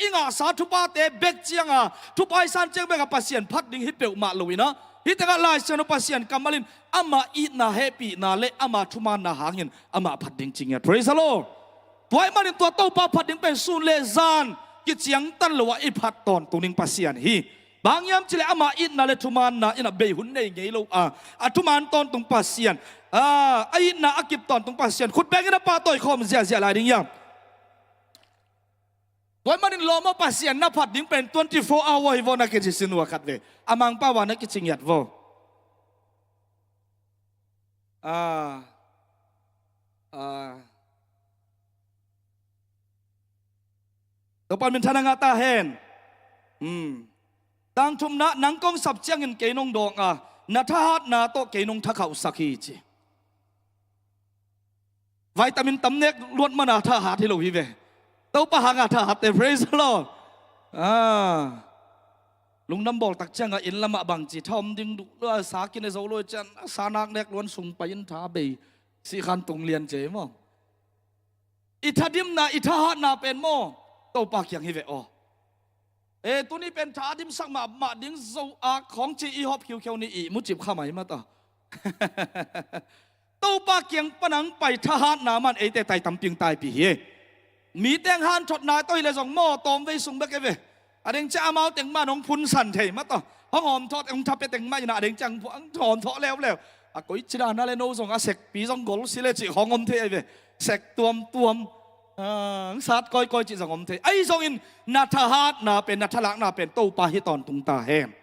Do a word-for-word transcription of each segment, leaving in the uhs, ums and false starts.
i ngahsa thuphate bek cianga, thupha i san ciang beka Pasian phat ding hi peuhmah lo inah, hih tengah Lai Siangtho Pasian kammal in ama itna, hehpihna le ama thumaanna hangin amah phat ding ci ngiat. Praise the Lord. Tua ahih manin tua Topa phat ding pen sun le zan kiciangtan lo ah i phat tawntung ding Pasian hi. Bang hang hiam cih leh ama itna le thumaanna inah bei hun nei ngei lo a, a thumaan tawntung Pasian, a, a itna a kip tawntung Pasian. Khut bengin a pahtawi khawm ziahziah lai ding hiam? Tua ahih manin lawm aw, Pasian na phat ding pen twenty-four hour hi vaw na kici sin uh a khat ve. A Mangpau ah na kici ngiat vaw. A, a, Topa minthanna ngah ta hen. Hmm. Tangthumna, nang kong sap ciangin kei nong dawng a, na thahatna tawh kei nong thakhauhsak hi ci. Vitamin tam nek luat mana thahat hi lo hi ve. Topa hanga thahatte, praise the Lord. Ah. Lungdam bawl tak cianga inn lamah bangci tha om ding duh lua, sa kine zo lo cian, sa nak nek luan sung pai in tha bei sih khan tung lian cia maw? I thadimna, i thahatna pen maw, Topa kiang hi ve aw. E, tuni pen tha a dimsak mahmah ding zo a khawng ci i hawp khiukheu ni i mucip kha mai mata. Topa kiang pan ang pai thahatna man eite tai tamping taipi hi. Mite ang hanthotna tawh hileh zong maw, tawmvei sung bek e ve. A ding ciang amau teng man hong phunsan thei mata. Hong hawmthawh, hong thapia teng mah inah a ding ciang ang hawmthawh leuleu. A koi ci dana le no zong a sekpi zong gol si le cih hong om thei a hi ve. Sek tuamtuam, ah, ang sat kawikawi cih zong om thei. Ahi zongin na thahatna pen, na thalakna pen Topa hi tawntung ta hen.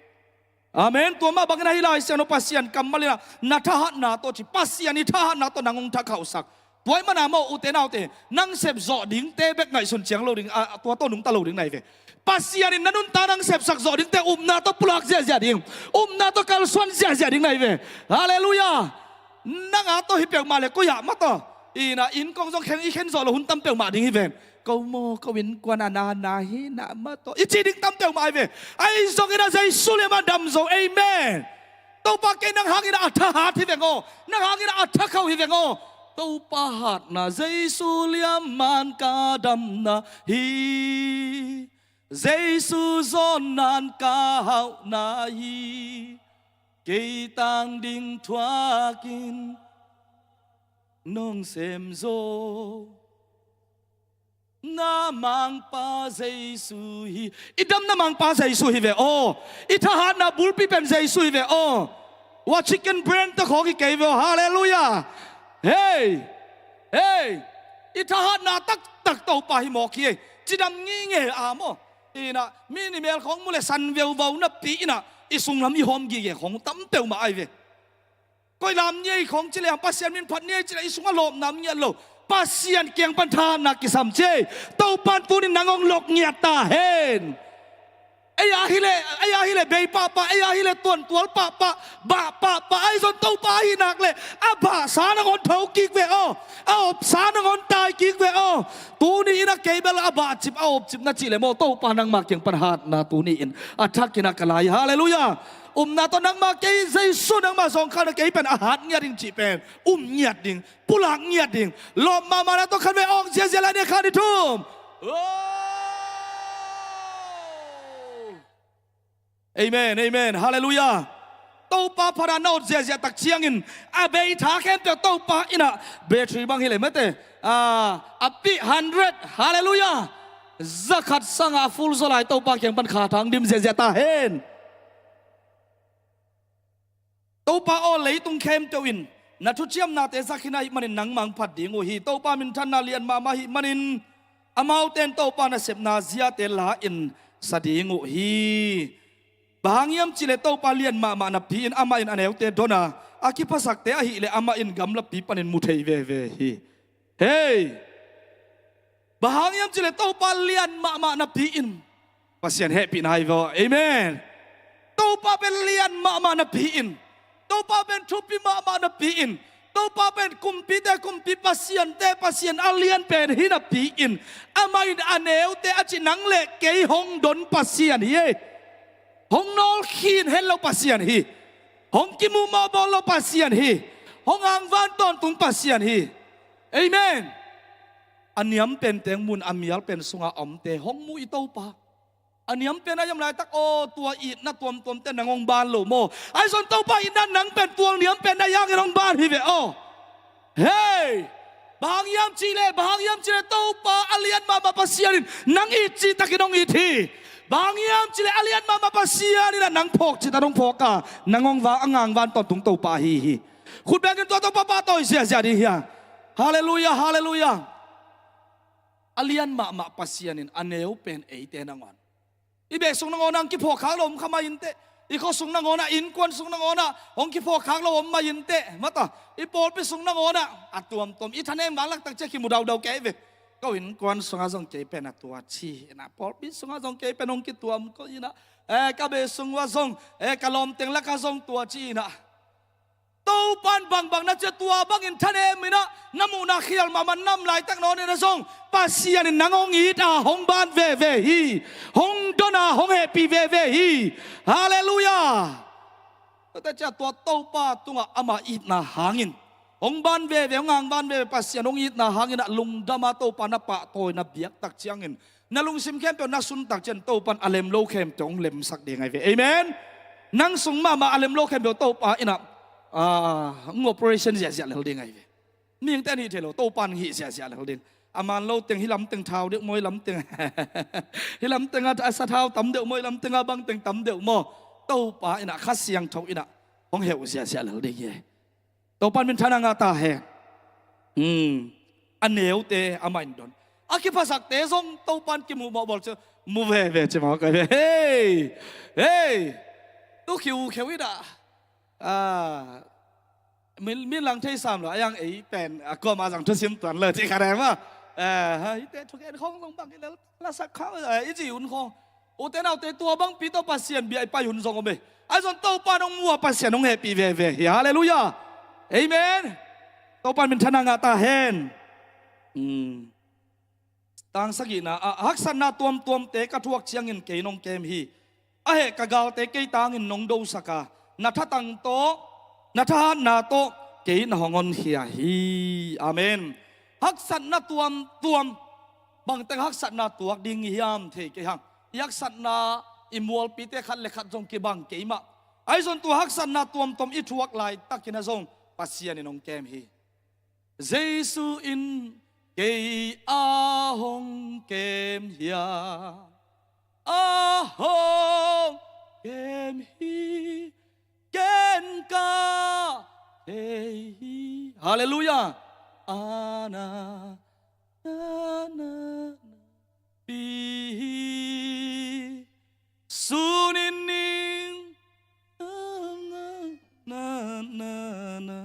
Amen. Tua mah bangin ahi Lai Siangtho Pasian kammal inah na thahatna tawh ci, Pasian i thahatna tawh nang hong thakhauhsak. Tua ahih mana maw, ute naute, nang sep zawh dingte bek ngaihsun ciang lo ding, a, tua tawh nungta lo ding na hi ve. Pasian in na nuntak nang sepsak zawh dingte upna tawh pulak ziahziah ding, upna tawh kalsuan ziahziah ding na hi ve. Halleluiah. Nang a tawh hi peuhmah le koi ah mata. Inah inn kong zong khen, i khen zawh lo hun tam peuhmah ding hi ven. Ko maw, ko innkuan a nana hi nah mata i ci ding tam peuhmah hi ve. Ahi zongin a Jesu liam a dam zo. Amen. Topa kei nang hangin a thahat hi veng aw. Nang hangin a thakhauh hi veng aw. Topa hatna Jesu liam man ka damna hi. Jesu zawnna'n ka hauhna hi. Kei tang ding thuakin nong sem zo. Na Mangpa Jesu hi. I damna Mangpa Jesu hi ve aw. I thahatna bulpi pen Jesu hi ve aw. Ua chicken brain tawh khawng hi kei ve aw. Halleluiah. Hei. Hei. I thahatna taktak Topa hi mawk hi. Cidam ngingei a maw. Inah mi ni mel khawng mu le san veuvau napi inah i sunglam i hawm gige khawng tam peuhmah ahi ve. Koi lam ni ei khawng ci leng, Pasian min phat ni ei ci leng i sungah lawpna om ngiat lo. Pasian kiang pan thahatna kisam ci ei. Topa'n tuni-in nang hong lok ngiat ta hen. Ei a hileh, ei a hileh bei pahpah, ei a hileh tuantual pahpah, bah pahpah, ahi zong Topa ahi nak leh a bahsa nang hong tho kik ve aw. A opsa nang hong tai kik ve aw. Tuni-in a kei bel a bahcip, a opcip na cih leh maw, Topa nangmah kiang pan hatna tuni-in a thakin a ka lai. Halleluiah. Upna tawh nangmah kei Jesu nangmah zawngkhal na kei pen a hat ngiat ding cih pen um ngiat ding, pulak ngiat ding. Lawp mahmahna tawh khatvei awng ziahziah lai ni, khat, nih, thum. Oh! Amen, amen. Halleluiah. Topa phatna na ot ziahziah tak ciangin a bei tha khempeuh Topa in a battery bang hileh mate, a, a pih hundred. Halleluiah. Zakhat sangah a full zaw lai Topa kiang pan kha thang dim ziahziah ta hen. Topa aw, leitung khempeuh in na thuciamnate za khin ahih manin nangmah hong phat ding uh hi. Topa minthanna lian mahmah ahih manin amaute in Topa nasepna ziate la-in sa ding uh hi. Bang hang hiam cih leh Topa lian mahmah napi-in amah in a neute don a, a kiphasakte ahih leh amah in gamlapi panin mu thei veve hi. Hei! Bang hang hiam cih leh Topa lian mahmah napi-in Pasian hehpihna hi vaw. Amen. Topa pen lian mahmah napi-in, Topa pen thupi mahmah napi-in, Topa pen kumpite kumpi, pasiante Pasian a lian pen hi napi-in, amah in a neute a cih nang leh kei hong don Pasian hi ei. Hong nawlkhin henlo Pasian hi. Hong kimuh mawhbawl lo Pasian hi. Hong angvan tawntung Pasian hi. Amen. a niam pen teng mun a mial pen sunga a omte hong mu i Topa. A niam pen a hiam laitak aw, tua itna tuamtuamte nang hong ban lo maw? Ahi zong Topa itna nang pen tual niam pen a hiangin hong ban hi ve aw. Hei! Bang hang hiam cihleh, bang hang hiam cihleh Topa a lian mahmah Pasian in nang it cihtakin hong it hi. Bang hang hiam cihleh a lian mahmah Pasian in nang phawk cihtakin hong phawk a, nang hong vang a ngang van tawntung Topa ahi hi. Khut bengin tua Topa pahtawi ziahziah ding hi a. Halleluiah, halleluiah. A lian mahmah Pasian in a neu pen eite nangawn, i beh sung nangawn ah hong kiphawk khak lo om kha mai inteh. I khua sung nangawn ah, innkuan sung nangawn ah hong kiphawk khak lo om mai inteh. Mata, i pawlpi sung nangawn ah a tuamtuam i thanem vanglak tak ciang kimu daudau kei ve. Ko innkuan sungah zong kei pen a tua ci inah, pawlpi sungah zong kei pen hong kituam ko inah, eh, ka beh sung uah zong, eh, ka lawmteng lakah zong tua ci inah. Topan bangbang na ciah tua bangin thanem inah, na muhna khial mahmah nam laitak nawn inah zong Pasian in nang hong it a hong ban veve hi. Hong don a hong hehpih veve hi. Halleluiah. Tua ciah tua Topa tungah ama itna hangin hong ban veve, hong hang ban veve Pasian hong itna hangin ah lungdam a Topa na pahtawi na biak tak ciangin na lungsim khempeuh na sun tak ciang Topan a lem lo khempeuh hong lemsak ding ahi ve. Amen. Nang sung mahmah a lem lo khempeuh Topa inah, ah, hong operation ziahziah lel ding ahi ve. Mihingte an hih thei lo, Topan hih ziahziah lel ding. A man lo teng hih lamteng thau deuh maw, hih lamteng hih lamteng a sa thau tam deuh maw, hih lamteng a bangteng tam deuh maw? Topa inah Kha Siangtho inah hong heuh ziahziah lel ding hi. Topan minthanna ngah ta hen. Hmm. A neute amah in don. A kiphasakte zong Topan kimuh mawh bawl ciang mu veve ci mawk ahi ve. Hei! Hei! Tu khiu kheu inah. Ah, min, min lang thei sam lo a, a hiang ei pen a kuama zang thusim tuan lo ci kha dai maw. Eh, ha, hihte thugen khawng zong bang i lel lasak kha, eh, i ci hun khawng. Ute naute, tua bangpi tawh Pasian bia i pai hun zong om e. Ahi zong Topa nong mu a Pasian hong hehpih veve hi. Halleluiah. Amen. Topan minthanna ngah ta hen. Hmm. Tang sagihna ah, haksatna tuamtuamte ka thuak ciangin kei nong kem hi. A heh ka galte kei tangin nong dosak a, na thatang tawh, na thahatna tawh kei na hong honkhia hi. Amen. Haksatna tuamtuam, bangteng haksatna tuak ding i hiam thei kei hang. I haksatna i mualpite khat le khat zong kibang kei mah. Ahi zong tua haksatna tuamtuam i thuak laitakin ah zong Pasian in hong kem hi. Jesu in kei a hong kem hi a, a hong kem hi, ken ka thei hi. Halleluiah. A na, na, na, na, pi hi. Sun in ning, na, na, na, na, na.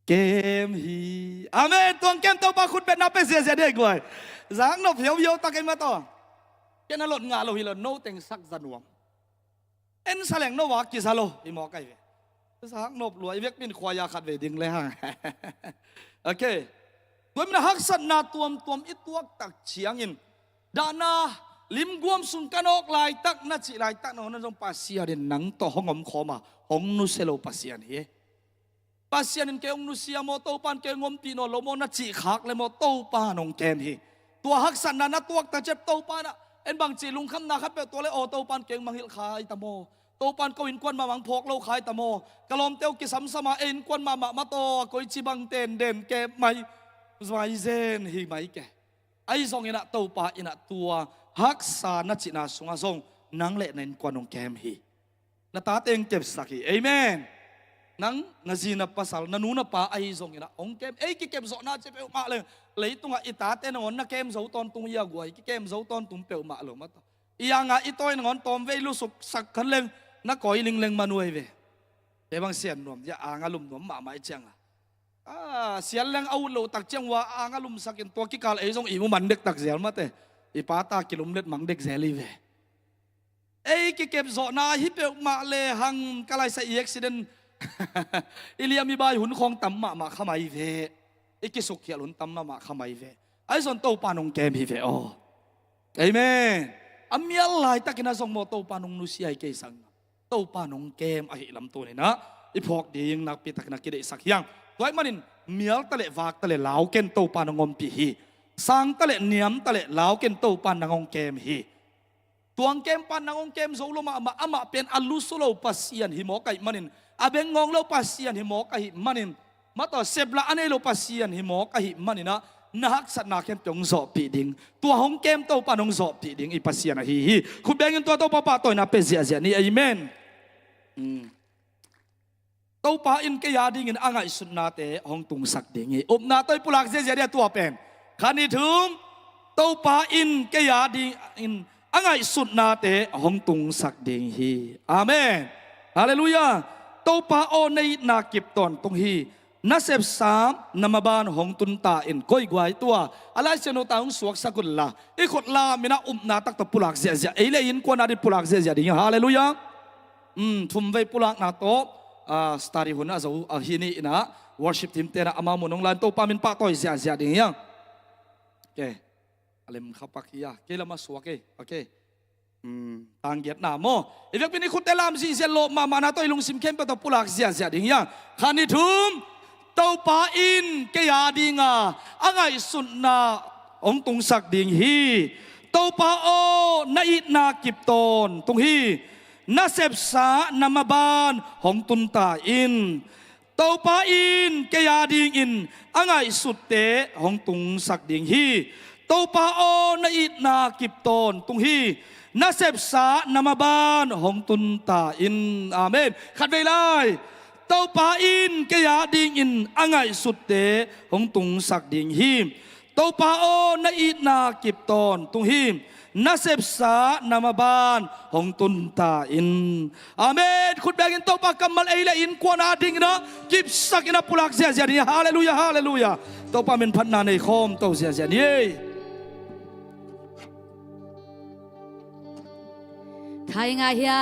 Kem hi. Amen. Tuang kem Topa khut betna pe ziazia dei guai. Zak nop hiauhiau tak ei mah tawh. Ken a lot ngah lo hi lo, no teng sak za nuam. En sa leng no vak kiza lo hi mawk ahi ve. Zak nop lua i vekpi in khuaia khat ve ding le hang. Ok. Tua mina haksatna tuamtuam i tuak tak ciangin dahna limguam sung ka nawk laitak na cih laitak na hong na zong Pasian in nang tawh hong om khawm a, hong nusia lo Pasian hi. Pasian in kei hong nusia maw, Topa in kei hong ompih nawn lo maw na cih khak le maw, Topa in hong kem hi. Tua haksatna na tuak ta ciat Topa in ah en bangci lungkhamna khat peuh tua le aw, Topa in kei hong mangngilh khai ta maw, Topa in ko innkuan mahmah hong phawk lo khai ta maw, ka lawmte uh kisamsam a ei innkuan mahmah mataw a koici bang tenden kep mai, mai zen hi mai ke. Ahi zongin ah Topa in ah tua haksa na cihna sungah zong nang le na innkuan hong kem hi. Na tate hong kepsak hi. Amen. Nang na zi na pasal, na nu na pa ahi zongin ah hong kem. Ei kikep zawhna ci peuhmah leng leitungah i tate nangawn na kem zo tawntung hi a guai, kikem zo tawntung peuhmah lo mataw. I angah i tawi nangawn tawmvei lusuk sak khan leng na kawi lingleng manuai ve. Kei bang sian nuam, ya anga lum nuam mahmah i cianga. Ah, sial leng a ut loh tak ciang ua anga lumsakin tua kikal ei zong i mu man dektak zel mate. I pata kilumlet mang dek zel hi ve. Ei kikep zawhna hi peuhmah le hang ka laisa i accident. I liam i bai hun khawng tam mahmah kha mai ve. I kisukkhial hun tam mahmah kha mai ve. Ahi zong Topa nong kem hi ve aw. Amen. A mial laitakin a zong maw Topa nong nusia hi kei sang. Topa nong kem ahi lam tuninah i phawk ding nakpi takin a kideihsak hi hang. Tua ahih manin mial ta leh vak ta leh lau ken, Topa nong ompih hi. Sang ta leh niam ta leh lau ken, Topa nang hong kem hi. Tua hong kempa nang hong kem zo lo mahmah, amah pen a lusu lo Pasian hi mawk ahih manin, a beng ngawng lo Pasian hi mawk ahih manin, mataw, seplah a nei lo Pasian hi mawk ahih manin ah, na haksatna khempeuh hong zawhpih ding, tua hong kem Topa nong zawhpih ding i Pasian ahi hi. Khut bengin tua Topa pahtawina pia ziahziah ni. Amen. Hmm. Topa in kei a dingin a ngaihsutnate hong tungsak ding hi. Upna tawh i pulak ziahziah ding a tua pen. Khat, nih, thum. Topa in kei a dingin a ngaihsutnate hong tungsak ding hi. Amen. Halleluiah. Topa aw, na itna kip tawntung hi. Na sepsa na maban hong tun ta in. Koi guai tua a Lai Siangtho tawh hong suaksak un la, i khut lam in a upna tak tawh pulak ziahziah, ei le innkuan a ding pulak ziahziah ding hi. Halleluiah. Um, thumvei pulakna tawh, ah, study hun a zo, ah, hi ni in ah, worship team te in ah amau mun hong la in Topa min pahtawi ziahziah ding hi hang. Okay. A lem kha pak hi a. Kei lam a suak ei. Okay. Um, tanggiatna maw. I vekpi in i khutte lam zihziah, lawp mahmahna tawh i lungsim khempeuh tawh pulak ziahziah ding hi hang. Khat, nih, thum. Topa in kei a dinga a ngaihsutna hong tungsak ding hi. Topa aw, na itna kip tawntung hi. Na sepsa na maban hong tun ta in. Topa in kei a dingin a ngaihsutte hong tungsak ding hi. Topa aw, na itna kip tawntung hi. Na sepsa na maban hong tun ta in. Amen. Khatvei lai. Topa in kei a dingin a ngaihsutte hong tungsak ding hi. Topa aw, na itna kip tawntung hi. Na sepsa na maban hong tun ta in. Amen. Khut bengin Topa kammal ei le innkuan a dingin ah kipsak in ah pulak ziahziah ni. Halleluiah, halleluiah. Topa min phatna nei khawm to ziahziah ni. Thai ngai hia.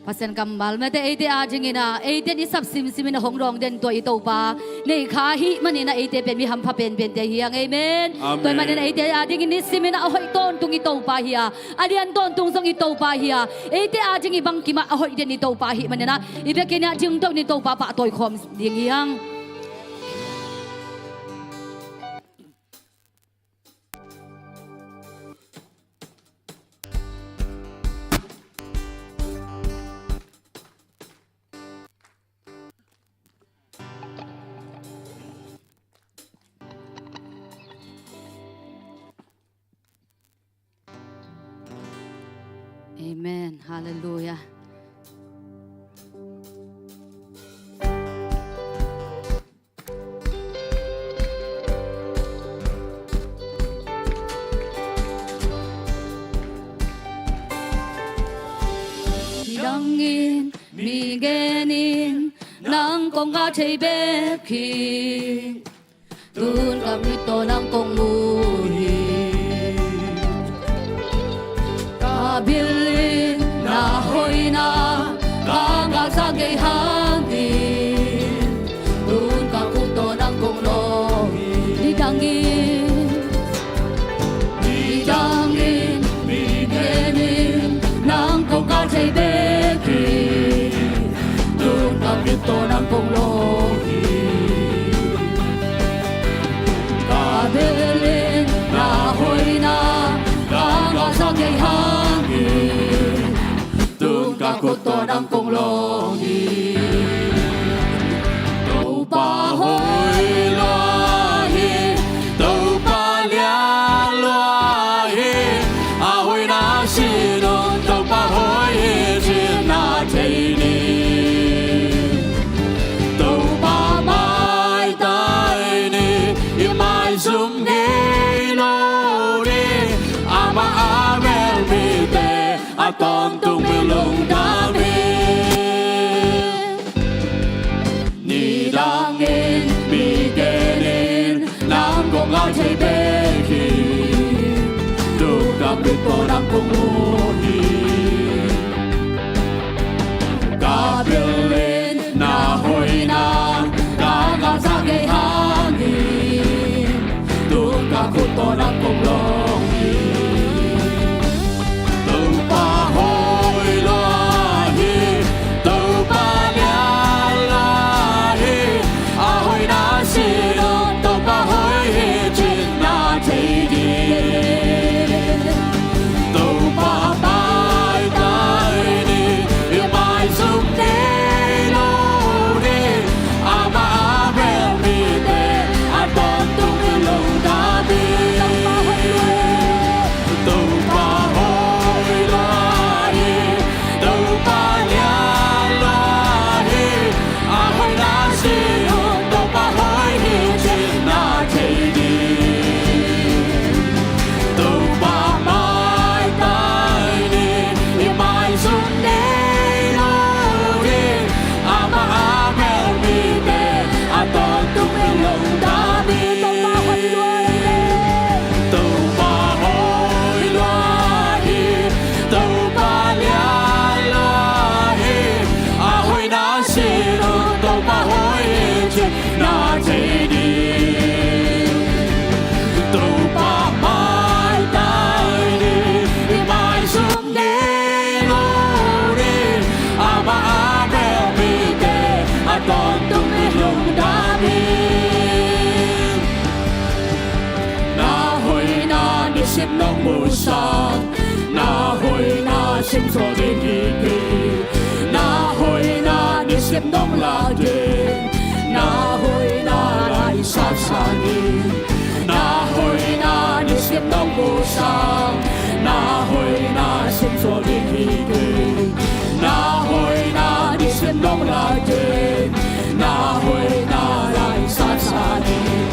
Pasian kammal mate eite a dingin ah, eite in i sap simsim in a hong dawng den tua i Topa nei kha ahih manin ah, eite pen mi hampha penpente hi hang. Amen. Amen. Tua ahih manin ah eite a dingin nisim in ah a hoih tawntung i Topa hi a, a lian tawntung zong i Topa hi a, eite a ding i bangkim ah a hoih den i Topa ahih manin ah, i biakinn ah ding to in i Topa pahtawi khawm ding hi hang. Amen. Halleluiah. Nidangin mi genin nang kong ka thei bek hi. Tun ka mit tawh nang kong mu hi. Ka bil in na hoihna ka ngahsak kei hangin, tun ka khut tawh nang kong lawng hi. Nidangin, nidangin mi genin nang kong ka thei bek hi. Tun ka mit tawh nang kong lawng hi. Ka bil in na hoihna ka ngahsak kei hangin, tun ka khut tawh nang kong lawng hi. Topa hoih lua hi, Topa lian lua hi, a hoihna sin un Topa hoih hi cih na thei ni. Topa maitai ni, i maizum ngei lo ni, amah a mel mite a tawntung mi lungdam hi. Nidangin mi genin nang kong ka thei bek hi. Tun ka mit tawh nang kong mu hi. Ka bil in na hoihna ka ngahsak kei hangin, tun ka khut tawh nang kong lawng hi. Topa hoih lua hi, Topa lian Topa hoih hi cih na thei ding. Topa maitai ni, i maizum nei lo ding. Amah a bel mite a tawntung mi lungdam hi. Topa hoih lua hi. Topa hoih lua hi. Topa lian lua hi. A hoihna sin un Topa hoih hi cih na thei ding. Topa maitai ni, i maizum nei lo ding. Amah a bel mite a tawntung mi lungdam hi. Na hoihna nisim nong musak, na hoihna sim zo ding hi kei. Na hoihna nisim nong lak ding, na hoihna lai sasa ding. Na hoihna nisim nong musak, na hoihna sim zo ding hi kei. Na hoihna nisim nong lak ding, na hoihna lai sasa ding.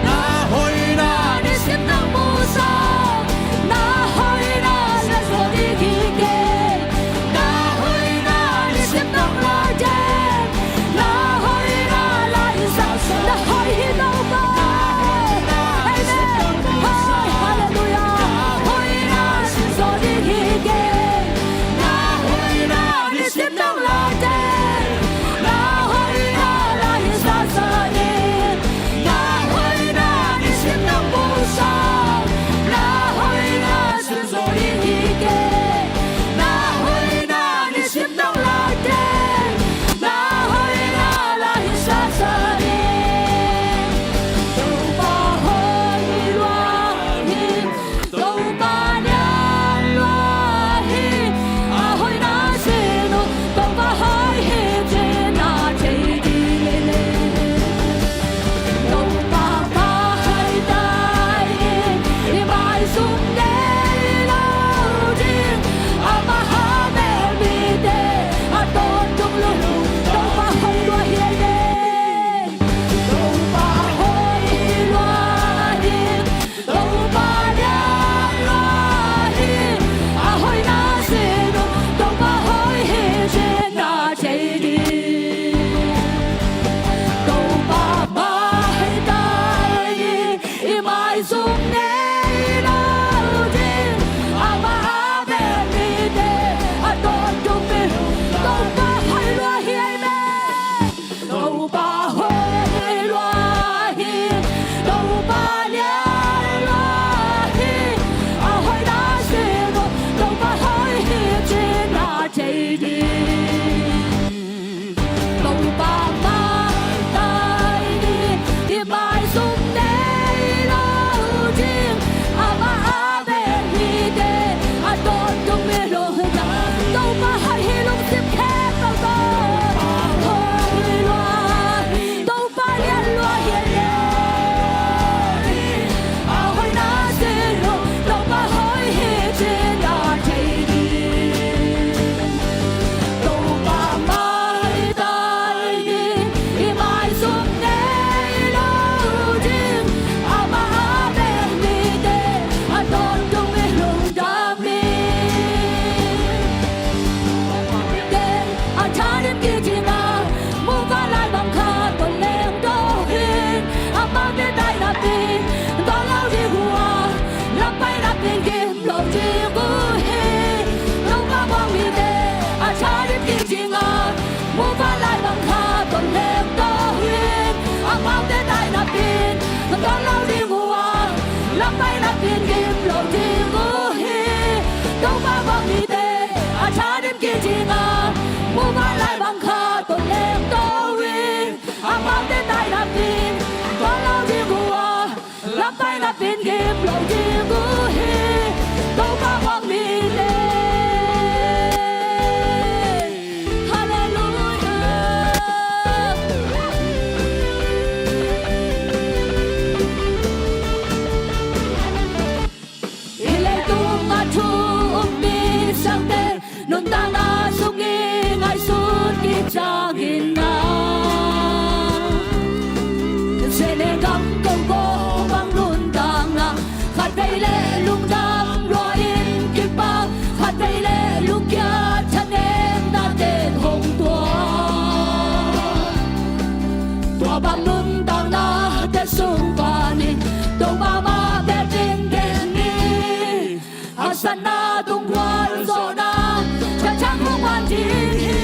Na hoihna nisim nong musak, na hoihna sim zo ding hi kei. Na hoihna nisim nong lak ding, na hoihna lai sasa. Na hoih hi Topa. Amen. Hoih, halleluiah. Hoihna sim zo ding hi kei. Na hoihna nisim nong lak ding, na hoihna lai sasa ding. Na hoihna nisim nong musak, na hoihna sim zo ding hi kei. Na hoihna nisim nong lak ding, na hoihna lai sasa ding. Topa hoih lua hi. Topa lian lua hi. A hoihna sin un Topa hoih hi cih na thei ding. Topa maitai ni, i maizum nei lo ding. Amah a bel mite a tawntung mi lungdam. Topa hoih lua hi. Topa hoih lua hi. Topa lian lua hi. A hoihna sin un Topa hoih hi cih na thei ding. Topa maitai ni, i maizum nei lo ding. Amah a bel mite a tawntung mi. Topa hoih lua hi. Amen. Topa hoih lua hi. Topa lian lua hi. A hoihna sin un Topa hoih hi cih na thei ding. Topa maitai ni, i maizum nei lo ding. Amah a bel mite a tawntung mi lungdam. Topa hoih hi lungsim khempeuh tawh. Topa hoih lua hi. Topa lian lua hi. A hoihna sin un Topa hoih hi cih na thei ding. Topa maitai ni, i maizum nei lo ding. Amah a bel mite a tawntung mi lungdam hi. Te a thadim kik ding a, muvanlai bang khat tawh lengto hi. Amaute taina pen dawn lo ding uh a, lam paina pen gim lo ding uh hi. Topa muang mite a thadim kik ding a, muvanlai bang khat tawh lengto hi. Amaute taina pen dawn lo ding uh a, lam paina pen gim lo ding uh hi. Topa muang mite a thadim kik ding a, muvanlai bang khat tawh lengto hi. Amaute taina pen dawn lo ding uh a, lam paina pen gim lo ding uh hi. Topa muang mite. Halleluiah. Hih leitung a thu um mi siangte nuntakna sungih ngaihsut kik ciangin a, Bang nuntaknate sung panin Topa mah bek ding den ni. Haksatna tung gualzawhna Kha Siangtho hong guan ding hi.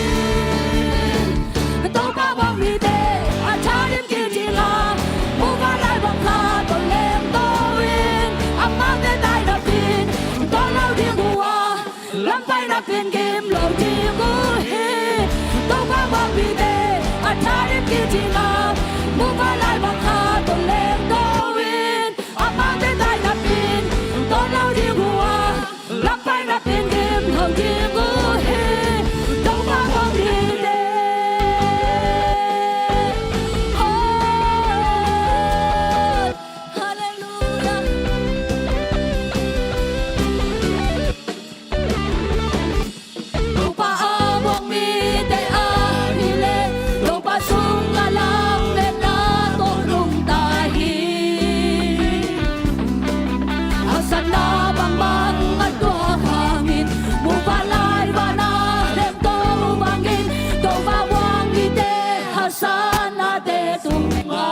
Topa bang mite a thadim kik ding a, muvanlai bang khat tawh lemto in, amaute taina pen tawllo ding uh a, lampai na pen gim lo ding uh hi. Topa bang mite a thadim kik ding a, muvanlai bang khat tawh lemto in, amaute taina pen tawllo ding uh a, lampai na pen gim lo ding uh hi. Topa bang mite. Hallelujah. Topa a muang mite ahih leh, Topa sungah lametna tawh nungta hi. Haksatna bangbang a tuak hangin, muvanlai van a lemto bangin, Topa muang mite haksatnate tungah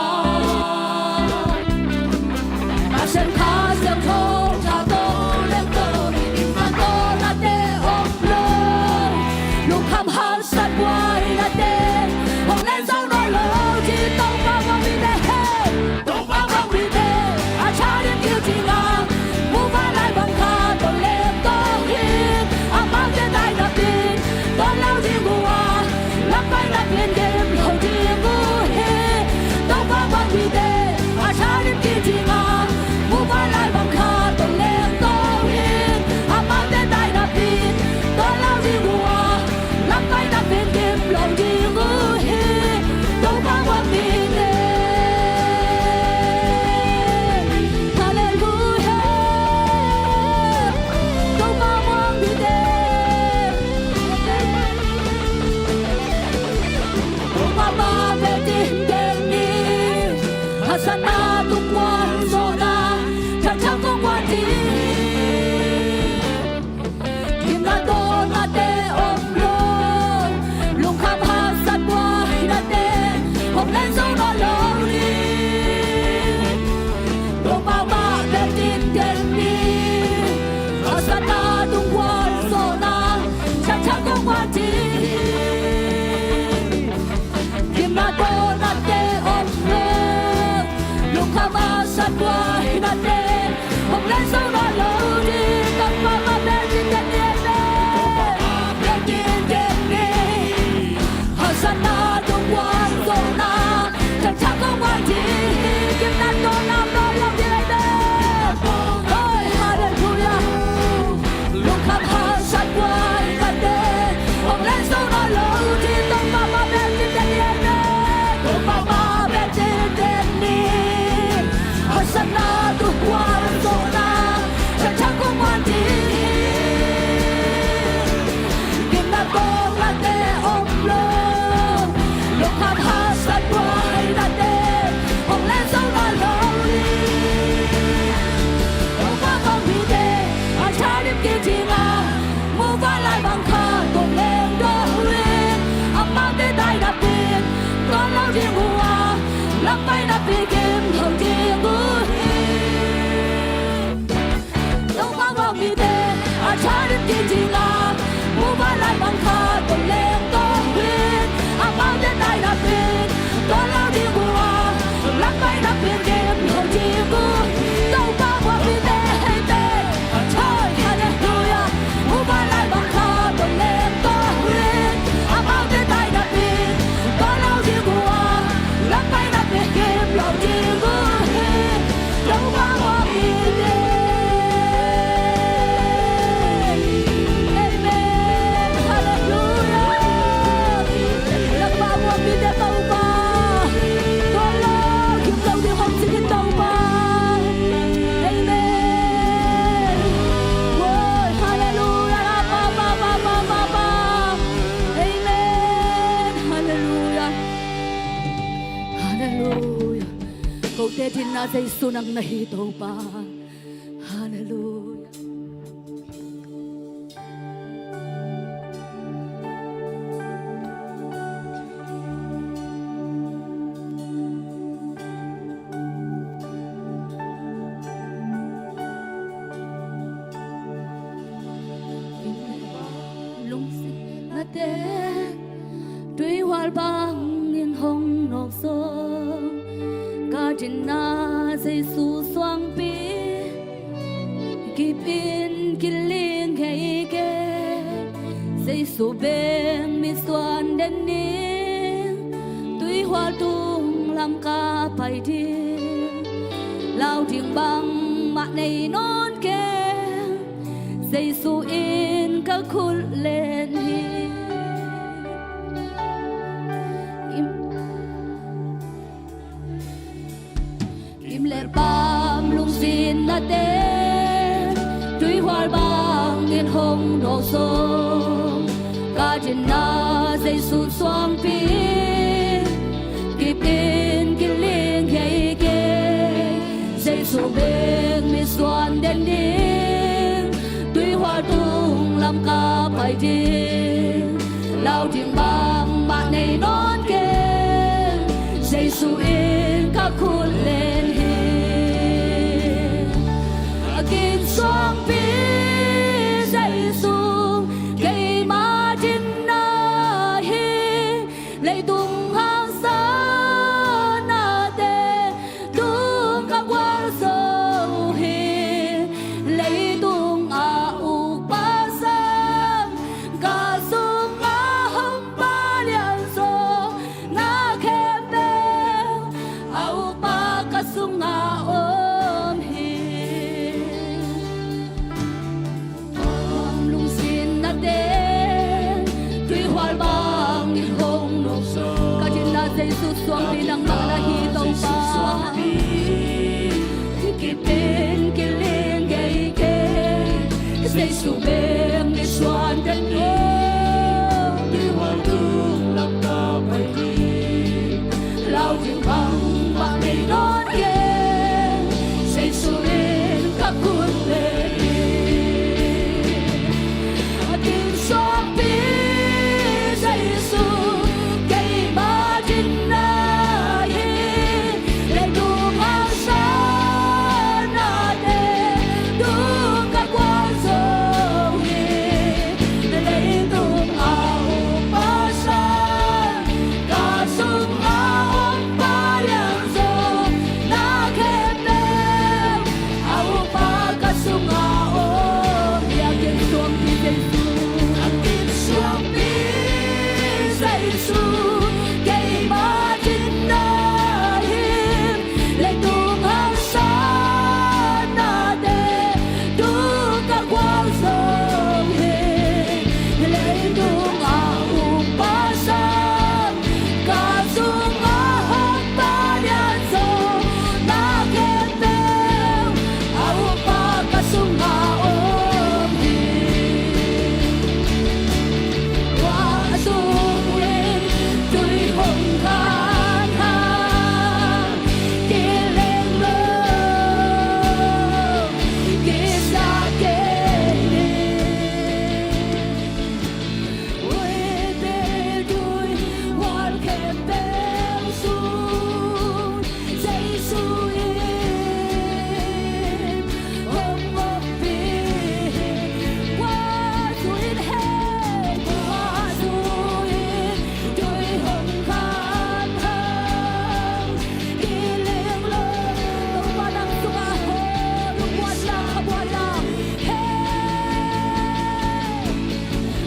Pasian Kha Siangtho tha tawh lemto in, gimnatdawnate om lo, lungkham haksat buainate hong len zo nawn lo ding. Topa bang mite, hei, Topa bang mite a thadim kik ding a, muvanlai bang khat tawh lemto in, amaute taina pen tawllo ding uh a, lampai na pen gim lo ding uh hi. Topa bang mite a thadim kik ding a, muvanlai bang khat tawh lemto in, amaute taina pen tawllo ding uh a, lampai na pen gim lo ding uh hi. Topa bang mite. Hallelujah. Topa bang mite. Topa mah bek ding den ni. Haksatna tung gualzawhna Kha Siangtho hong guan ding hi. Gimnatdawnate om lo, lungkham haksat buainate hong len zo nawn lo ding. Topa mah bek ding den ni. Haksatna tung gualzawhna Kha Siangtho hong guan ding hi. Gimnatdawnate om lo, lungkham haksat buainate hong len zo nawn lo ding. Topa mah bek ding den ni. Amen. Topa mah bek ding den ni. Haksatna tung gualzawhna Kha Siangtho hong guan ding hi. Gimnatdawnna om nawn lo ding. Amen. Hoi, hallelujah. Lungkham haksat buainate hong len zo nawn lo ding. Topa mah bek ding den ni. Amen. Topa mah bek ding den ni. Haksatna tung gualzawhna Kha Siangtho hong guan ding hi. Gimnatdawnate om lo, lungkham haksat buainate hong len zo nawn lo ding. Topa bang mite a thadim kik ding a, muvanlai bang khat tawh lemto in, amaute taina pen tawllo ding uh a, lampai na pen gim lo ding uh hi. Topa bang mite a thadim kik ding a, muvanlai bang khat tawh lemto in, amaute taina pen tawllo ding uh a, lampai na pen gim lo ding uh hi. Topa bang mite, hei te. Hoi, hallelujah. Muvanlai bang khat tawh lemto in, amaute taina pen tawllo ding uh a, lampai na pen gim lo ding uh hi. Topa bang mite. Amen. Hallelujah. Lampa bang mite Topa tawllo gim lo ding hong ci in Topa. Amen. Woi, hallelujah. Lampa, pa, pa, pa, pa, pa. Amen. Hallelujah. Hallelujah. Kote dinna Jesu nang na hi Topa. Hallelujah. Dinna Jesu suangpi, kip in kiling ngei kei. Jesu beng misuan den ding, tuihual tung lam ka pai ding. Lau ding bangmah nei nawn keng, Jesu in ka khut len hi. Im, im le pam lungsinnate, tuihual bangin hong nawk sawm. Ka dinna Jesu suangpi, kip in kiling ngei kei. Jesu beng misuan den ding, tuihual tung lam ka pai ding. Lau ding bangmah nei nawn keng, Jesu in ka khut len hi. A kin suangpi Jesu, keima dinna hi. Leitung hangsanate tung ka gualzo hi. Leitung a ukpa sang, ka sungah hong Pa Lianzaw, na khempeuh a ukpa ka sungah om hi. Lungsinnate, tuihual bangin hong nawk sawm. Ka dinna Jesu suangpi nangmah na hi Topa. Kip in kiling ngei kei. Jesu beng misuan den ding, tuihual tung lam ka pai ding. Lau ding bangmah nei nawn keng, Jesu in ka khut len hi. A kin suangpi Jesu, keima dinna hi. Leitung hangsanate tung ka gualzo hi. Leitung a ukpa sang, ka sungah om Pa Lianzaw, na khempeuh a ukpa ka sungah om hi. A kin suangpi Jesu, a kin suangpi Jesu, keima dinna hi. Leitung hangsanate tung ka gualzo hi. Leitung a ukpa sang, ka sungah om Pa Lianzaw, na khempeuh a ukpa ka sungah om hi. Tua sung in tui hong khan hang, kileng lo, kisa kei ni. Huipi tuihual khempeuh sung, Jesu in hong ompih hi. Kua sung in, hei, kua sung in tui hong khan hang, kileng lo. Topa nang sungah hong, lungmuanna, khamuanna, hei.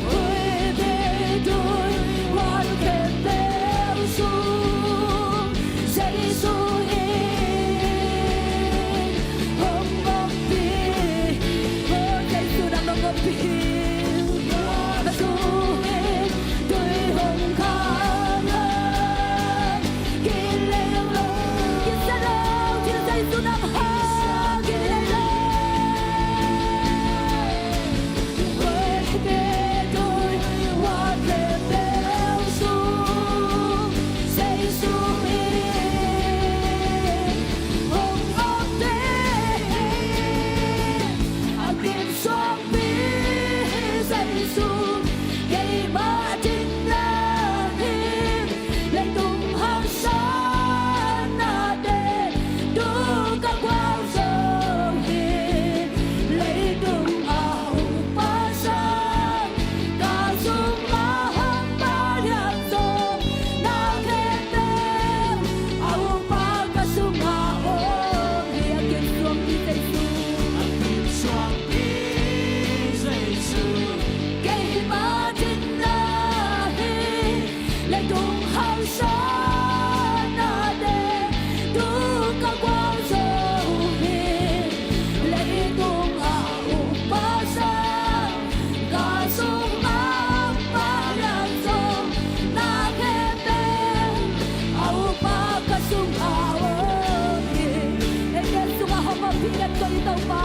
Huipi tuihual khempeuh sung, Jesu in hong ompih. Oh, Jesu nang hong ompih. Tua sung in tui hong khan hang, kileng lo, kisa lo, Jesu nang hong kileng lo. ngen kei Topa.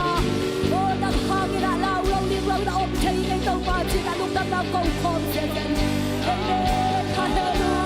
O, nang hangin ah lau lo ding lo na om thei kei Topa, ci-in ah lungdamna ko khawm ziahziah ni. Amen. Halleluiah.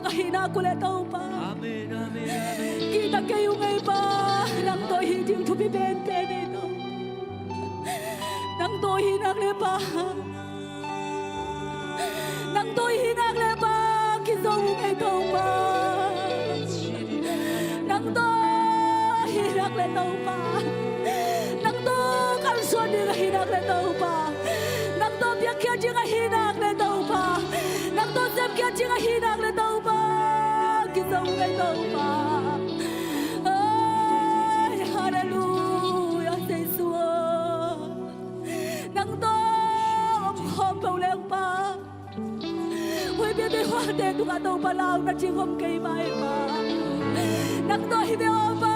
Ka hihna kul e Topa. Kihta kei ung ei Pa. Nang tawh hih ding thupi penpen ei Topa. Nang tawh hih nak le Pa. Nang tawh hih nak le Pa. Kizo ung ei Topa. Nang tawh hih nak le Topa. Nang tawh kalsuan ding ahih nak le Topa. Nang tawh piakkhiat ding ahih nak le Topa. Nang tawh sepkhiat ding ahih nak le Topa. Kizo ung ei Topa. Ai, halleluia, Jesu aw. Nang tawh om khawm ko leng Pa. Huipi a tui huate tungah Topa lau na cing om kei mah ei Pa. Nang tawh hi ve aw Pa.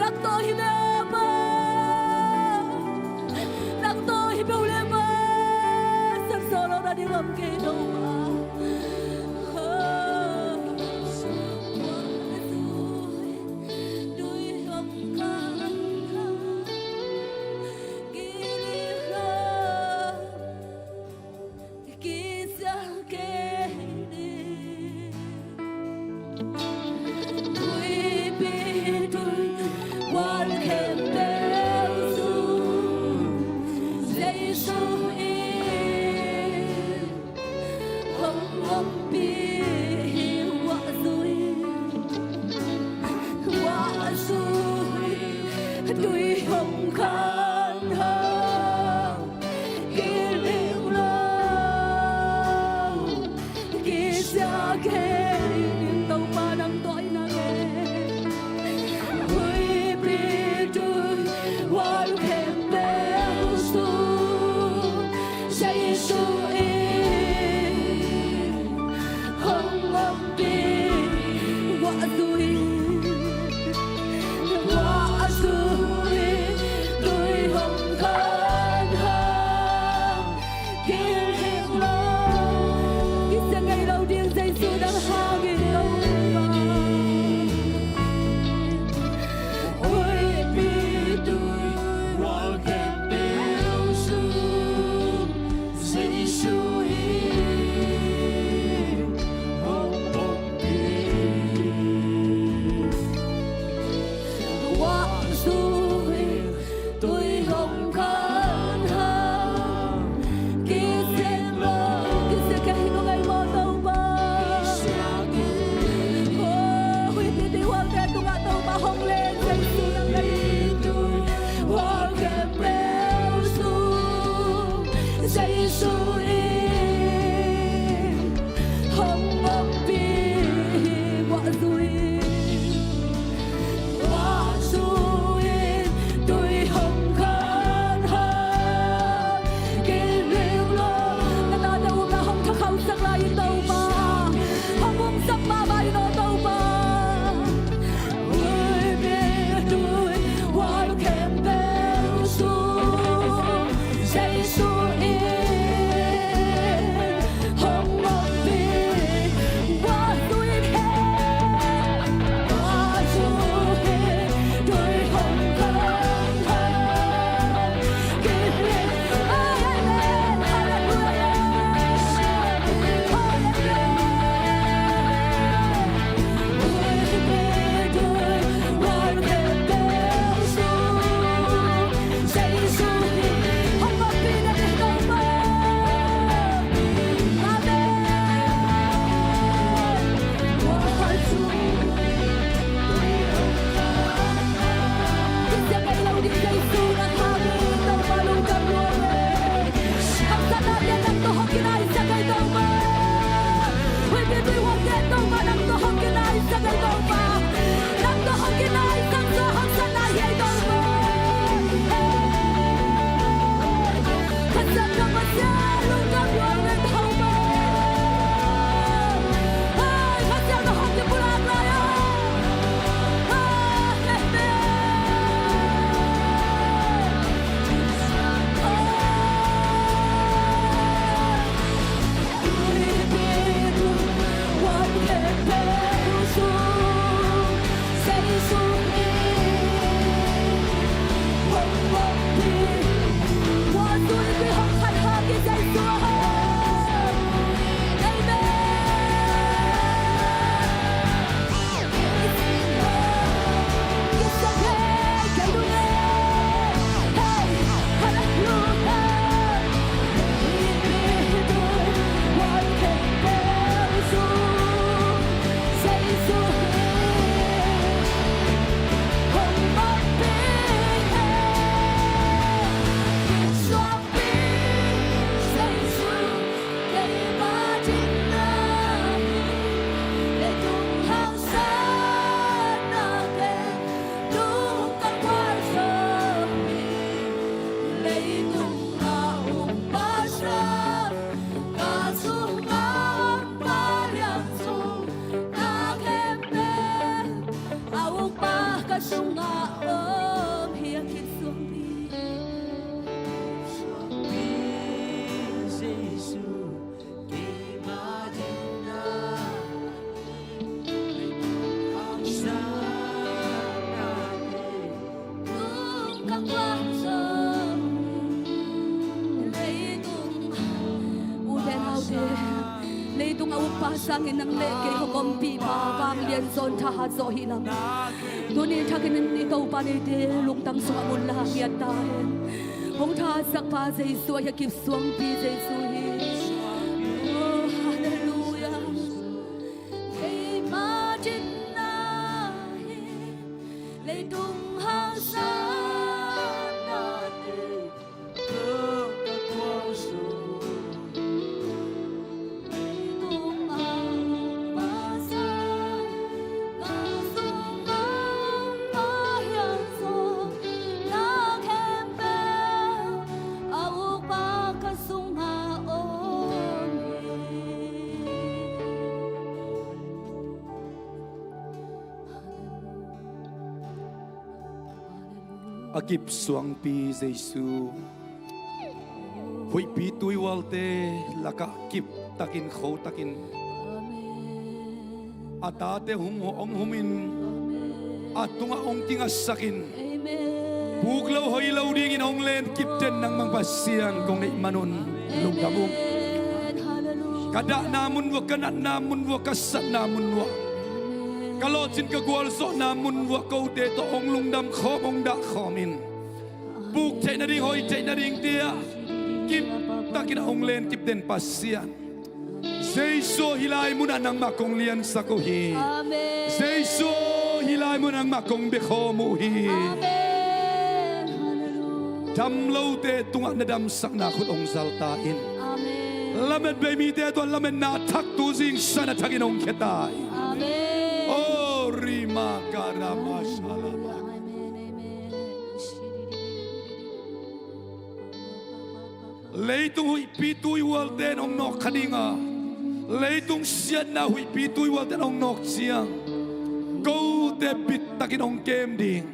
Nang tawh hi ve aw Pa. Nang tawh hi ve le Pa. Sam solo na ding om kei Topa. Hong ompih hi, wah zui, wah zui, tui hong khan hang, kilhing lo, kisia kei, Topa nang tawh hi nak e. Huipi tui hual khempeuh sung Jesu in hong ompih, wah zui, wah zui, tui hong khan hang, kilhing lo. Kisia ngei lo ding Jesu nang hangin. Leitung a ukpa sangin nang le kei hong ompihpa vanglian zawn thahat zawh hi lam. Tuni thakin i Topa neite lungtang sungah mun la ngiat ta hen. Hong thahatsakpa Jesu ahi a, kip suangpi Jesu hi. Oh, halleluiah. Keima dinna hi, leitung haksa nate. A kip suangpi Jesu, huihpi tuihualte lakah kiptakin khotakin a tate hong humin a tungah hong kingasakin, puk lo hoi lo dingin hong len kipten nangmah Pasian kong neih manun lungdam ung. Ka dahna mun uah, ka natna mun uah, ka satna mun uah, ka lawhcin ka gualzawhna mun uah kote tawh hong lungdam khawm, hong dah khawm in, puk theih nading, hoi theih nadingte ah kiptakin a hong len kipten Pasian, Jesu, hih lai munah nangmah kong liansak uh hi. Jesu, hih lai munah nangmah kong biakhawm uh hi. Dam lote tungah na damsakna khut hong zal ta in. Lamet bei mite tungah lametna thak tu zingsan a thakin hong khia ta in. Oh, rima karama shalama. Leitung huihpi tuihualte in hong nawk kha ding a, leitung siatna huihpi tuihualte in hong nawk ciang, kote bittakin hong kem ding,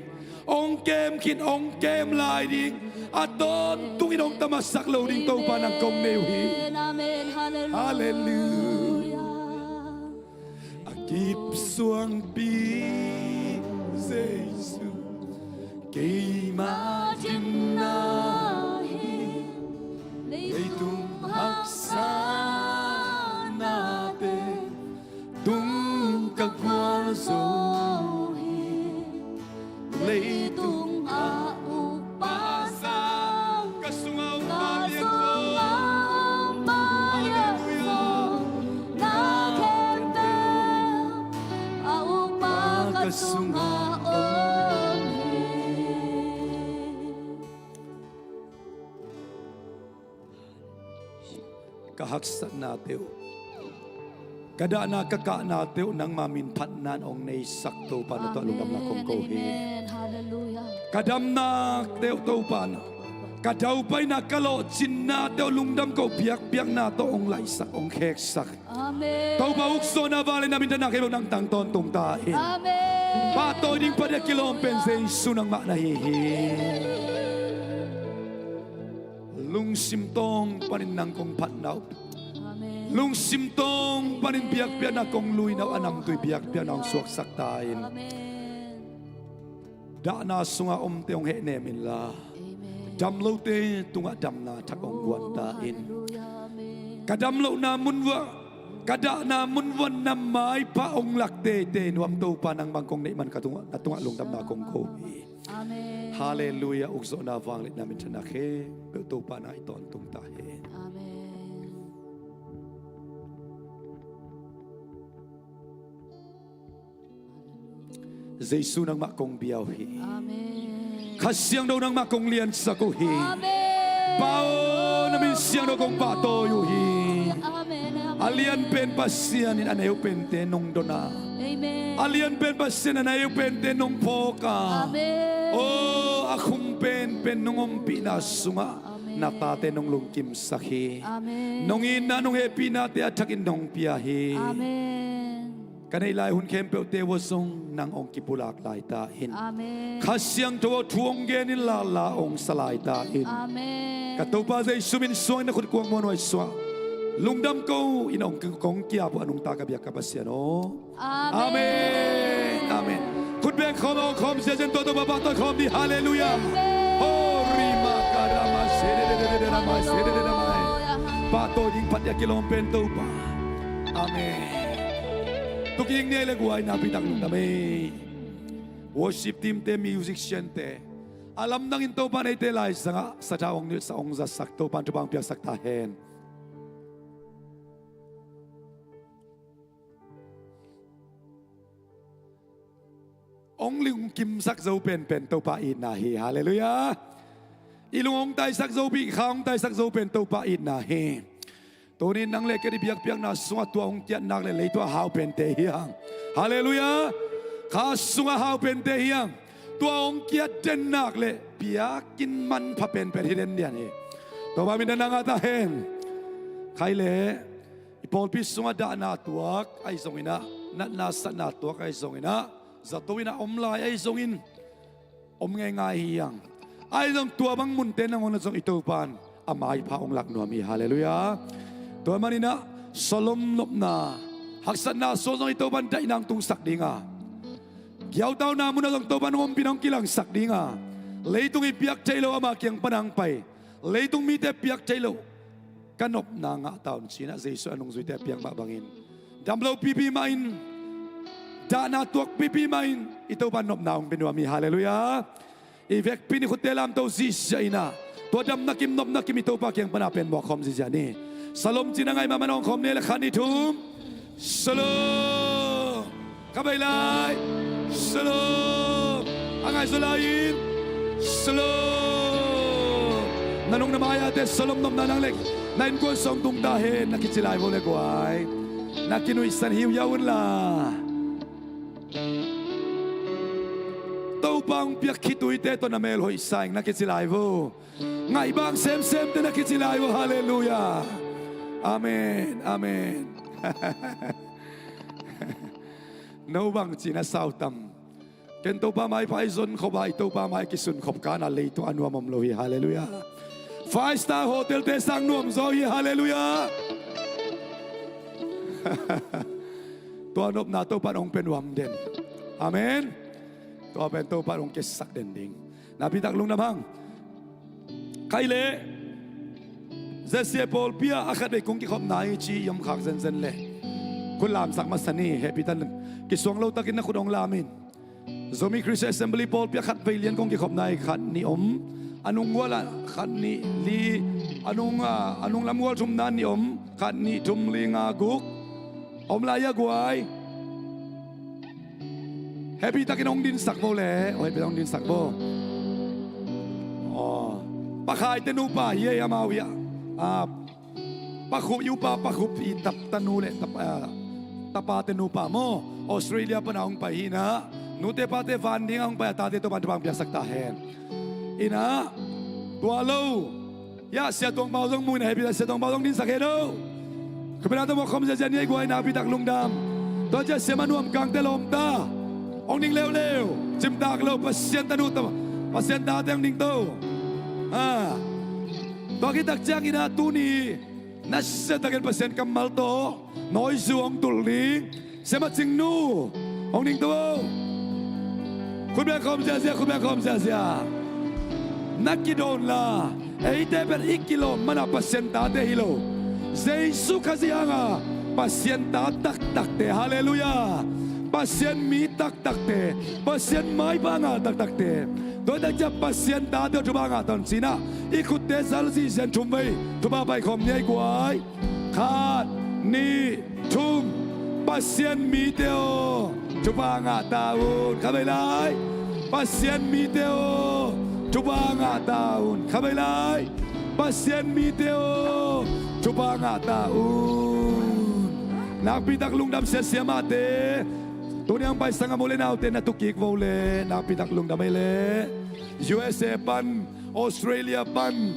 hong kem khin, hong kem lai ding, a tawntungin hong tamasak lo ding Topa nang kong nei uh hi. Halleluiah. A kip suangpi Jesu, keima dinna hi, leitung haksa nate tung ka gualzo hi. Leitung a ukpa sang, ka sungah ukpa lian zaw. Halleluiah. Na khempeuh a ukpa ka sungah om hi. Ka haksatnate uh, ka dahna ka kahnate uh nangma min phatna in hong neisak Topa, na tungah lungdamna kong ko hi. Ka damnate uh Topa, na ka daupaina, ka lawhcinnate uh lungdam ko biakpiakna tawh hong laihsak, hong kheksak. Topa, ukzawhna vangliatna minthanna khempeuh nang tang tawntung ta in. Pahtawi ding phat a kilawm pen Jesu nangmah na hi hi. Lungsim tawng panin nang kong phatna uh, lungsim tawng panin biakpiakna kong luina uh, a namtui biakpiakna hong suaksak ta in. Dahna sungah omte hong hehnem inla, dam lote tungah damna thak hong guan ta in. Ka dam lohna mun uah, ka dahna mun uah na maipha hong lak teitei nuam Topa, nang bang kong neih man ka tungah, na tungah lungdamna kong ko hi. Halleluiah. Ukzawhna vangliatna minthanna khempeuh Topa na i tawntung ta hen. Jesu nangmah kong bia uh hi. Kha Siangtho nangmah kong liansak uh hi. Pa aw, na min siangtho kong pahtawi uh hi. A lianpen Pasian in a neu pente nong don a, a lianpen Pasian in a neu pente nong phawk a, aw, a khum penpen nong ompihna sungah na tate nong lungkimsak hi. Nong itna, nong hehpihnate a thakin nong pia hi. Ka neih lai hun khempeuhte uah zong nang hong kipulak lai ta in. Kha Siangtho aw, thu hong gen in, la la hong sa lai ta in. Ka Topa Jesu min suangin na khut kuang muanhuai suah. Lungdam ko in hong kong kiap uh a nungta ka biak ka Pasian aw. Amen. Amen. Khut beng khawm, hong khawm ziazia in tua Topa pahtawi khawm ni. Halleluiah. Amen. Ho rima karama sededededededama sededededama. Pahtawi ding phat a kilawm pen Topa. Amen. Tukik ni ei le guai, nakpi tak lungdam ei. Worship team te, musician te, a lamdangin Topa in eite laizangah sathau hong nilhsak, hong zatsak, Topa in thupha hong piaksak ta hen. Hong lungkimsak zo penpen Topa itna hi. Halleluiah. I lung hong taisak zo, i kha hong taisak zo pen Topa itna hi. Tuni nang le kei i biakpiakna sungah tua hong kiat nak le lei tua hau pente hi hang. Halleluiah. Kha sungah hau pente hi hang. Tua hong kiat den nak le biakinn manpha penpen hi den dian hi. Topa min thang ngah ta hen. Khai le i pawlpi sungah dahna tuak ahi zonginah, natna satna tuak ahi zonginah, zato inah om lai ahi zongin, om ngeingai hi hang. Ahi zong tua bang munte nangawn ah zong i Topa in a maipha hong lak nuam hi. Halleluiah. Tua maninah sawlom nopna, haksatna sung zong i Topa in daihna hong tungsak dinga, giautauna munah zong Topa in hong ompihna hong kilangsak dinga, leitung i piak thei lo ama kiang pana hong pai, leitung mite piak thei lo, ka nopna ngah ta un cinah Jesu a nungzuite a piak mah bangin, dam lo pipi mahin, dahna tuak pipi mahin i Topa nopna hong pia nuam hi. Halleluiah. I vekpi in i khutte lamto zihziah inah, tua damna kim nopna kim i Topa kiang pana pen muak khawm zihziah ni. Shalom cina ngai mahmah hong khawm ni le khat ni thum. Shalom. Ka bei lai. Shalom. A ngai zaw lai-in. Shalom. Na nung na mai-ate shalom nopna nang le na innkuan sung tung ta hen, na kici lai vo le guai. Na kinuihsan hiuhiau unla. Topa hong piak khituite tawh na mel hoih sa ing, na kici lai vo. Ngaihbang semsemte na kici lai vo. Halleluiah. Amen. Amen. No bang cina sau tam. Ken Topa maipha i zon khop a, i Topa mai kisun khop kana leitung a nuam om lo hi. Halleluiah. Five star hotel te sang nuam zaw hi. Halleluiah. Tua nopna Topa in hong pia nuam den. Amen. Tua pen Topa in hong kisak den ding. Nakpi tak lungdam hang. Khai le, Zesia pawlpi ah a khatvei kong kikhopna hi ci i om khak zenzen le, khut lamsak masa ni. Hehpih tan, kisuang lo takin na khut hong lam in. Zomi Christian Assembly pawlpi ah khatvei lian kong kikhopna hi. Khat nih om. A nung gual ah khat nih li, a nung, ah, a nung lam gual thumna nih om. Khat nih thum li nga guk. Om lai a guai. Hehpih takin hong dinsak vo le. Hehpih takin hong dinsak vo. Aw. Pa Khai te nupa hi ei, amau hi a. Ah, Pa Khup i upa, Pa Khup i tap tanu le tap, ah, tapa te nupa maw. Australia pana hong pai hi inah. Nute pate van dinga hong pai a, tate Topa in thupha hong piaksak ta hen. Inah, tua lo. Yah, Sia Tuang Pau zong mu inah, hehpih ta Sia Tuang Pau zong dinsak hen o. Khupina tawh mawk khawm ziazia ni ei guai, nakpi tak lungdam. Tua ciah Sia Ma Nuam Kangte lawmta. Hong ding leuleu. Cimtak lo, Pasian tanu ta, Pasian tate hong ding to. Ah. Tua khit tak ciangin ah tuni nasia takin Pasian kammal tawh nawizu hong tul ding Sia Ma Cing Nu hong ding to o. Khut beng khawm ziazia, khut beng khawm ziazia. Na kidawn la, eite pen i kilawm mana Pasian tate hi lo. Jesu Khazih hanga Pasian ta taktakte, halleluiah. Pasian mi taktakte, Pasian maipha ngal taktakte. Tua hi tak ciah Pasian tate aw thupha ngah ta un cinah i khutte zal zihzian thum vei thupha pai khawm ni ei guai. Khat, nih, thum. Pasian mite aw, thupha ngah ta un. Kha vei lai. Pasian mite aw, thupha ngah ta un. Kha vei lai. Pasian mite aw, thupha ngah ta un. Nakpi tak lungdam sia, sia mate. Tuni ang paisang a mu le naute na tukik vo le, nakpi tak lungdam ei le. U S A pan, Australia pan,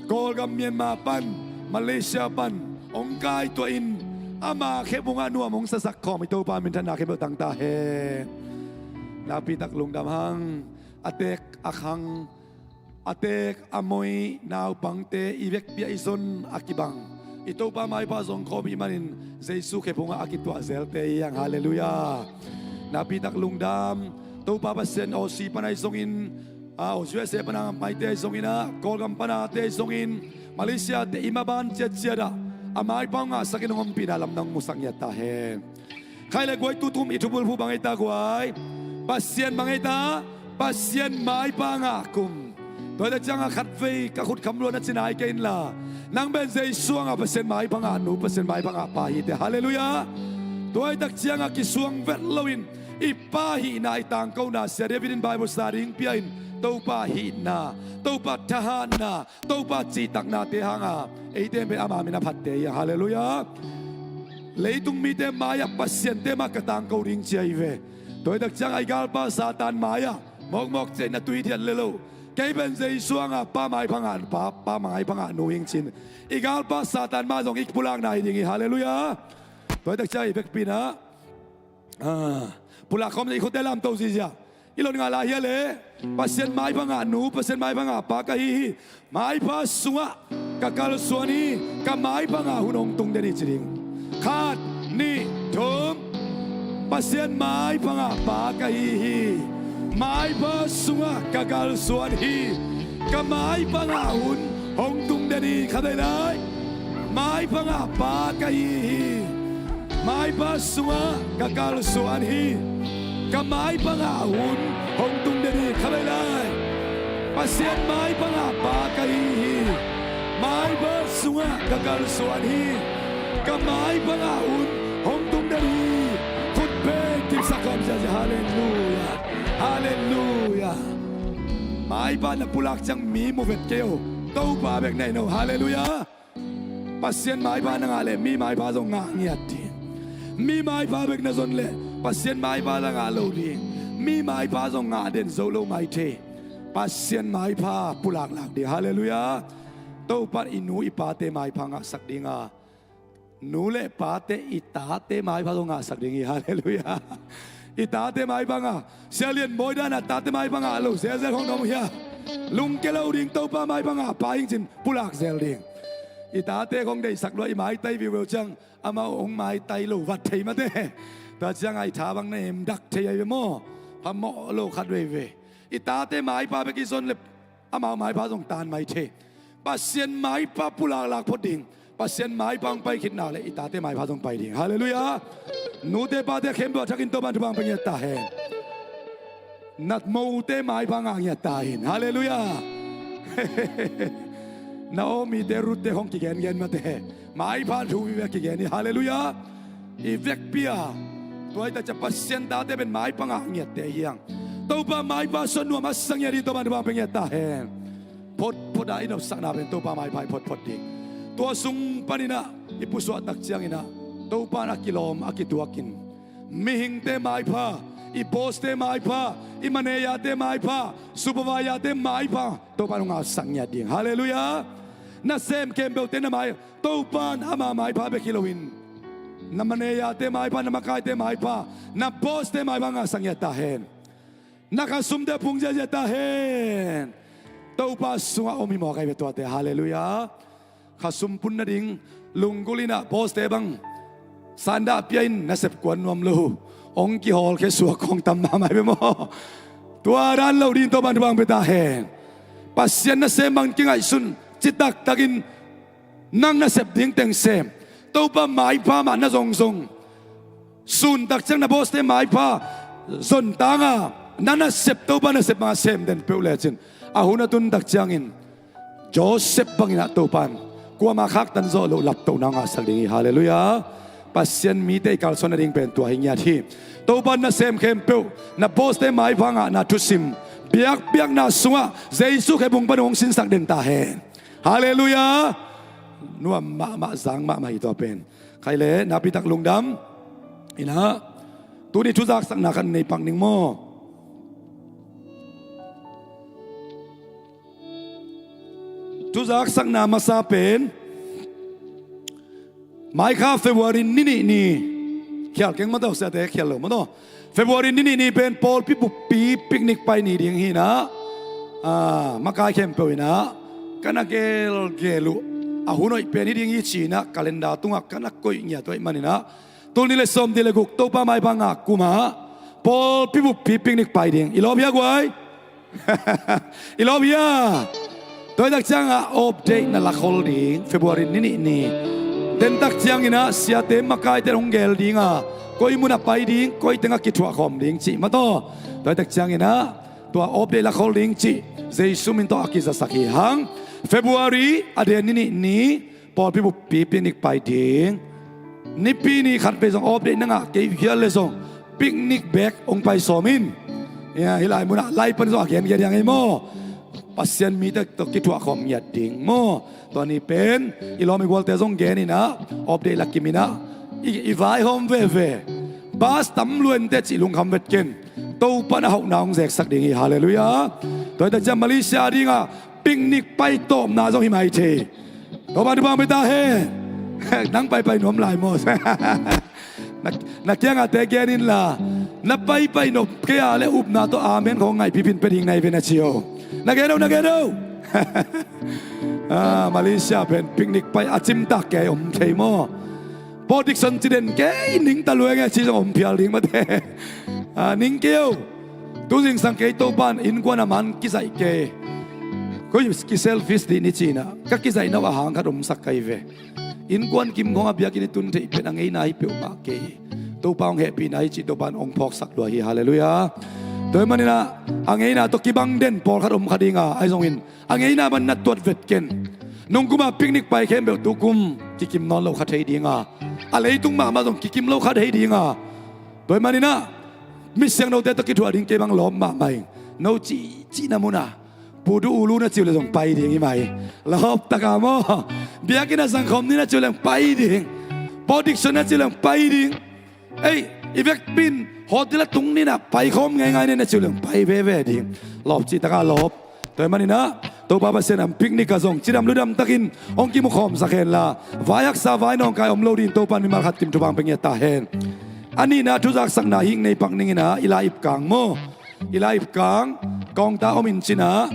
Kawlgam Myanmar pan, Malaysia pan hong kaituah in, ama khepbungah nuam hong sasak khawm i Topa minthanna khempeuh tang ta hen. Nakpi tak lungdam hang. A tek a khang, a tek a moi naupangte i vekpi ah i zon a kibang, i Topa maipha zong khawm i hih manin Jesu khepbungah a kituah zelte i hang, halleluiah. Nakpi tak lungdam. Topa Pasian Aussie pana i zongin, ah, U S A pana maite ahi zongin ah, Kawlgam panate ahi zongin, Malaysia te i maban ciatciat ah A maipha hong ngahsak in hong ompihna lamdang hong musak ngiat ta hen. Khai le guai, tutum i thubulphuh bang ei ta guai? Pasian bang ei ta? Pasian maipha ngah kum. Tua hi tak ciangah khatvei ka khut kham lua na ci nai kei inla, nang pen Jesu hangah Pasian maipha ngah nu, Pasian maipha ngah pa hi teh. Halleluiah. Tua hi tak ciangah kisuang vet loin i Pa hihna, i tangkona, Sia David in Bible study pia in, Topa hihna, Topa thahatna, Topa cihtaknate hanga eite pen ama min a phatte hi a. Halleluiah. Leitung mite mai-ah Pasian te mah ka tangko ding ci a hi ve. Tua hi tak ciangah i galpa Satan mai-ah mawkmawk ciah in a tui thiat le lo. Kei pen Jesu hanga Pa maipha ngah pa, Pa maipha ngah nu hing cin, i galpa Satan mah zong i pulakna hi ding hi. Halleluiah. Tua hi tak ciangah i vekpi inah Ah, pulak khawm i khutdei lamto zizia. I lon ngah lai hia le? Pasian maipha ngah nu, Pasian maipha ngah pa ka hi hi. Maipha sungah ka kalsuan hi. Ka maipha ngah hun hong tung den hi ci ding. Khat, nih, thum. Pasian maipha ngah pa ka hi hi. Maipha sungah ka kalsuan hi. Ka maipha ngah hun hong tung den hi. Khatvei lai. Maipha ngah pa ka hi hi. Maipha sungah ka kalsuan hi. Ka maipha ngah hun hong tung den hi. Khatvei lai. Pasian maipha ngah pa ka hi hi. Maipha sungah ka kalsuan hi. Ka maipha ngah hun hong tung den hi. Khut pen kipsak khawm ziazia. Halleluiah. Halleluiah. Maipha na pulak ciang mi mu vet kei o. Topa bek na hi no. Halleluiah. Pasian maipha na ngah leh mi maipha zong ngah ngiat ding. Mi maipha bek na zon leh Pasian maipha la ngah lo ding. Mi maipha zong ngah den zo lo maithei. Pasian maipha pulaklak ding. Halleluiah. Topa in i nu i pate maipha ngahsak ding a, nu le pate i tate maipha zong ngahsak ding hi. Halleluiah. I tate maipha ngah. Sia Lian Bawi dan a tate maipha ngah lo zelzel hong dong hia? Lungke lo ding. Topa maipha ngah pa hing cin pulak zel ding. I tate hong deihsak lua, i maitai viuviu ciang amau hong maitai lo vat thei mate. Tua ciangah i tha bang na em dak thei a hi ve maw? Phamawh lo khat veve. I tate maipha bek i zon leh amau maipha zong tan maithei. Pasian maipha pulaklak phot ding. Pasian maipha hong pai khit nak leh i tate maipha zong pai ding. Halleluiah. Nute pate khempeuh a thakin Topa in thupha hong pia ngiat ta hen. Na mote maipha ngah ngiat ta hen. Halleluiah. Naomi te, Ruth te hong kigengen mate. Maipha thu vive kigen hi. Halleluiah. I vekpi a, tua hi tak ciang Pasian tate pen maipha ngah ngiatte hi hang. Topa maipha sung nuam a sa ngiat ding, Topa in thupha pia ngiat ta hen. Photphot a i nopsakna pen Topa maipha hi photphot ding. Tua sung panin ah i pusuah tak ciangin ah Topa in a kilawm a kituakin mihingte maipha, i boss te maipha, i manager te maipha, supervisor te maipha Topa in hong ngahsak ngiat ding. Halleluiah. Na sem khempeuhte na mai Topa in ama maipha bek hi loin na manager te maipha, na makaite maipha, na boss te maipha ngahsak ngiat ta hen. Na khasumte phung ziazia ta hen. Topa sungah om hi mawk ahi ve tuate. Halleluiah. Khasum pun nading lunggulh in ah boss te bang sandah pia in nasep kuan nuam lo, hong kihawlkhia suak khong tam mahmah hi ve maw? Tua dan lo ding Topa in thupha hong pia ta hen. Pasian nasem bang kingaihsun, citaktakin nang nasep ding teng sem. Topa maipha mah na zongzong, sun tak ciang na boss te maipha zon tanga na nasep, Topa nasep banga sem den peuh lecin, a hun a tun tak ciangin Joseph bangin ah Topa in kuamah khaktan zawh loh laptohna hong ngahsak ding hi. Halleluiah. Pasian mite i kalsuan nading pen tua hi ngiat hi. Topa in nasem khempeuh, na boss te maipha ngahna thusim biakpiakna sungah Jesu khe bung pan hong sinsak den ta hen. Halleluiah. Nuam mahmah, zang mahmah hi tua pen. Khai le, nakpi tak lungdam in ah, tuni thuzaksakna khat nei pak ning maw? Thuzaksakna masa pen mai kha February ni nih ni, khial keng maw, tawh siate khial lo maw, tawh February ni nih ni pen pawlpi buppi picnic pai ni ding hi in ah, ah, makai khempeuh in ah ka na gelgel uh, a hun hoih pen hi ding hi ci in ah calendar tungah ka na koih ngiat uh ahih manin ah, tul nih le sawmnih le guk Topa maipha ngah kum ah pawlpi buppi picnic pai ding. I lawp hia guai? I lawp hia? Tua hi tak ciangah update na lakhol ding, February ni nih ni. Tentak cianginah siate makaite hong gel dinga, koi munah pai ding, koi tengah kithuahkhawm ding cih mataw. Tuaitak cianginah tua update lakhol ding cih Jesu min tawh a kizasak hi hang. February a den ni nih ni pawlpi buppi picnic pai ding. Nipi ni khat vei zong update na ngah kei hial le zong picnic bek hong pai sawm in. Hia, hih lai munah lai pan zong a gen gen diang ei maw? Pasian mite tawh kithuahkhawm ngiat ding maw? Tua ni pen i lawm i gualte zong gen inah update la kim inah i, i vaihawm veve. Bas tam luante cih lungkham vet ken. Topa na hauhna hong zeksak ding hi. Halleluiah. Tuaitak ciang Malaysia dingah picnic pai tawpna zong hi mai thei. Topa thupha hong pia ta hen. Nang paipai nuam lai maw? Na, na kiangahte gen inla, na paipai nop kei a le upna tawh amen khawng ngaihpih pin pia ding na hi ve na ci o. Na gen o, na gen o. Ah, Malaysia pen picnic pai a cimtak kei om thei maw? Pawdikson ci den kei ning ta lueng e ci zong om phial ding mate. Ah, ning kei o. Tu zingsang kei Topan innkuan a man kizaih kei. Koi kiselfish dih ni cinah ka kizaihna uh a hang khat omsak kai ve. Innkuan kim khawng a biakinn i tun theih pen a ngeina hi peuhmah kei. Topa hong hehpihna hi cih Topan hong phawksak lua hi. Halleluiah. Tua hi maninah a ngeina tawh kibang den pawlkhat om kha dinga, ahi zongin a ngeina man na tuat vet ken. Nungkuma picnic pai khempeuh tukum kikim nawn lo kha thei dinga, a leitung mahmah zong kikim lo kha thei dinga. Tua hi maninah misiangnote tawh kithuah ding kei bang lawp mahmah ing. No cihcihna munah Pu Du ulu na ciu le zong pai ding hi mai. Lawp taka maw? Biakinn a zangkhawm ni na ciu leng pai ding. Pawdikson na ciu leng pai ding. Ei, i vekpin hotel a tung ninah paikhawm ngeingai ni na ciu leng pai veve ding. Lawp cih taka lawp. Tua hi maninah Topa Pasian a picnic ah zong cidam ludam takin hong kimukhawmsak henla, vai haksa vai nawngkai om lo dingin Topa in mimal khat kim thupha hong pia ngiat ta hen. A nihna thuzaksakna hih nei pak ninginah i lai ip kang maw? I lai ip kang kawngta om in cinah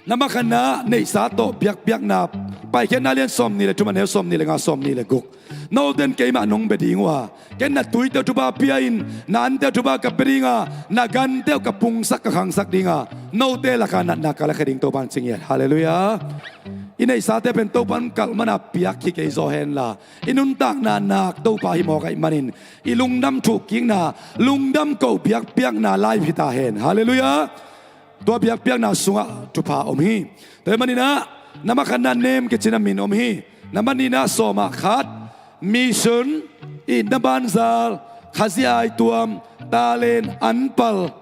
na makhanna neihsa tawh biakpiakna Paikhiatna lian sawm nih le thum a neu sawm nih le nga sawm nih le guk. Noten keimah nong bia ding uh a, ken na tuite uh thupha pia in, na ante uh thupha ka pia dinga, na gante uh ka pungsak ka khangsak dinga, note laka natna ka lakhia ding Topan ci ngiat. Halleluiah. I neihsate pen Topan kalh mana piak hi kei zaw henla, i nuntakna nak Topa hi mawk ahih manin i lungdam thukkikna, lungdam koh biakpiakna lai hi ta hen. Halleluiah. Tua biakpiakna sungah thupha om hi. Tua hi maninah na makhanna nem kicina min om hi. Na maninah sawma khat, mission, itna banzal, khazia aituam, talent, anpal,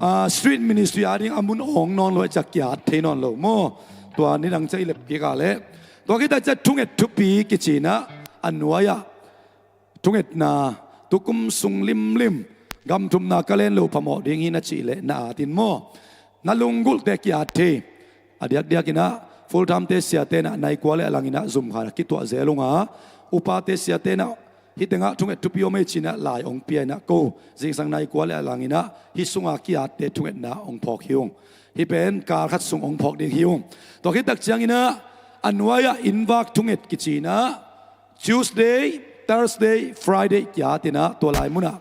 ah, street ministry a ding a mun awng nawn lo, a ciak kiat thei nawn lo maw? Tua nidang ciah i lep kik a leh tua khita ciah thunget thupi kicinah a nuai-ah thungetna, tukum sung limlim, gamthumna ka len lo phamawh ding hi na cih leh na atin maw? Na lunggulhte kiat thei. A diakdiakinah full time-te siatenah nai kua le a langinah zumkhan a kituah zel unga, upate siatenah hih tengah thunget thupi om ei cinah lai hong pia inah ko zingsang nai kua le a langinah hih sunga kiatte thungetna hong phawk hi ung. Hih pen kal khat sung hong phawk ding hi ung. Tua khittak cianginah a nuai-ah innvak thunget kicinah Tuesday, Thursday, Friday kiatinah tua lai munah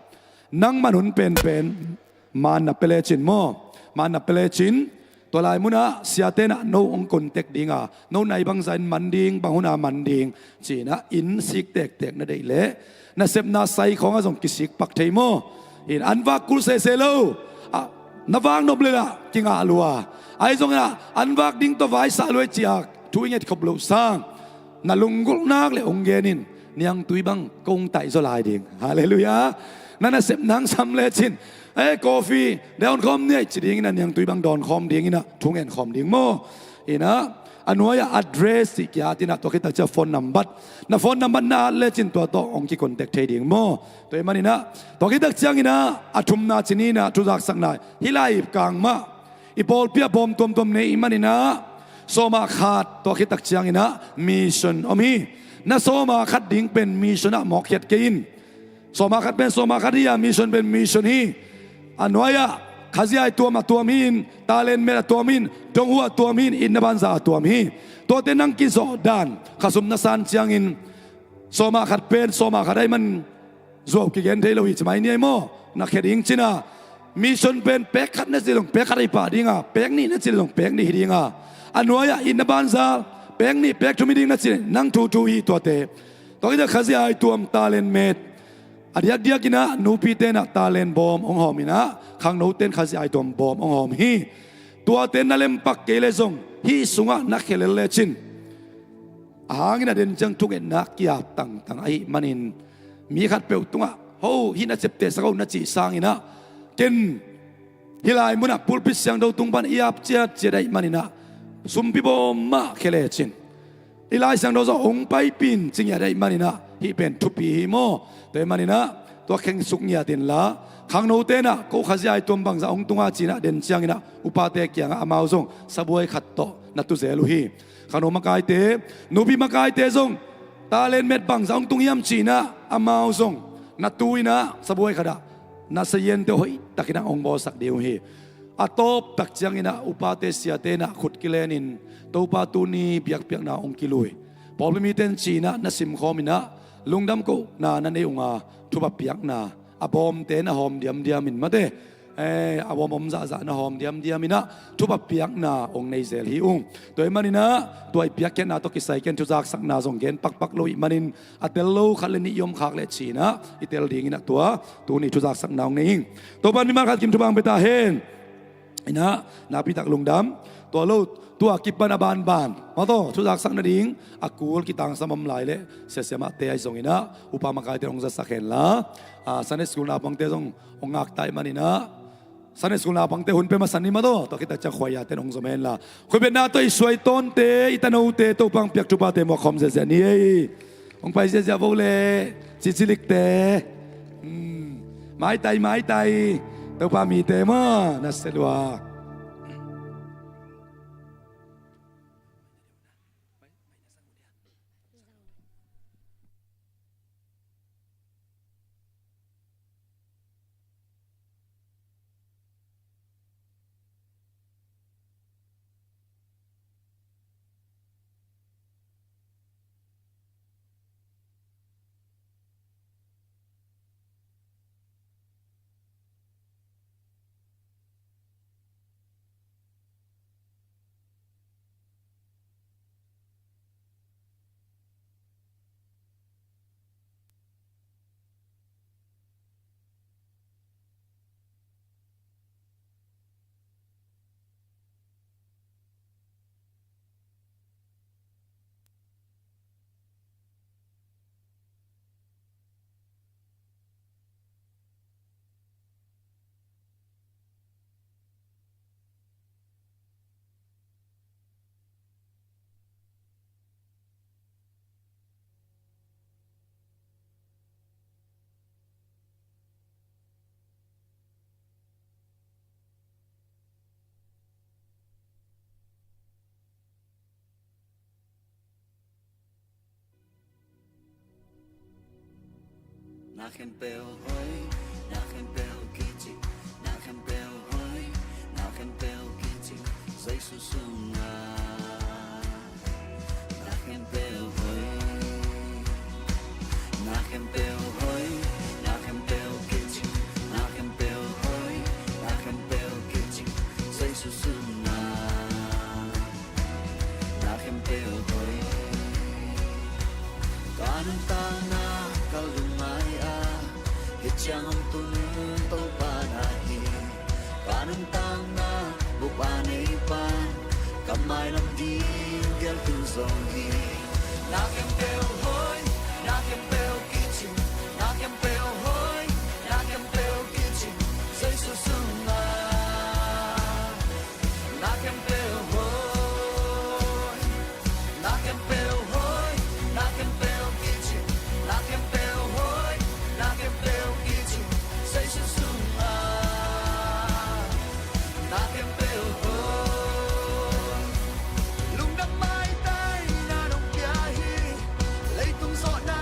nangman hun penpen manna pia lecin maw? Manna pia lecin tua lai munah siatenah no hong contact dinga, no nai bangza in man ding, bang huna man ding cinah inn sik tektek na deih leh nasepna sai khawngah zong kisik pak thei maw? In an vak kul sese lo. Ah, na vak nop leh lah kingah lua. Ahi zongin ah an vak ding tawh vaisah lua i ciak thu i nget khop loh sang na lunggulh nak le hong gen in, niangtui bang kong taih zaw lai ding. Halleluiah. Na nasep nang sam lecin, eh, coffee dawnkhawm ni ei ci dingin ah niangtui bang dawnkhawm dingin ah thu ngenkhawm ding maw? Inah a nuai-ah address cih kiat inah tua khittak ciah phone number, na phone number na at lecin tua tawh hong kicontact thei ding maw? Tua hi maninah tua khittak cianginah a thumna ci ninah thuzaksakna hih lai ip kang mah i pawlpi ah bawm tuamtuam nei i maninah sawma khat tua khittak cianginah mission om hi. Na sawma khat ding pen mission ah mawkkhiat kei in. Sawma khat pen sawma khat hi a, mission pen mission hi. A nuai-ah khazia i tuam a tuam hi in, talent met a tuam hi in, donghu a tuam hi in, itna banza a tuam hi. Tuate nang kizawh dan khasum na san ciangin sawma khat pen sawma khat ahih man zuau kigen thei lo hi ci mai ni ei maw? Na khia ding cina mission pen pek khat na ci leh zong pek khat hi pah dinga, pek nih na ci leh zong pek nih hi dinga, a nuai-ah itna banza pek nih pek thum hi ding na ci, nang thu thu hi tuate. Tua khit ciang khazia aituam talent met. A diakdiak in ah nupite in ah talent bawm hong hawm in ah khangnote in khazia aituam bawm hong hawm hi. Tuate na lempak kei leh zong hih sungah na khia lel lecin, a hang in a den ciang thungetna kiap tangtang ahih manin, mi khatpeuh tungah, "Ho, hih na ciaptehsak o," na cih sangin ah, ken hih lai munah pulpit siangtho tung pan i ap ciatciat ahih manin ah, sumpi bawm mah khia lecin, hih Lai Siangtho zong hong paipih in ci ngiat ahih manin ah, hih pen thupi hi maw? Tua ahih manin ah tua khensuk ngiat inla, khangnote in ah, "Ko khazia aituam bangzah hong tung a?" ci-in ah den ciangin ah upate kiangah amau zong sabuai khat tawh na tu zel uh hi. Khangno makaite, nupi makaite zong, "Talent met bangzah hong tung hiam?" ci-in ah amau zong na tu in ah sabuai khatah na saziante hoihtakin ah hong bawlsak ding uh hi. A tawptak ciangin ah upate siate in ah khut kilenin, "Topa, tuni biakpiakna hong kilui. Pawlpi mite in," ci-in ah na simkhawm in ah, lungdam kohna na nei ung a, thupha piakna a bawmte na hawm diamdiam in mate, eh, a bawm om zahzah na hawm diamdiam in ah thupha piakna hong nei zel hi ung. Tua ahih manin ah tua i piakkhiatna tawh kisai ken thuzaksakna zong gen pakpak lo ahih manin, a tel lo khat le nih i om khak leh ci-in ah i tel dingin ah tua tuni thuzaksakna hong nei ing. Topa in mimal khat kim thupha hong pia ta hen. In ah nakpi tak lungdam. Tua lo, tua kipan a banban, maw taw, thuzaksak nading a kul kitangsam om lai leh, siasia mahte ahi zongin ah upa makaite hong zatsak henla, ah, Sunday school naupangte zong hong ngak ta ahih manin ah, Sunday school naupangte hun pia masa ni, maw taw. Tua khit tak ciang khuaiate in hong zom henla, khuaibetna tawh i suai tawnte, i tanote, Topa hong piak thuphate muak khawm ziahziah ni ei. Hong pai ziahziah vo leh, cicilikte. Hmm. Maitai, maitai. Topa mite maw, na se lua. Na khempeuh hoih, na khempeuh kicing, na khempeuh hoih, na khempeuh kicing, Jesu sungah. Na khempeuh hoih, na khempeuh hoih, na khempeuh kicing, na khempeuh hoih, na khempeuh kicing, Jesu sungah. Na khempeuh hoih. Ka nuntakna ka lungngai ah, hih ciang hong tun Topa na hi. Ka nuntakna bup a nei pan, ka mailam ding gel khin zong hi. Na khempeuh hoih, na khempeuh kicing, na khempeuh hoih, na khempeuh kicing, Jesu sungah. Na khempeuh hoih, na khempeuh hoih, na khempeuh kicing, na khempeuh hoih, na khempeuh kicing, Jesu sungah. Na khempeuh hoih. Lungdam maitai na nong pia hi, leitung zawhna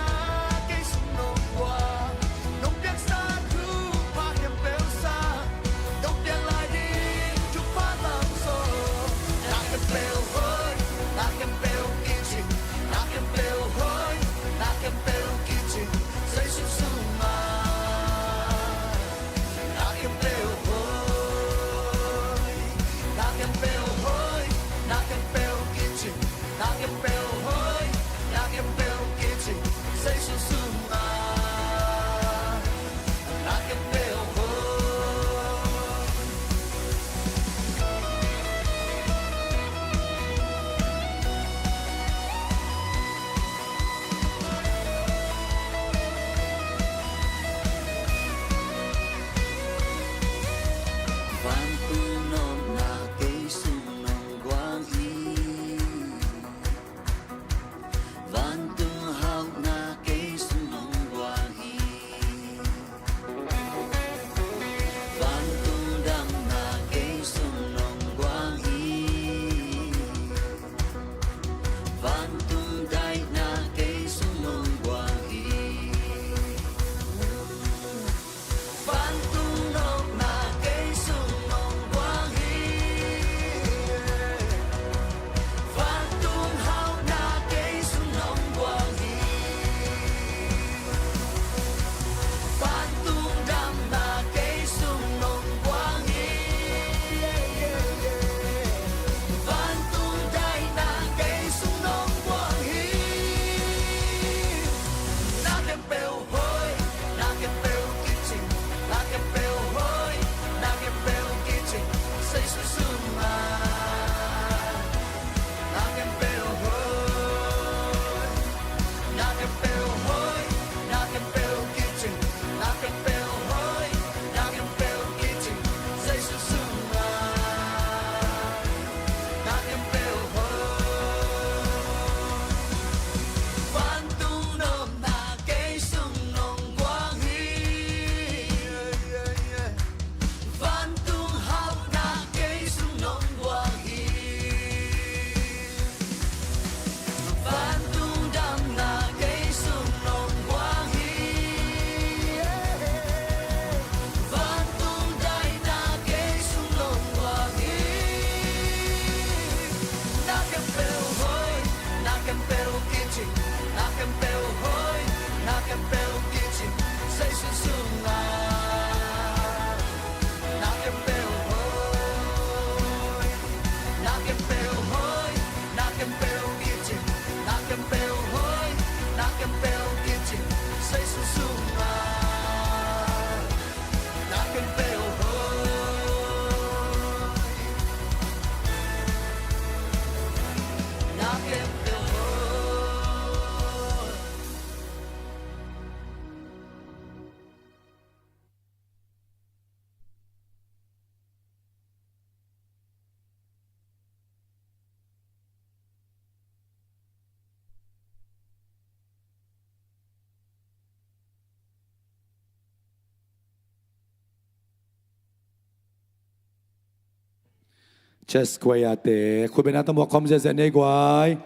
Chess Choir te khutbetna tawh muak khawm ziahziah ni ei guai.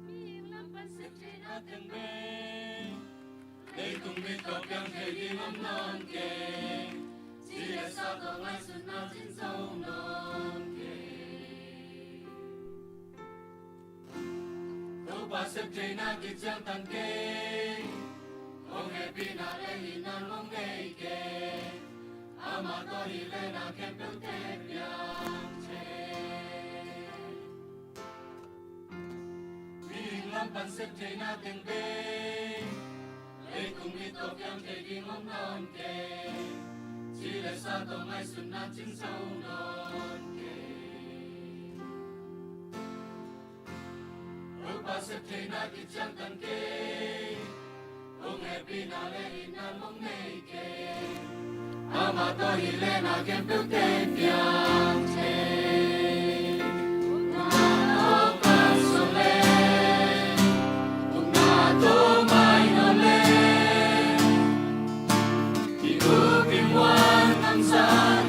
Mihing lam pan sep theihna teng bei, leitung mit tawh piang thei ding om nawn kei. Ci le sa tawh ngaihsutna cin zo nawn kei. Topa sep theihna kiciangtan kei, hong hehpihna le itna hong nei kei. Amah tawh hih le na khempeuhte piang thei. Mihing lam pan sep theihna teng bei, leitung mit tawh piang thei ding om nawn kei. Ci le sa tawh ngaihsutna cin zo nawn kei. Topa sep theihna kiciangtan kei, hong hehpihna le itna hong nei kei. Amah tawh hih le na khempeuhte piang thei. Hong kalsuan le, hong na tawh mai nawn le, i up i muan ngamsa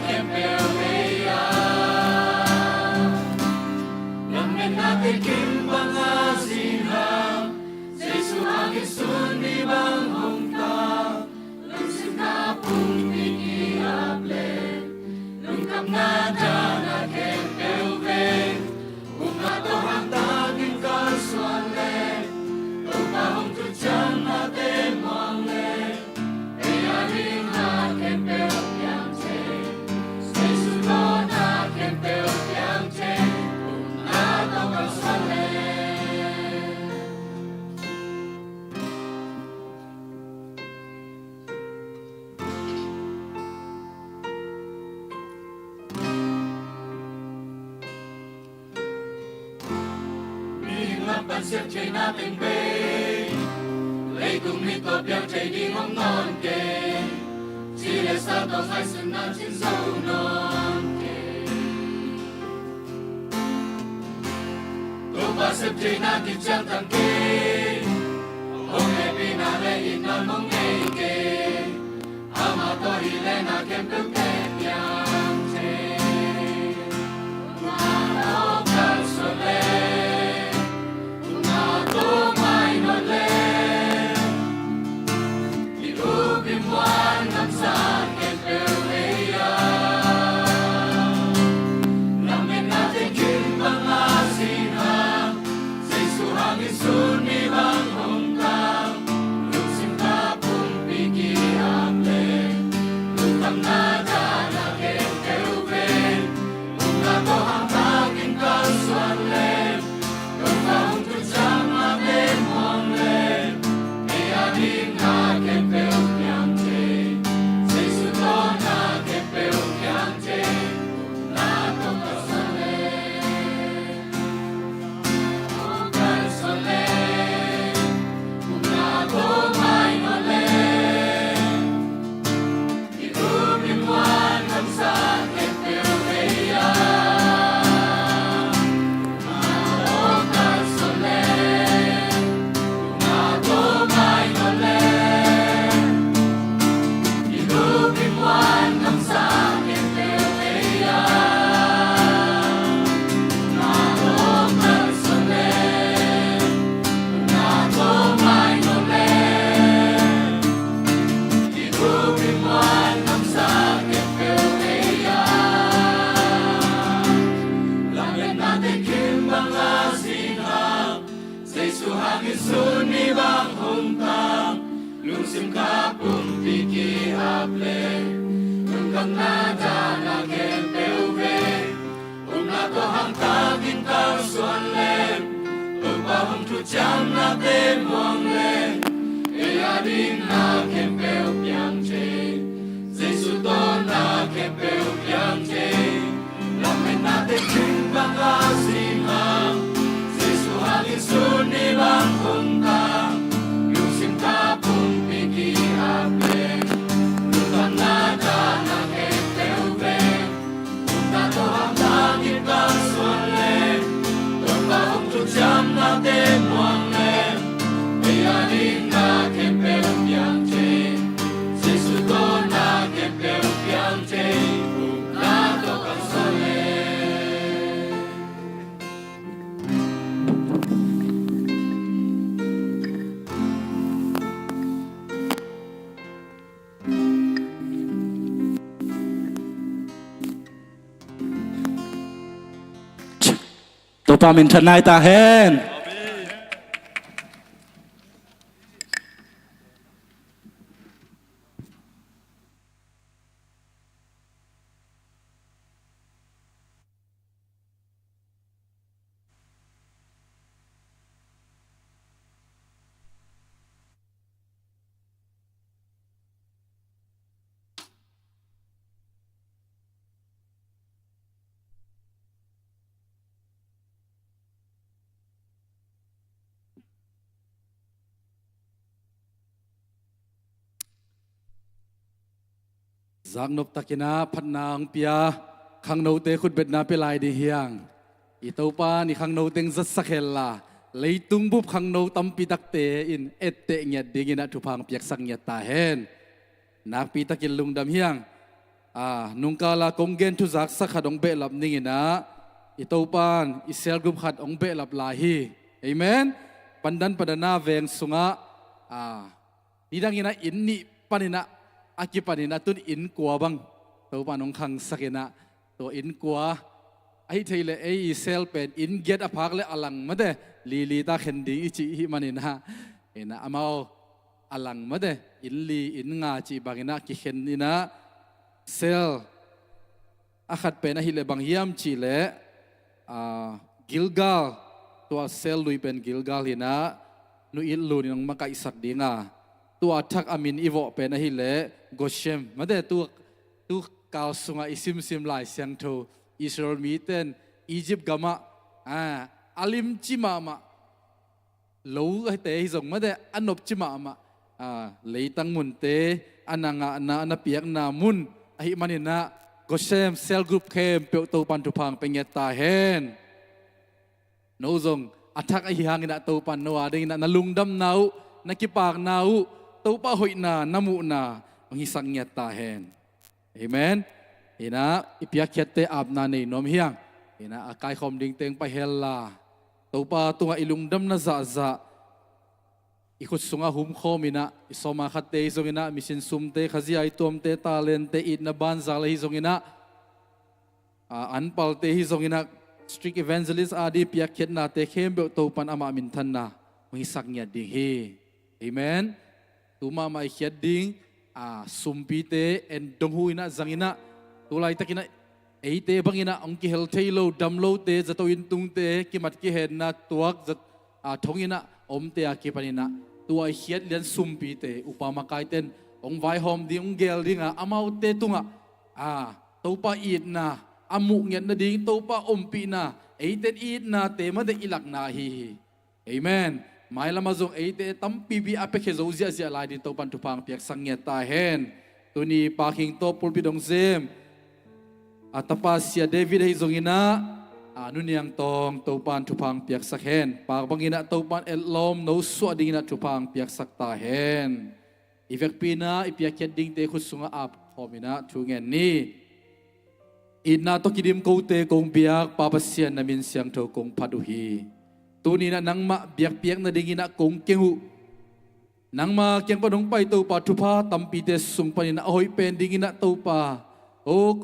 khempeuh ei a. Lametnate kim bang a zin hang, Jesu hangin sun mi bang hong tang. Lungsimna pumpi ki-ap le, lungkhamna dan a khempeuh veng. Upna tawh hangtakin kalsuan le, Topa hong thuciamnate muang le, ei a ding a khempeuh piang thei. Jesu tawh na khempeuh piang thei. Upna tawh kalsuan le. Mihing lam pan sep theihna teng bei, leitung mit tawh piang thei ding om nawn kei. Ci le sa tawh ngaihsutna cin zo nawn kei. Topa sep theihna kiciangtan kei, hong hehpihna le itna hong nei kei. Amah tawh hih le na khempeuhte piang thei. Upna tawh kalsuan le, upna tawh mai nawn le, i up i muan ngamsa khempeuh ei a. Lametnate kim bang a zin hang, Jesu hangin sun mi bang hong tang. Lungsimna pumpi ki-ap le, Hong thuciamnate muang leng, ei a ding na khempeuh piang thei. Jesu tawh na khempeuh piang thei. Lametnate tung bang a zing hang, Jesu hangin sun ni bang hong tang. Lungsim tha pumpi ki-ap leng, lungdamna tha na khempeuh veng. Topa minthanna hi ta hen. Zaknop takin ah phatna hong pia khangnote khutbetna pia lai ding hi hang. I Topa in i khangno teng zatsak hen la, leitung bup khangno tampi takte in etteh ngiat dingin ah thupha hong piaksak ngiat ta hen. Nakpi takin lungdam hi hang. Ah, nungkala kong gen thu zaksak khat hong behlap ning in ah, i Topa in i cell group khat hong behlap lai hi. Amen. Pandan Padana veng sungah, ah, nidang in ah inn nih panin ah, a kipanin ah tun inn kua bang Topa in hong khangsak in ah, tua inn kua, ahi thei leh ei i cell pen inn giat a phak leh a lang mate, li li ta khen ding i cih hi manin ah, in ah amau a lang mate, inn li inn nga cih bangin ah kikhen in ah, cell a khat pen ahih leh bang hiam cih leh, ah, Gilgal, tua cell lui pen Gilgal hi in ah, Nu It Lun in hong makaihsak ding a, tua thak a min i vawh pen ahih leh Goshen mate, tu, tu kal sungah i simsim Lai Siangtho, Israel mite in Egypt gamah, ah, a limci mahmah lote hi zong mate, a nopci mahmah, ah, leitang munte, a na ngahna, a na piakna mun ahih manin ah, Goshen cell group khempeuh Topa in thupha hong pia ngiat ta hen. No zong a thak ahi hangin ah Topa in no a dingin ah na lungdamna uh, na kipakna uh, Topa hoihna na muhna hong hisak ngiat ta hen. Amen. In ah i piakkhiatte apna nei nuam hi hang. In ah a kaikhawm ding teng pai hen la, Topa tungah i lungdamna zahzah i khut sungah humkhawm in ah, i sawma khatte hi zongin ah, mission sumte, Khazih aituamte, talente, itna banzal ahi zongin ah, ah, anpalte hi zongin ah, street evangelist a ding piakkhiatnate khempeuh Topa in amah minthanna hong hisak ngiat ding hi. Amen. Tu mahmah i khiat ding, ah, sumpite en dong hu in ah zang in ah, tu laitakin ah eite bangin ah hong kihel thei lo, dam lote, zato inntungte, kimat kihenna tuak, zat, ah, thong in ah omte a kipanin ah, tua i khiat lian sumpite upa makaite in hong vaihawm ding, hong geel ding a, amaute tungah, ah, Topa itna a muh ngiat nading, Topa ompihna, eite in itnate mate i lakna ahi hi. Amen. Mailamah zong eite tampipi a piakhia zo ziahziah lai ding Topa in thupha hong piaksak ngiat ta hen. Tuni Pakhing tawh pulpit hong zem a tapa Sia David ahi zongin ah, a, Nu Niang Tawng Topa in thupha hong piaksak hen. Pak bangin ah Topa in etlawm no suah dingin ah thupha hong piaksak ta hen. I vekpi in ah i piakkhiat dingte khut sungah ap khawm in ah thu ngen ni. Itna tawh kidim kote kong biak Pa Pasian, na min siangtho kong phat uh hi. Tuni in ah nangmah biakpiak nadingin ah kong keng uh. Nangma kiang pan hong pai Topa, thupha tampite sung panin ah a hoih pen dingin ah Topa, o,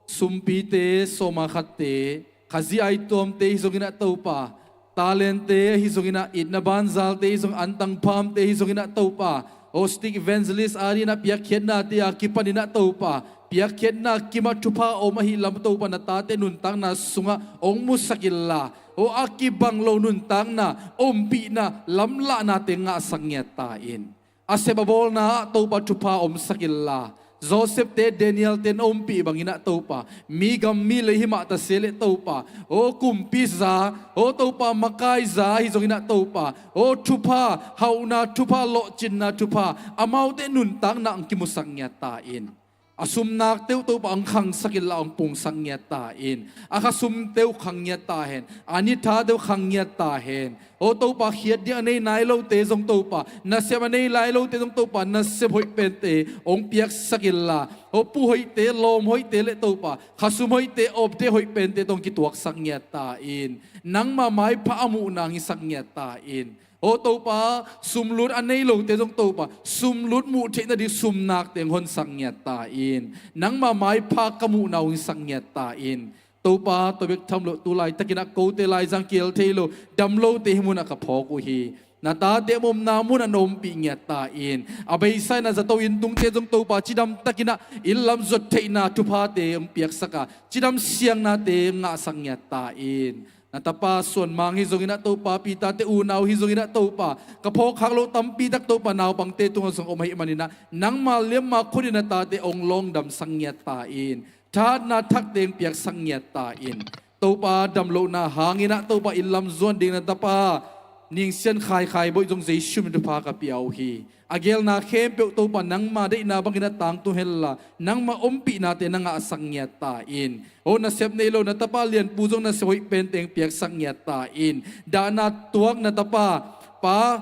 sumpite, sawma khatte, Khazih aituamte hi zongin ah Topa, talente hi zongin ah, itna banzalte hi zong, antang phamte hi zongin ah Topa, o, street evangelist a dingin ah piakkhiatnate a kipanin ah Topa, Piakkhiatna kimah thupha a om ahih lam Topa na tate nuntakna sungah hong musak inla, aw a kibang lo nuntakna, ompihna, lamlahnate ngahsak ngiat ta in. A sep a bawlna ah Topa thupha omsak inla, Joseph-te Daniel-te na ompih bangin ah Topa, mi gam mi lei hi mah ta se leh Topa, aw kumpiza, aw Topa makaiza ahi zongin ah Topa, aw thupha hauhna, thupha lawhcinna, thupha amaute nuntakna hong kimusak ngiat ta in. A sumnakte uh Topa hong khangsak inla hong pungsak ngiat ta in. A khasumte uh khang ngiat ta hen. A nithate uh khang ngiat ta hen. Aw Topa, khiat ding a nei nai lote zong Topa, nasep a nei nai lote zong Topa, nasep hoih pente hong piaksak inla, aw pu hoihte, lawm hoihte leh Topa, khasum hoihte, awpte hoih pente tawh hong kituaksak ngiat ta in. Nangma maipha a muhna hong hisak ngiat ta in. Aw Topa, sumlut a nei lote zong Topa, sumlut muh theih nading sumnakte hong honsak ngiat ta in. Nangma maipha ka muhna hong hisak ngiat ta in. Topa, tua bek tham loh tu laitakin ah kote laizang kihel thei lo, dam lote hih munah ka phawk uh hi. Na tate a omna munah na ompih ngiat ta in. A beisa in a zato inntungte zong Topa, cidam takin ah inn lam zuat theihna thuphate hong piaksak a, cidam siangnate hong ngahsak ngiat ta in. Na tapa Suan Mang hi zongin ah Topa, Peter-te unau hi zongin ah Topa, ka phawk khak loh tampi tak Topa, naupangte tungah zong om ahih manin ah, nangma liamma khut in na tate hong lawngdamsak ngiat ta in. Thahatna thakte hong piaksak ngiat ta in. Topa, damlohna hangin ah Topa, inn lam zuan ding na tapa Ning Sian Khai Khai Bawi zong Jesu min thupha ka pia uh hi. A geelna khempeuh Topa, nangma deihna bangin a tangtung henla, nangma ompihnate na ngahsak ngiat ta in. Aw nasep nei lo na tapa Lian Pu zong nasep hoih pente hong piaksak ngiat ta in. Dahna tuak na tapa Pa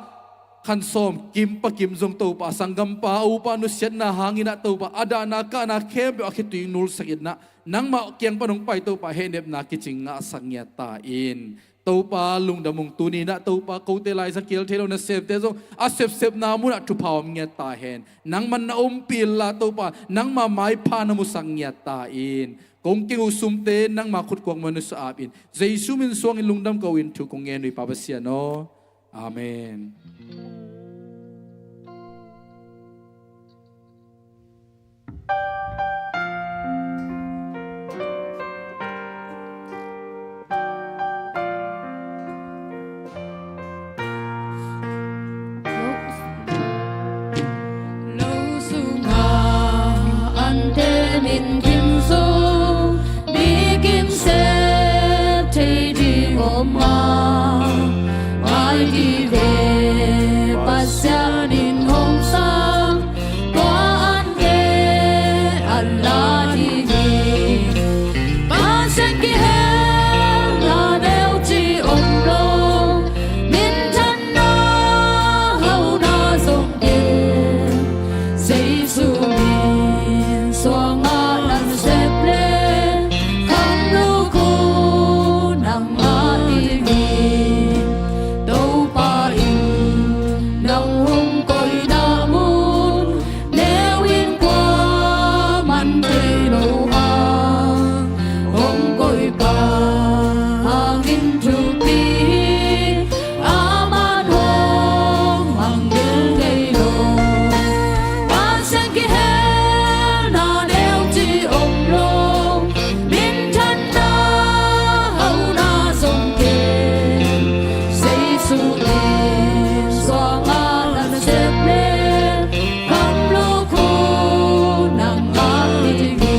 Khan Sawm Kim, Pa Kim zong Topa, a sanggampa, a upa nusiatna hangin ah Topa, a dahna kahna khempeuh a khitui nulsak in ah, nangmah kiang pan hong pai Topa, hehnepna kicing ngahsak ngiat ta in. Topa, lungdam ung. Tuni in ah Topa, kote laizang kihel thei lo nasemte zong a sepsepna munah thupha om ngiat ta hen. Nangman na ompih inla Topa, nangma maipha na musak ngiat ta in. Kong keng uh sumte nangma khutkuak mah na suah ap in. Jesu min suangin lungdam ko in, thu kong ngen uh hi Pa Pasian aw. Amen. Lo sungah an temin kim zo, mi kim sep thei ding om a, ngai dih ve Pasian in hong sang, tua ante an la dih hi. Pasian kihelna neu ci om lo, minthanna hauhna zong ken, Jesu min suangah na sep le, kham lukhu nangmah ding hi. Topa in nang hong koihna mun, neu in kuaman thei lo a, hong koihpa hangin thupi hi. Aman hong mang ngei ngei lo. Pasian kihelna neu ci om lo, minthanna hauhna zong ken, Jesu min suangah na sep le, kham lukhu nangmah ding hi.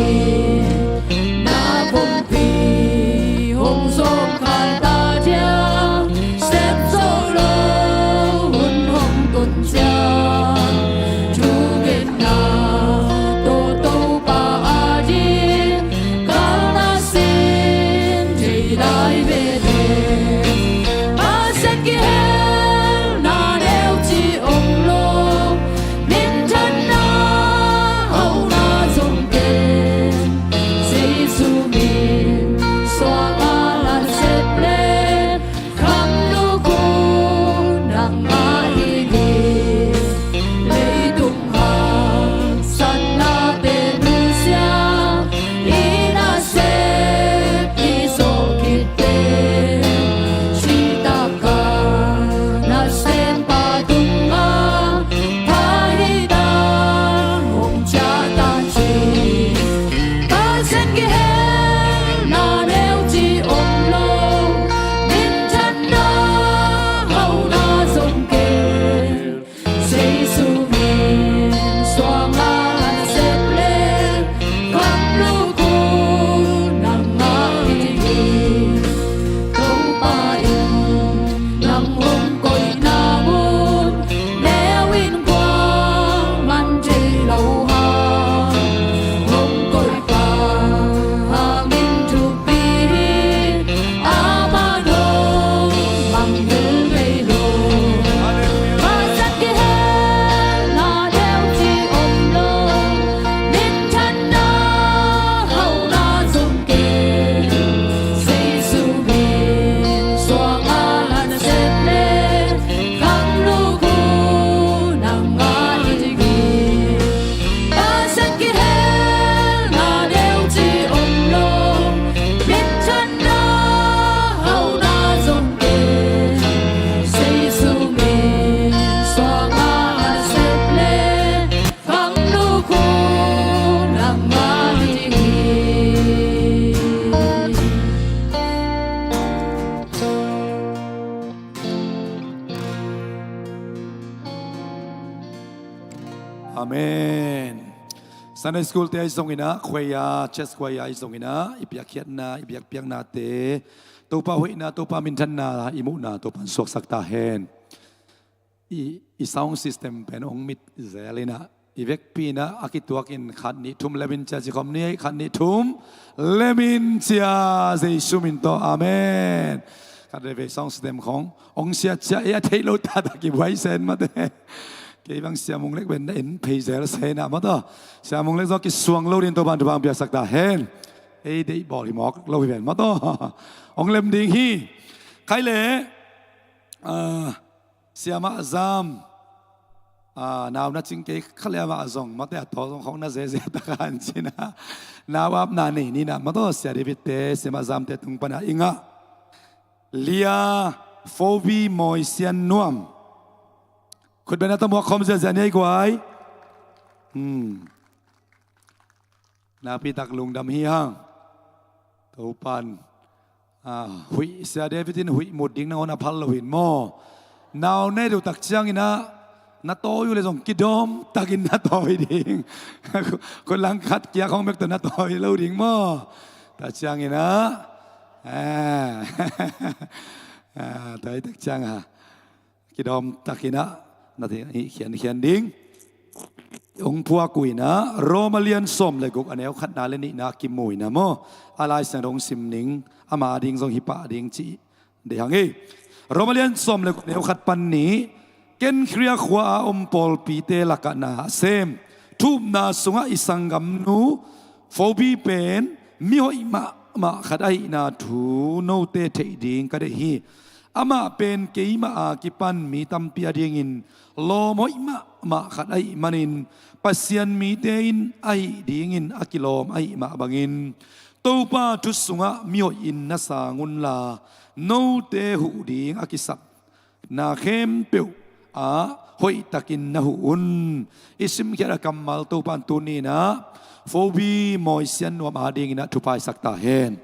Na pumpi hong zawngkhal ta dia, sep zo lo hun hong tun ciang, thugenna tawh Topa ading kalna sin thei lai ve le. Pasian kihelna neu ci om lo, minthanna hauhna zong ken, Jesu min suangah na sep le, kham lukhu nangmah ding hi. Leitung haksatnate nusia, i nasep i zawh khit teh, Amen. Sunday school te ahi zongin ah, choir, church choir ahi zongin ah, i biakpiakna, i biakpiaknate, Topa hoihna, Topa minthanna i muhna Topa'n suaksak ta hen. I, i sound system pen hong mit zel in ah, i vekpi in ah a kituakin khat nih thum lemin cia ci khawm ni, khat nih thum lemin cia, Jesu min tawh, amen. Khat veve sound system khawng hong siat cia, ei a theih lo taktak i buai sen mate. Kei bang Sia Mung Lek pen na en phei zel sen ah maw taw. Sia Mung Lek zong kisuang lo ding Topa'n thupha piaksak ta hen. Ei deih bawl hi mawk lo hi ven maw taw. Hong lem ding hi. Khai leh, ah, Sia Mah Zam, ah, nau na cing kei kha leh amah zong mate, a taw zong khawng na zeze tak a, an cin ah, nau apna nei ni na maw taw, Sia David te, Sia Mah Zam te tung pan ah i ngah Lia Fobi Mawi Sian Nuam. Khut beng na tawh muak khawm ziazia ni ei guai. Hmm. Nakpi tak lungdam hi hang. Topa'n, ah, huih, Sia David in huih mut ding nangawn a phal lo hi in maw. Nau na et uh tak ciangin ah na tawi uh leh zong kidawm takin na tawi ding. Khut langkhat kia khawng bek tawh na tawi lo ding maw. Tak ciangin ah, ah, ah, tawi tak ciang ah kidawm takin ah na hih khiankhian ding. Hong phuak uh in ah, Roma lian sawm leh guk, a neu khatna leh nihna kimu in ah maw, a Lai Siangtho hong sim ning, ama ding zong hi pah ding cih deih hang ei. Roma lian sawm leh guk, neu khat pan nih. Kenkrea khua-a om pawlpite lakah na sem, thu upna sungah i sanggamnu Fobi pen mi hoih mahmah khat ahihna thu note theih ding ka deih hi. Amah pen keimah a kipan mi tampi adingin lawm hoih mahmah khat ahih manin, Pasian mite in ahih dingin a kilawm ahih mah bangin, Topa thu sungah mi hoihin na sang unla, note huh ding a kisap na khempeuh ah hoihtakin na huh un. I simkhiat a kammal Topa'n tuni in ah Fobi Mawi Sian Nuam adingin ah thupha i sak ta hen.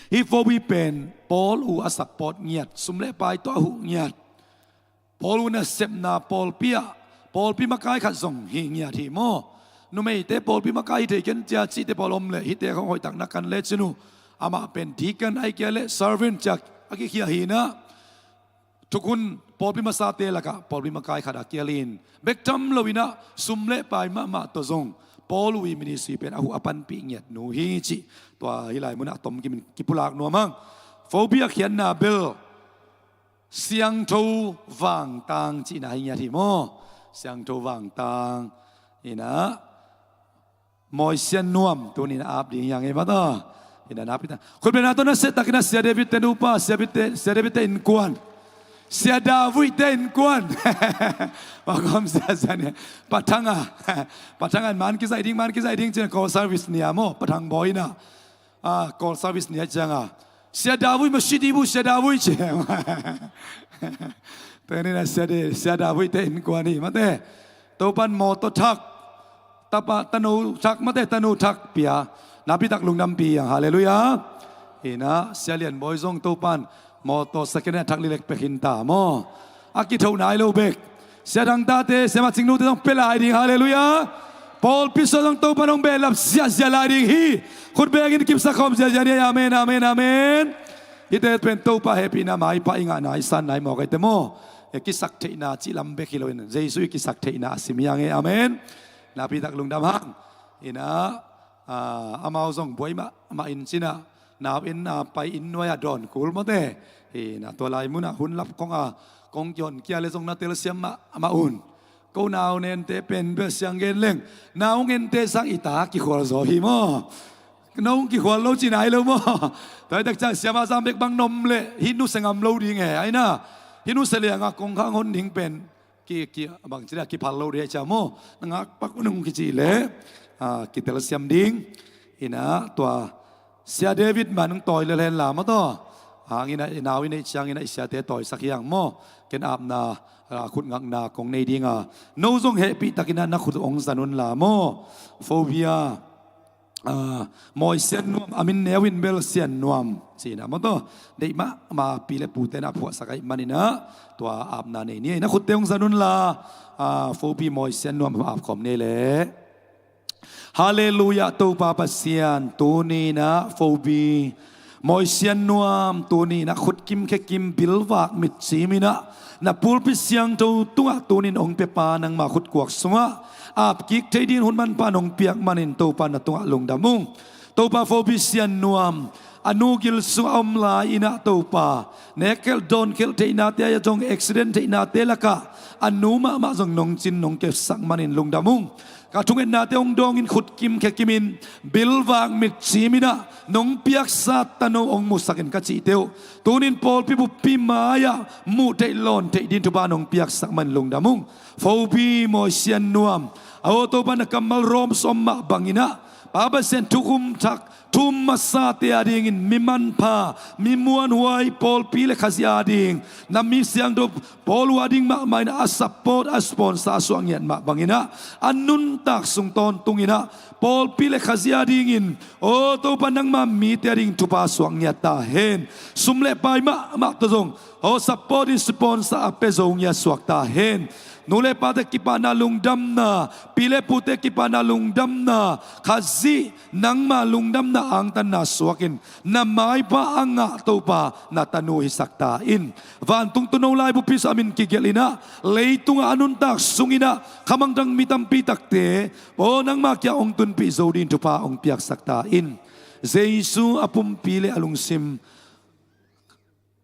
Hih Fobi pen Paul uh a support ngiat, sum leh pai tawh a huh ngiat. Paul uh nasepna pawlpi ah, pawlpi makai khat zong hi ngiat hi maw. Numeite pawlpi makai hi thei ken cia cihte pawl om leh, hihte khawng hoihtak na kan lecin uh, amah pen deacon ahih kei leh servant cia a kikhia hi in ah, thukhun pawlpi masate lakah pawlpi makai khat a kial in, bek tham lo in ah sum leh pai mahmah tawh zong Paul uh i ministry pen a huh a panpih ngiat nu hi cih, tua hih lai munah a tom kimin kipulak nuam hang. Fobi a khiatna bel siangtho vangtang cihna hi ngiat hi maw. Siangtho vangtang in ah Mawi Sian Nuam tuni in ah ap ding hi hang ei maw taw. In ah nakpi tak khut beng na tawh na seh takin ah Sia David te nupa, Sia David te, Sia David te innkuan, Sia Davui te innkuan. Wa khawm sia sia ni. Pathang ah, Pathang ah man kizaih ding, man kizaih ding cin ah, call service ni a maw, Pathang bawi in ah, ah, call service ni a ciang ah, Sia Davui maw, Sia Davui, Sia Davui ci. Tuni in ah Sia Da-, Sia Davui te innkuan hi mate. Topa'n mawtaw thak, tapa, tanu thak mate, tanu thak pia. Nakpi tak lungdam pia hi hang, halleluiah. In ah Sia Lian Bawi zong Topa'n mawtaw second hand thak lilik pia khin ta maw. A kithoh nai lo bek. Sia Thang Tate, Sia Ma Cing Nute zong pia lai ding, halleluiah. Pawlpi sung zong Topa'n hong behlap ziahziah lai ding hi. Khut bengin kipsak khawm ziahziah ni ei, amen, amen, amen. Hihte pen Topa hehpihna maipha i ngahna, i sanna hi mawk ei te maw. I kisak theihna cih lam bek hi lo in, Jesu i kisak theihna a sim hi hang ei, amen. Nakpi tak lungdam hang. In ah, ah, amau zong buai mahmah in cin ah, nau inn ah pai inn nuai ah dawn kul mawte. In ah tua lai munah hun lap kong a kong kihon kia leh zong na telsiam mahmah un. Ko nau nente pen bel siang gen leng, nau nente sang i ta kikhual zaw hi maw. Nau kikhual lo ci nai lo maw. Tua hi tak ciang Sia Ma Zam bek bang na om leh hih nusia ngam lo ding e, ai na. Hih nusia liang a kongkhak hon ding pen ki, ki, bangci leh kiphal lo ding hi ciang maw. Na ngak pak un hong kici leh, ah, kitelsiam ding. In ah tua Sia David mah nong tawi lel hen la maw taw. Hang in ah i nau i neih ciangin ah i siate tawisak hi hang maw. Ken apna, ah, khut ngakna kong nei ding a, no zong hehpih takin ah na khut hong zan un la maw. Phobia. ah, Mawi Sian Nuam, a min neu in bel Sian Nuam cihna maw taw. Deih mahmah pi le pute na phuahsak ahih maninah tua apna nei ni. Ei na khutte hong zan unla, ah, fopi Mawi Sian Nuam ap khawm ni ei leh. Halleluiah, Topa Pasian, tuninah fopi Mawi Sian Nuam, tuninah khutkim khekim bilvak mitciminah na pulpit siangtho tungah tunin hong piapa nangma khutkuak sungah apkik thei dingin hun manpha nong piak manin Topa na tungah lungdam ung. Topa fopi Sian Nuam, a nu gil sungah om lai-inah Topa, nekkhelh dawnkhelh theihnate a zong accident theihnate lakah a nu mahmah zong nong cin nong kepsak manin lungdam ung. Ka thungetnate hong dawngin khutkim khekimin bilvak mitciminah nong piaksa tano hong musakin ka cihte uh tunin pawlpi buppi mai-ah muh theih lawn theih dingin thupha nong piaksak manin lungdam ung. Fopi Mawi Sian Nuam, aw Topa na kammal rawm sawm mah banginah Pa Pasian thukhum thak, thu um masate adingin mi manpha, mi muanhuai, pawlpi le Khazih ading na mi siangtho pawl uh ading mahmah in a support, a sponsor, a suah ngiat mah banginah a nuntak sung tawntunginah pawlpi le Khazih adingin aw Topa nangma mite ading thupha suak ngiat ta hen. Sum le pai mahmah tawh zong aw support in sponsor a pia zo ngiat suak ta hen. Nu le pate kipahna lungdamna, pi le pute kipahna lungdamna, Khazih nangma lungdamna angtanna suakin na maipha a ngah Topa na tanu hisak ta in. Vantung tuuno laibu pi sung a min kigelhinah leitungah a nuntak sunginah khamangthang mi tampi takte aw nangma kiang hong tunpih zo dingin thupha hong piaksak ta in. Jesu a pumpi le a lungsim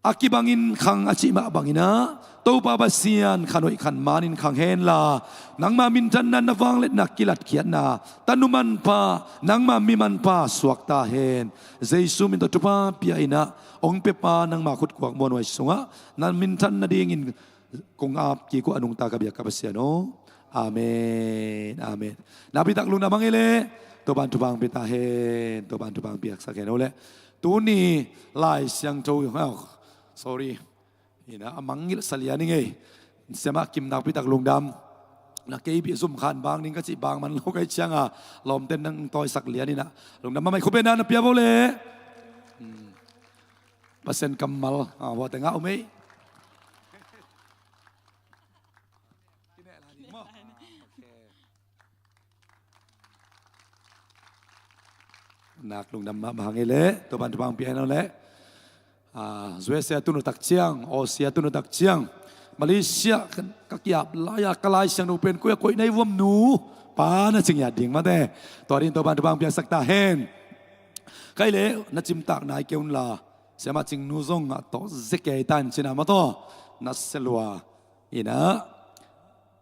a kibangin khang a cih mah banginah Topa Pasian khan hoih khan manin khang henla nangma minthanna, na vangliatna, kilatkhiatna, tanu manpha, nangma mi manpha suak ta hen. Jesu min tawh thupha pia inah hong piapa nangma khutkuak muanhuai sungah na minthan nadingin kong ap kik uh a nungta ka biak ka Pasian aw. Amen, amen. Nakpitak lungdam hang ei leh. Topan thupha hong pia ta hen, Topan thupha hong piaksak hen aw leh. Tuni Lai Siangtho, oh, sorry. Inah a mangngilh sa lian ing ei. Siamah Kim nakpitak lungdam. Na kei bih zum khan bang ding ka cih bang man lo ka hih cianga lawmten nang tawisak lian inah lungdam mahmah ei. Khupena na pia vo leh. Hmm. Pasian kammal, ah, vawte ngah um ei. Nak lungdam mahmah hang ei leh, Topan thupha hong pia hen aw leh. Ah, U S A tunu tak ciang, Aussie tunu tak ciang, Malaysia ka, ka kiap lai-a ka Lai Siangtho pen koi a koih na hi vuam nu, pa na ci ngiat ding mate. Tua dingin Topan thupha hong piaksak ta hen. Ka hih leh na cimtak nai kei unla, Siamah Cingnu zong a tawh zia kei tan cina maw taw. Na sia lua. Inah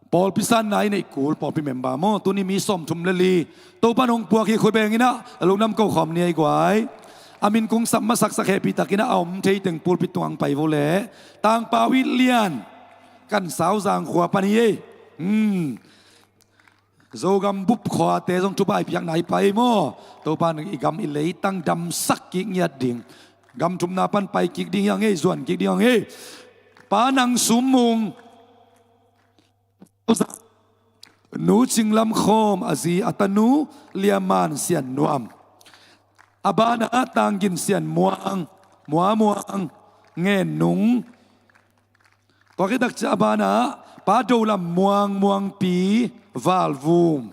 pawlpi sanna i neih kul pawlpi member maw, tuni mi sawmthum le li Topan hong puak hi. Khut beng inah lungdam ko khawm ni ei guai. A min kong sap masaksak hehpihtakinah a om thei teng pulpit tungah hong pai vo leh. Tangpau It Lian, Kansau Zangkhua pan hi ei. Hmm. Zogam bup khuate zong thupha i piakna hi pai maw. Topan i gam i leitang damsak kik ngiat ding, gam thumna pan pai kik ding hi hang ei, zuan kik ding hi hang ei. Pa Nang Sum Mung, Nu Cing Lam Khawm, a zi a tanu Lia Man Sian Nuam. A banah Tang Gin Sian Muang, Mua Muang, Ngen Nung. Tua khit tak ciang a banah Pa Do Lam Muang, Muangpi, Valvum.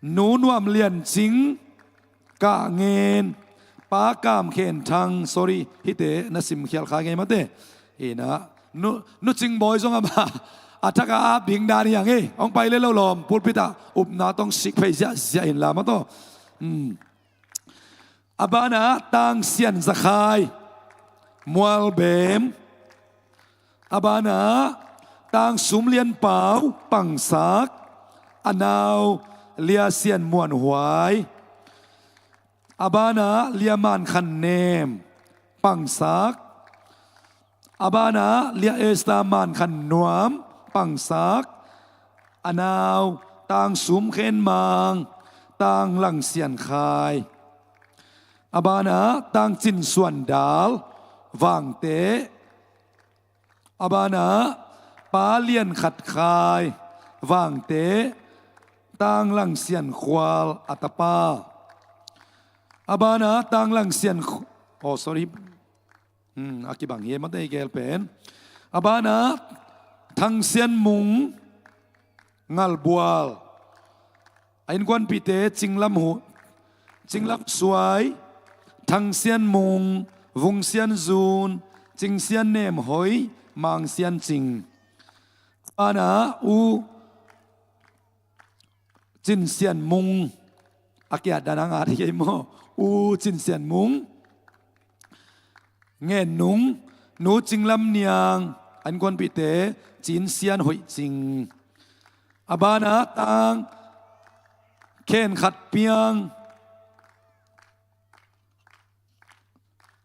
Nu Nuam Lian Cing, Kah Ngen, Pa Kam Khen Thang, sorry, hihte na simkhial kha ngei mate. Inah, Nu, Nu Cing Bawi zong a ma, a thak a ap ding dan hi hang ei. Hong pai leh lo lawm, pulpit ah upna tawh hong sik phei ziahziah inla maw taw. Hmm. A banah Tang Sian Za Khai, Mualbem. A banah Tang Sum Lian Pau, Pangsak. A nau Lia Sian Muan Huai. A banah Lia Man Khan Nem, Pangsak. A banah Lia Esther Man Khan Nuam, Pangsak. A nau Tang Sum Khen Mang, Tang Lang Sian Khai. A banah Tang Cin Suan Dal, Vangteh. A banah Pa Lian Khat Khai, Vangteh. Tang Lang Sian Khual, a tapa. A banah Tanglang Sian Khu-, oh, sorry. Hmm, a kibang hi e, mate, i gel pen. A banah Thang Sian Mung Ngalbual. A innkuanpihte Cinglam Huh, Cinglam Suai, Thang Sian Mung, Vung Sian Zun, Cing Sian Nem Hoi, Mang Sian Cing. A banah U Cin Sian Mung, a kiat dan a ngat hi kei maw? U Cin Sian Mung, Ngen Nung, Nu Cing Lam Niang, a innkuanpihte Cin Sian Hoih Cing. A banah Tang Khen Khat Piang.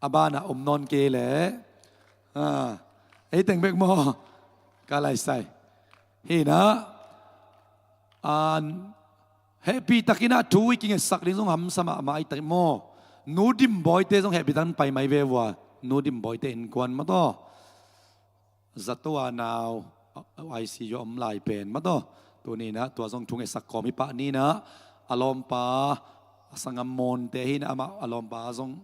A banah om nawn kei leh, ah, ei teng bek maw? Ka laisai. Hi inah, an, hehpih takin ah thu i kingetsak ding zong hamsa mahmah hi tak maw? Nu Dim Bawite zong hehpih takin pai mai ve vua. Nu Dim Bawite innkuan maw taw. Zato a nau, I C U a om lai pen maw taw. Tuni inah tua zong thu ngetsak kawm hi pah ni inah, a lawmpa, a sanggam Mawnte hi inah, amah a lawmpa zong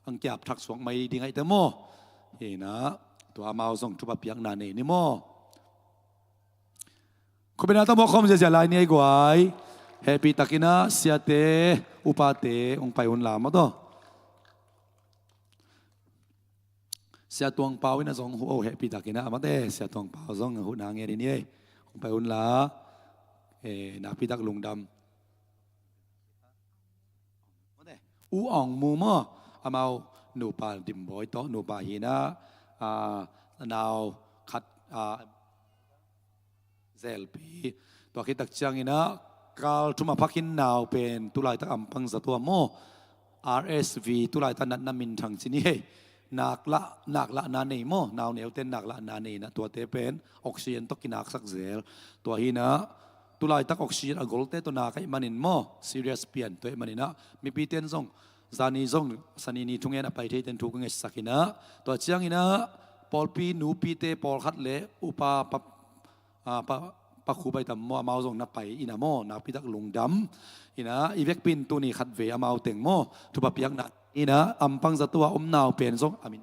ang kiap thak suak mai ding ahih teh maw? Hi inah, tua amau zong thupha piakna nei ni maw? Khut beng a tawh mawk khawm ziazia lai ni ei guai. Hehpih takin ah siate, upate hong pai un la maw taw. Sia Tuang Pau in ah zong huh o, hehpih takin ah, a mate, Sia Tuang Pau zong huhna ngen ni ei. Hong pai un la, eh, nakpi tak lungdam. U Aung Mu maw, amau nupa Dim Bawi tawh, nupa hi inah, ah, nau khat, ah, Zelpi. Tua khit tak ciangin ah, kal thum a pha khin nau pen, tu laitak Ampang Za Tua maw, R S V, tu laitak natna minthang ci ni hei. Nak lah, nak lahna nei maw, nau neute nak lahna nei inah, tuate pen oxygen tawh kinaksak zel. Tua hi inah, tu laitak oxygen a golte tawh nak ahih manin maw, serious pian tua ahih manin ah, mipite in zong, zani zong, Sani ni thungen a pai theite in thu ka ngetsak inah, tua ciangin ah, pawlpi nupite pawlkhat le upa pa, ah, pa, Pa Khu Bai Tam maw, amau zong na pai inah maw, nakpi tak lungdam. Inah, i vekpi in tuni khatvei amau teng maw, thupha piakna inah, Ampang Za Tua om nau pen zong, a min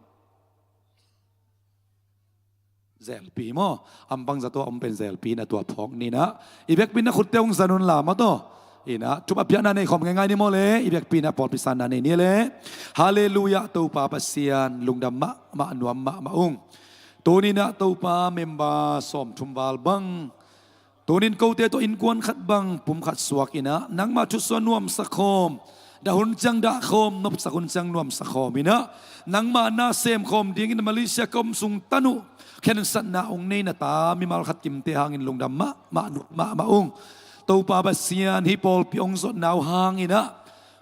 Zelpi maw, Ampang Za Tua om pen Zelpi inah, tua phawk ni inah, i vekpi in ah khutte hong zan un la maw taw. Inah, thupha piakna nei khawm ngeingai ni maw le, i vekpi in ah pawlpi sanna nei ni le. Halleluiah, Topa Pasian, lungdam mahmah, nuam mahmah ung. Tuni inah Topa member sawmthum val bang, tunin kote tawh innkuan khat bang, pum khat suak inah, nangmah thusuah nuamsa khawm, dah hun ciang dah khawm, nopsak hun ciang nuamsa khawm inah, nangmah na sem khawm dingin Malaysia ka om sung tan uh, khensatna hong nei na ta mimal khat kimte hangin lungdam mahmah, nuam mahmah ung. Topa Pasian, hih pawlpi hong zotna uh hang inah,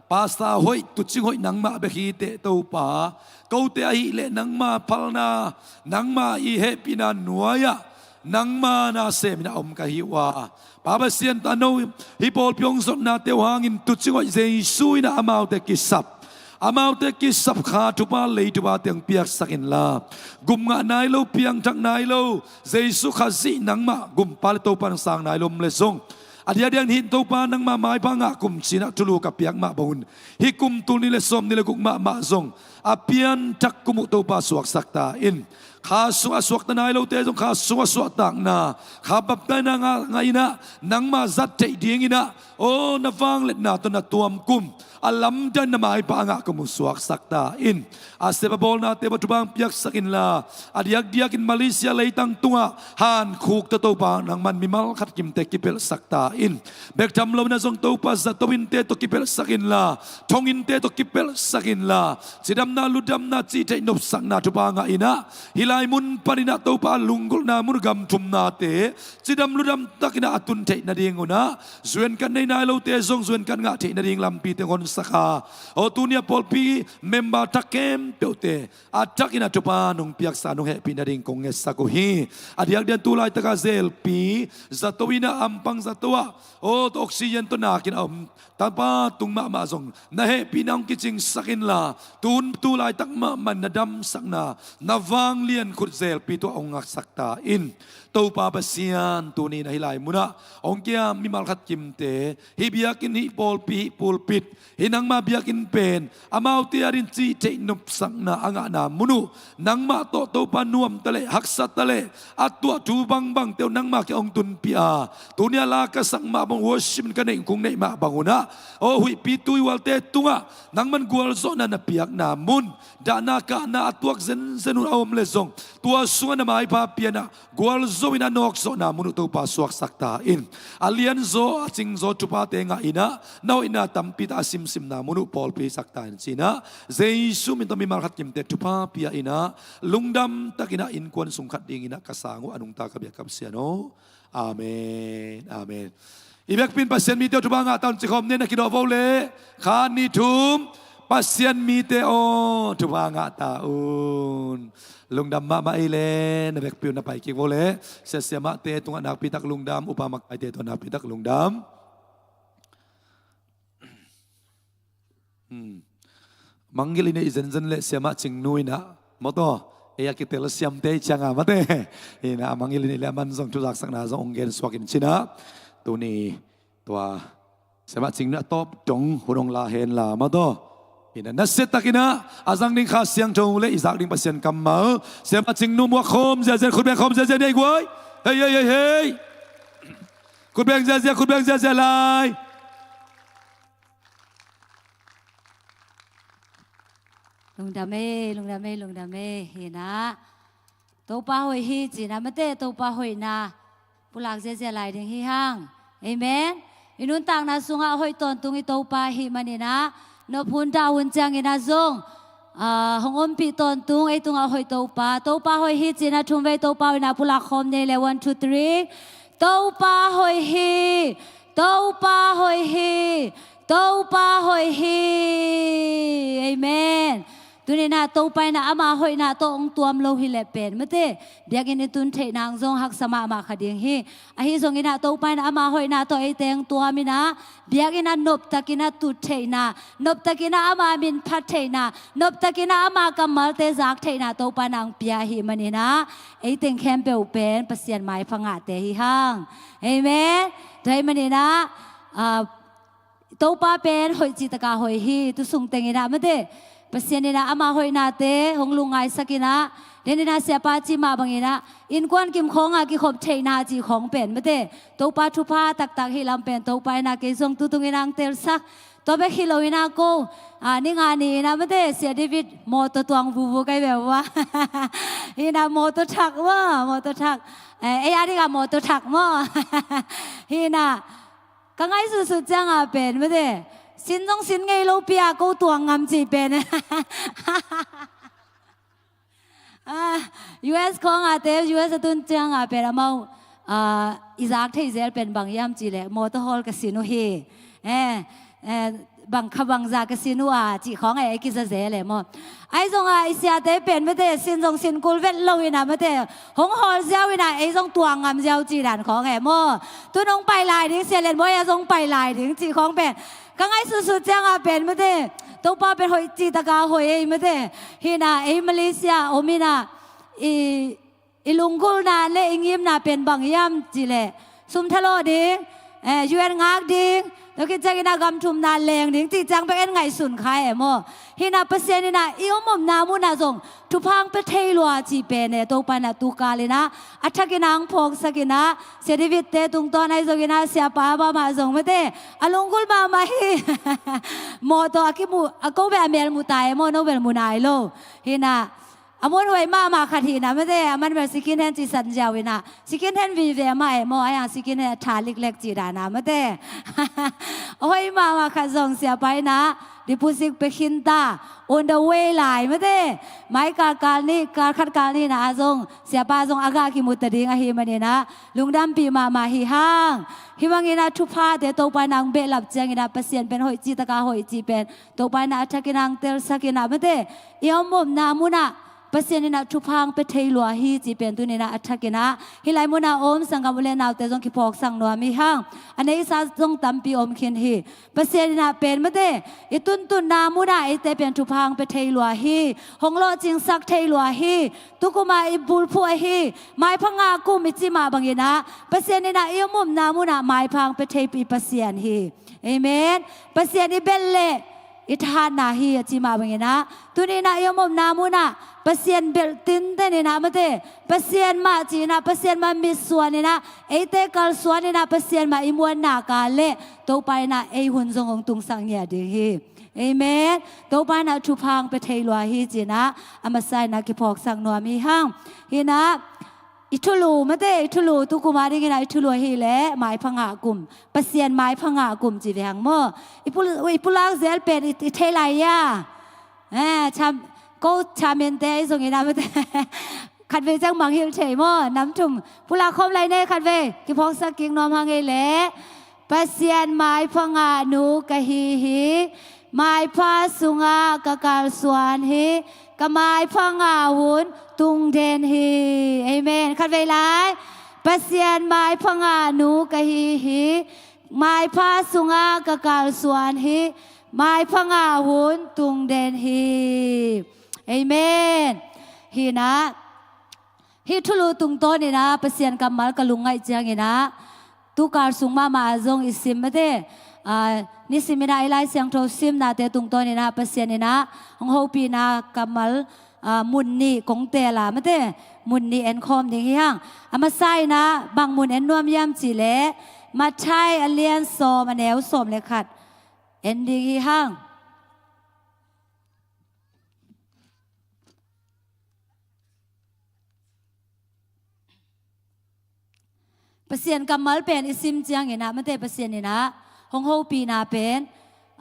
Pastor hoih, tuucing hoih nangmah bek hi teh Topa. Kote ahih leh nangma phalna, nangma i hehpihna nuai-ah, nangma na sem inah om ka hi uh a. Pa Pasian, tano hih pawlpi hong zotnate uh hangin tuucing hoih Jesu inah amaute kisap, amaute kisap kha thupha, lei thupha teng piaksak inla, gum ngah nai lo, piangthak nai lo, Jesu Khazih nangmah gumpa le Topa na sang nai lo om le zong, a diakdiak in hih Topa nangma maipha ngah kum ci-in ah thulu ka piak mah bangin, hih kum tul nih le sawmnih le guk mahmah zong a pianthak kum uh Topa suaksak ta in. Kha sungah suakta nai lote zong kha sungah suahtakna, kha baptaina ngah, ngah inah, nangma zat theih ding inah, aw, na vangliatna tawh na tuam kum a lamdang na maipha a ngah kum uh suaksak ta in. A sep a bawlnate bang thupha hong piaksak inla, a diakdiakin Malaysia leitang tungah hankhuk tawh Topa nangman mimal khat kimte kipelhsak ta in. Bek tham lo inah zong Topa zato innte tawh kipelhsak inla, thong innte tawh kipelhsak inla, cidamna lutdamna cih theih nopsakna thupha ngah inah, hih lai mun panin ah Topa lunggulhna mun, gam thumnate cidam lutdam takin ah a tun theih nadingun ah, zuankan nei nai lote zong zuankan ngah theih nading lampite hong honsak a. Aw, tuni a pawlpi member thak khempeuhte a thakin ah thupha nong piaksa, nong hehpih nading kong ngetsak uh hi. A diakdiak tu laitak a Zelpi zato inah, Ampang Za Tua ah, aw, oxygen tawh nakin a om Topa tung mahmah zong na hehpihna hong kicingsak inla, tun tu laitak mahmah na damsakna, na vanglian khut Zelpi tungah hong ngaksak ta in. Topa Pasian, tuni-in ahi lai munah hong kiam mimal khat kimte, hih biakinn, hih pawlpi, hih pulpit, hih nangma biakinn pen amaute adingin cih theih nopsakna a ngahna mun uh, nangmah tawh Topa nuamta le haksata le a tuah thu bangbangte uh nangma kiang hong tunpih a, tuni-a la ka sak mah bang, worship in ka neih, kong neih mah bang unah, aw huihpi tuihualte tungah nangman gualzawhna na piakna mun, dahna kahna a tuak zenzen un a om leh zong, tua sungah na maipha pianah gualzo-in a nawkzawhna mun uh Topa suaksak ta in. A lianzaw a cingzaw thuphate ngah inah, na hoihna tampi tak a simsimna mun uh pawlpi sak ta in ci-inah, Jesu min tawh mimal khat kimte thupha pia inah, lungdam takinah innkuan sung khat dinginah ka sang uh a nungta ka biak ka Pasian aw. Amen. Amen. I biakpiin Pasian mite uh thupha ngah ta un ci khawm ni, na kidawh vo leh. Khat, nih, thum. Pasian mite aw, thupha ngah ta un. Lungdam mahmah ei leh, na biakpi un na pai kik vo leh. Sia, siamahte tungah nakpi tak lungdam, upa makaite tungah nakpi tak lungdam. Hmm. Mangngilh i neih zenzen leh siamah Cingnu inah, maw taw, ei a kitel siamte i cianga mate, inah a mangngilh i neih leh aman zong thuzaksakna zong hong gensuak in ci-inah, tuni tua siamah Cingnu a tawp dong hun hong la hen la, maw taw, inah nasiatakinah a zang ding Kha Siangtho le i zak ding Pasian kammal, siamah Cingnu muak khawm ziazia, khutbeng khawm ziazia ni ei guai. Hei, hei, hei, hei. Khutbeng ziazia, khutbeng ziazia lai. Lungdam ei, lungdam ei, lungdam ei. Hinah, Topa hoih hi ci-inah mate, Topa hoihna pulak ziazia lai ding hi hang. Amen. I nuntakna sungah hoih tawntung i Topa ahih maninah, nop hun dah hun cianginah zong, ah, hong ompih tawntung ei tungah hoih Topa, Topa hoih hi ci-inah thumvei Topa hoihna pulak khawm ni ei leh, one, two, three. Topa hoih hi. Topa hoih hi. Topa hoih hi. Amen. Tuninah Topa inah ama hoihna tawh hong tuam lo hileh pen mate, biakinn i tun theihna hong zong haksa mahmah kha ding hi. Ahi zonginah Topa inah ama hoihna tawh eite hong tuam inah, biakinn ah noptakinah tut theihna, noptakinah ama min phat theihna, noptakinah ama kammalte zak theihna Topa inah hong pia ahih maninah, ei teng khempeuh pen Pasian maipha ngahte hi hang. Amen. Tua ahih maninah, ah, Topa pen hoih cihtakah hoih hi. Tu sung tenginah mate, Pasian inah ama hoihnate hong lungngaihsak inah, deninah siapa cih mah banginah innkuan kim khawngah kikhop theihna cih khawng pen mate, Topa thupha taktak hi lam pen Topa inah kei zong tutung inah hong telsak. Tua bek hi lo inah ko, ah, ni nga ni inah mate, Sia David mawtaw tuang vuvu kai ve ua. Hinah mawtaw thak ua, mawtaw thak. Eh, ei a dingah mawtaw thak maw. Hinah, ka ngaihsutsut ciangah pen mate, sin zong sin ngei lopi a ko tuang ngam cih pen. Ah, U S khawngahte, U S a tun ciangah pen amau, ah, i zak thei zel pen bang hiam cihleh, mawtaw hawl ka sin uh hi. Eh, eh, bang kha bangza ka sin uh a cih khawng eh, ei kiza zel eh maw. Ahi zongah i siate pen mate, sin zong sin kul vet lo inah mate, hong hawl ziau inah ei zong tuang ngam ziau cih dan khawng eh maw. Tun hong pai lai ding, Sia Lian Bawi a zong pai lai ding cih khawng pen, ka ngaihsutsut ciangah pen mate, Topa pen hoih cihtakah hoih ei mate. Hinah ei Malaysia om inah i, i lunggulhna le i ngimna pen bang hiam cihleh, sum thalawh ding, eh, U N ngak ding, tua khit cianginah gam thumna leng ding cih ciang bek en ngaihsun kha eh maw. Hinah Pasian inah i om omna munah zong thupha hong pia thei lua cih pen eh, Topa inah tukal inah a thakinah hong phawksak inah, Sia David-te tungtawn ahi zonginah siapa mahmah zong mate, a lunggulh mahmah hi. Mawtaw a kimu, a ko bel a mel mu ta eh maw, no bel mu nai lo. Hinah, a muanhuai mahmah khat hinah mate, aman bel second hand cih san ziau inah, second hand vive mah eh maw, a yang second hand a tha liklek cih danah mate. A hoih mahmah khat zong siapa inah deposit pia khin ta, on the way lai mate. Mai kal kal nih, kal khat kal nih inah a zong, siapa zong a gah kimu ta ding ahih maninah, lungdampih mahmah hi hang. Hih banginah thuphate Topa inah hong behlap cianginah Pasian pen hoih cihtakah hoih cih pen Topa inah a thakinah hong telsak inah mate, i om omna munah Pasian in ah thupha hong pia thei lua hi cih pen tuni in ah a thak in ah hih lai mun ah om sanggam u le naute zong kiphawksak nuam hi hang. A neisa zong tampi om khin hi. Pasian in ah pen mate, i tuntunna mun ah eite pen thupha hong pia thei lua hi. Hong lawhcingsak thei lua hi. Tu kum ah i bulphuh ahi, maipha nga kum i cih mah bangin ah Pasian in ah i om omna mun ah maipha hong pia theipih Pasian hi. Amen. Pasian i belh leh i thahatna hi a cih mah bangin ah, tuni in ah i om omna mun ah Pasian belh tinten in ah mate, Pasian mah ci in ah, Pasian mah mitsuan in ah, eite kalsuan in ah, Pasian mah i muanna ka leh Topa in ah ei hun zong hong tungsak ngiat ding hi. Amen. Topa in ah thupha hong pia thei lua hi ci in ah a masa in ah kiphawksak nuam hi hang. Hi in ah i thulu mate, i thulu tu kum a dingin ah i thulu ahih leh maipha nga kum, Pasian maipha nga kum ci ve hang maw. I pul-, i pulak zel pen i, i thei lai hia? Eh, cha-, ko chamente ahi zongin ah mate. Khatvei ciang mangngilh thei maw, nam thum. Pulak khawm lai ni, khatvei kiphawksak kik nuam hang ei leh. Pasian maipha nga nu ka hi hi. Maipha sungah ka kalsuan hi. Ka maipha nga hun tung den hi. Amen. Khatvei lai. Pasian maipha nga nu ka hi hi. Maipha sungah ka kalsuan hi. Maipha nga hun tung den hi. Amen. Hi in ah, hih thulu tungtawn in ah Pasian kammal ka lungngaih ciangin ah, tu kal sung mahmah ah zong i sim mate, ah, nisim in ah i Lai Siangtho simnate tungtawn in ah Pasian in ah hong hopihna kammal, ah, mun nih kong teel a mate, mun nih en khawm ding hi hang. A masa in ah bang mun en nuam hiam cih leh Matthai a lian sawm a neu sawm le khat en ding hi hang. Pasian kammal pen i sim ciangin ah mate, Pasian in ah hong hopihna pen,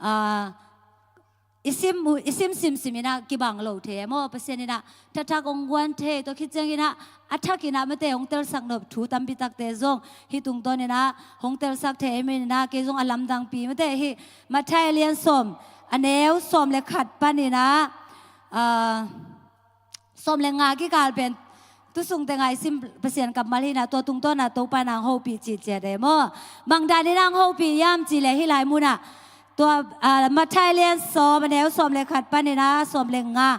ah, i sim, i sim simsim in ah kibang lo thei maw. Pasian in ah thathak hong guan thei, tua khit ciangin ah a thak in ah mate hong telsak nop thu tampi takte zong hih tungtawn in ah hong telsak thei ahih manin ah kei zong a lamdangpi mate hih Matthai a lian sawm a neu sawm le khat panin ah, ah, sawm le nga kikal pen tu sung teng ah i sim Pasian kammal hi in ah, tua tungtawn ah Topa in ah hong hopih cih ciat e maw. Bang dan in ah hong hopih hiam cih leh hih lai mun ah tua, ah, Matthai lian sawm a neu sawm le khat panin ah sawm le nga,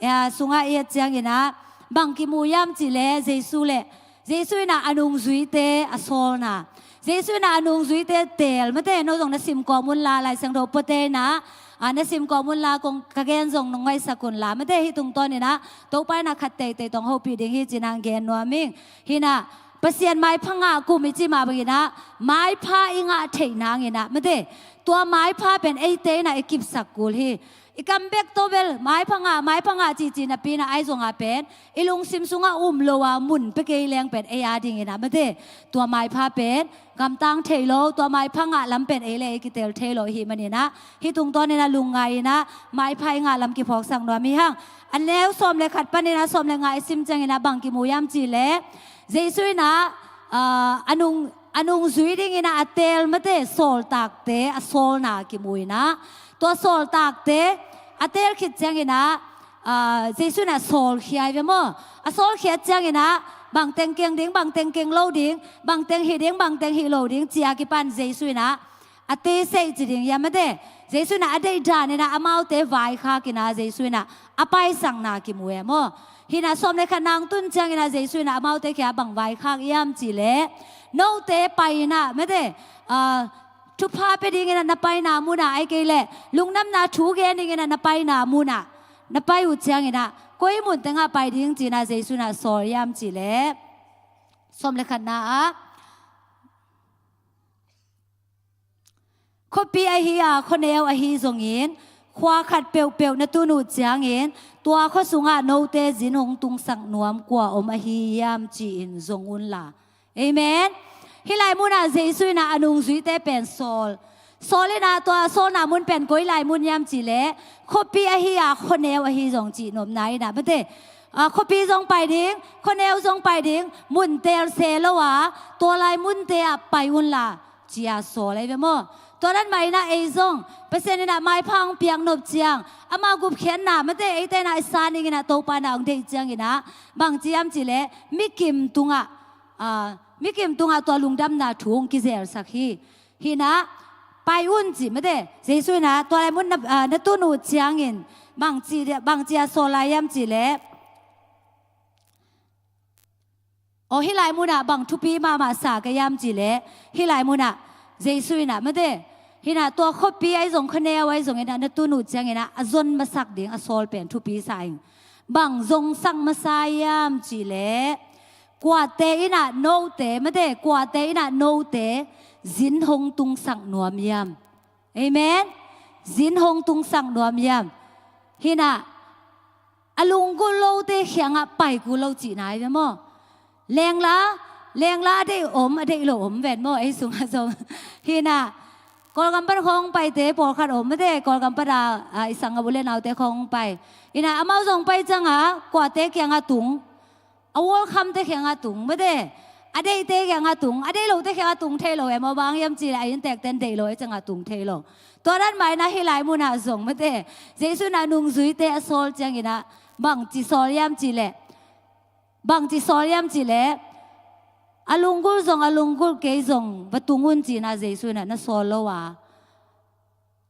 ah, sungah i et ciangin ah bang kimu hiam cih leh Jesu le, Jesu in ah a nungzuite a sawlna, Jesu in ah a nungzuite teel mate, no zong na sim kawm un la, Lai Siangtho puate in ah, ah, na sim kawm un la, kong ka gen zong nong ngaihsak un la mate, hih tungtawn in ah Topa in ah khat teitei tawh hong hopih ding hi ci in ah gen nuam ing. Hi in ah Pasian maipha nga kum i cih mah bangin ah maipha i ngah theih nangin ah mate, tua maipha pen eite in ah i kipsak kul hi. I kam bek tawh bel maipha nga, maipha nga cici napi in ah, ahi zongin pen i lungsim sungah um lo a mun pia kei leng pen ei a dingin ah mate, tua maipha pen gamtang thei lo, tua maipha ngah lam pen ei le ei kiteel thei lo ahih manin ah, hih tungtawn in ah lungngai in ah maipha i ngah lam kiphawksak nuam hi hang. A neu sawm le khat panin ah sawm le nga i sim ciangin ah bang kimu hiam cih leh Jesu in ah, ah, a nung a nungzui dingin ah a teel mate sawltakte a sawlna kimu in ah, tua sawltakte a teel khit ciangin ah, ah, Jesu in ah sawlkhia hi ve maw. A sawlkhiat ciangin ah bangteng keng ding, bangteng keng lo ding, bangteng hih ding, bangteng hih lo ding ci a kipan Jesu in ah a teseih ci ding hiam mate, Jesu in ah a deih dan in ah amaute vaikhak in ah Jesu in ah a paisakna kimu e maw. Hi in ah sawm le khatna hong tun ciangin ah Jesu in ah amaute kiangah bang vaikhak hiam cih leh, note pai in ah mate, ah, thupha pia dingin ah na paina mun ah, ahih kei leh lungdamna thu gen dingin ah na paina mun ah na pai uh ciangin ah koi mun tengah pai ding ci in ah Jesu in ah sawl hiam cih leh, sawm le khatna ah, khuapi ahi a khuaneu ahi zongin khua khat peuhpeuh na tun uh ciangin tua khua sungah note zin hong tungsak nuam kua om ahi hiam ci-in zong un la. Amen. Hih lai mun ah Jesu in ah a nungzuite pen sawl, sawl in ah tua sawlna mun pen koi lai mun hiam cih leh khuapi ahi a khuaneu ahi zong cih nopna in ah mate, ah, khuapi zong pai ding, khuaneu zong pai ding, mun teel se lo a tua lai munte ah pai un la ci a sawl ahi ve maw. Tua dan mah inah ei zong Pasian inah maipha hong piak nop ciang, ama gupkhiatna mate eite inah i san ding inah Topa inah hong deih ciang inah bang ci hiam cih leh, mikim tungah, ah, mikim tungah tua lungdamna thu hong kizelsak hi. Hi inah pai un ci mate, Jesu inah tua lai mun na, ah, na tun uh ciangin bang ci, bang ci a sawl lai hiam cih leh, aw, hih lai munah bang thupi mahmah sa ka hiam cih leh, hih lai munah Jesu inah mate, hi inah tua khuapi ahi zong khuaneu ahi zong inah na tun uh ciang inah a zon masak ding a sawl pen thupi sa ing. Bang zongsak masa hiam cih leh, kuate inah note mate, kuate inah note zin hong tungsak nuam hiam? Amen. Zin hong tungsak nuam hiam? Hi inah a lunggulh lote kiangah pai kul lo cihna hi ve maw? Lengla, lengla a deih om, a deih lo om ven maw, ei sungah zong. Hi inah Kawlgam pan khawng paite pawlkhat om mate, Kawlgam pan a, a, i sanggam u le naute khawng pai. Hi inah amau zong pai ciangah kuate kiangah tung, a welcome-te kiangah tung mate, a deihte kiangah tung, a deih lote kiangah tung thei lo e maw, bang hiam cih leh a inntekten deih lo e ciangah tung thei lo. Tua dan mah inah hih lai munah zong mate, Jesu inah nungzuite a sawl ciang inah bang ci sawl hiam cih leh, bang ci sawl hiam cih leh, a lunggulh zong a lunggulh kei zong va tung un ci inah Jesu inah na sawl lo a,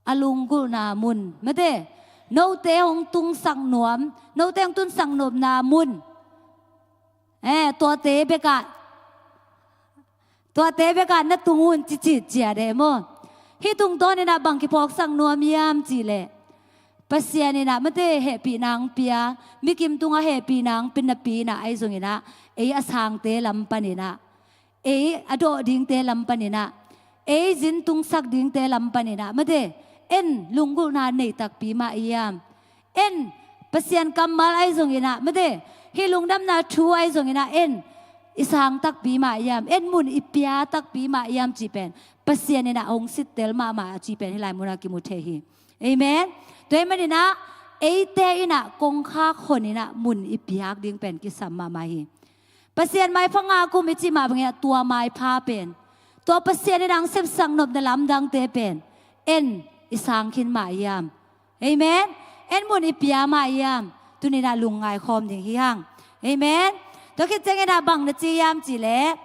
a lunggulhna mun mate, note hong tungsak nuam, note hong tungsak nuamna mun, eh, tuate bekah, tuate bekah na tung un ci citciat e maw? Hih tungtawn inah bang kiphawksak nuam hiam cih leh, Pasian inah mate hehpihna hong pia, mikim tungah hehpihna hong pia napi inah ahi zong inah, ei a sangte lam pan inah, ei a dawh dingte lam pan inah, ei zin tungsak dingte lam pan inah mate, en lunggulhna nei takpi mah hiam? En Pasian kammal ahi zong inah mate, hih lungdamna thu ahi zong inah en i sang takpi mah hiam? En mun i pia takpi mah hiam cih pen Pasian inah hong sittel mahmah a cih pen hih lai munah kimu thei hi. Amen. Tua ahih man inah eite inah kongkhak hon inah mun i piak ding pen kisam mahmah hi. Pasian maipha ngah kum i cih mah bang inah tua maipha pen, tua Pasian inah hong sepsak nopna lamdangte pen en i sang khin mah hiam? Amen. En mun i pia mah hiam? Tuni inah lungngai khawm ding hi hang. Amen. Tua khit ciang inah bang na ci hiam cih leh,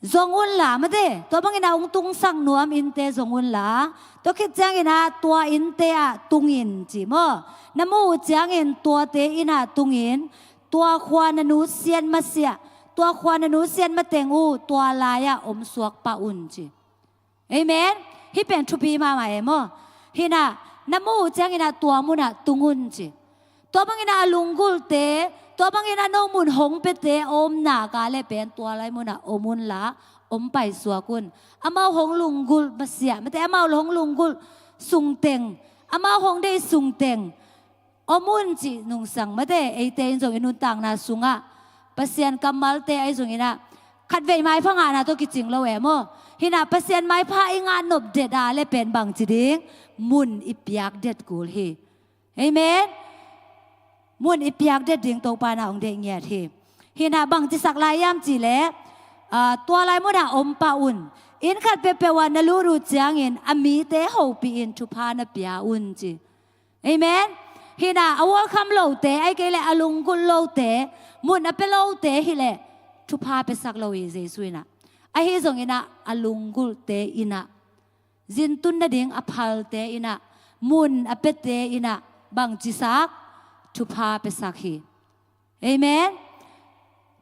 zong unla mate, tua bang inah hong tungsak nuam innte zong unla, tua khit ciang inah tua innte ah tung in ci maw? Na muh uh ciangin tuate inn ah tung in, tua khua na nusiat masiah, tua khua na nusiat mateng uh tua lai-ah om suak pah un ci. Amen. Hih pen thupi mahmah e maw? Hi inah na muh uh ciang inah tua munah tung un ci. Tua bang inah a lunggulhte, tua bang inah no mun hong piate a om nak leh pen tua lai munah om unla, om paisuak un. Amau hong lunggulh masiah mate, amau hong lunggulh sungteng, amau hong deih sungteng om un cih nungsang mate, eite in zong i nuntakna sungah Pasian kammalte ahi zong inah khatvei maipha ngahna tawh kicing lo e maw? Hi inah Pasian maipha i ngah nop det a leh pen bang ci ding? Mun i piak det kul hi. Amen. Mun i piak det ding Topa inah hong deih ngiat hi. Hi inah bang cisak lai hiam cih leh, ah, tua lai munah om pah un. Inn khat peuhpeuh ah na lut uh ciangin a mite hopih in thupha na pia un ci. Amen. Hi inah a welcome lote, ahih kei leh a lunggulh lote, mun a pia lote hi leh thupha piasak lo hi Jesu inah. Ahi zong inah a lunggulhte inah, zin tun nading a phalte inah, mun a piate inah bang cisak? Thupha piasak hi. Amen.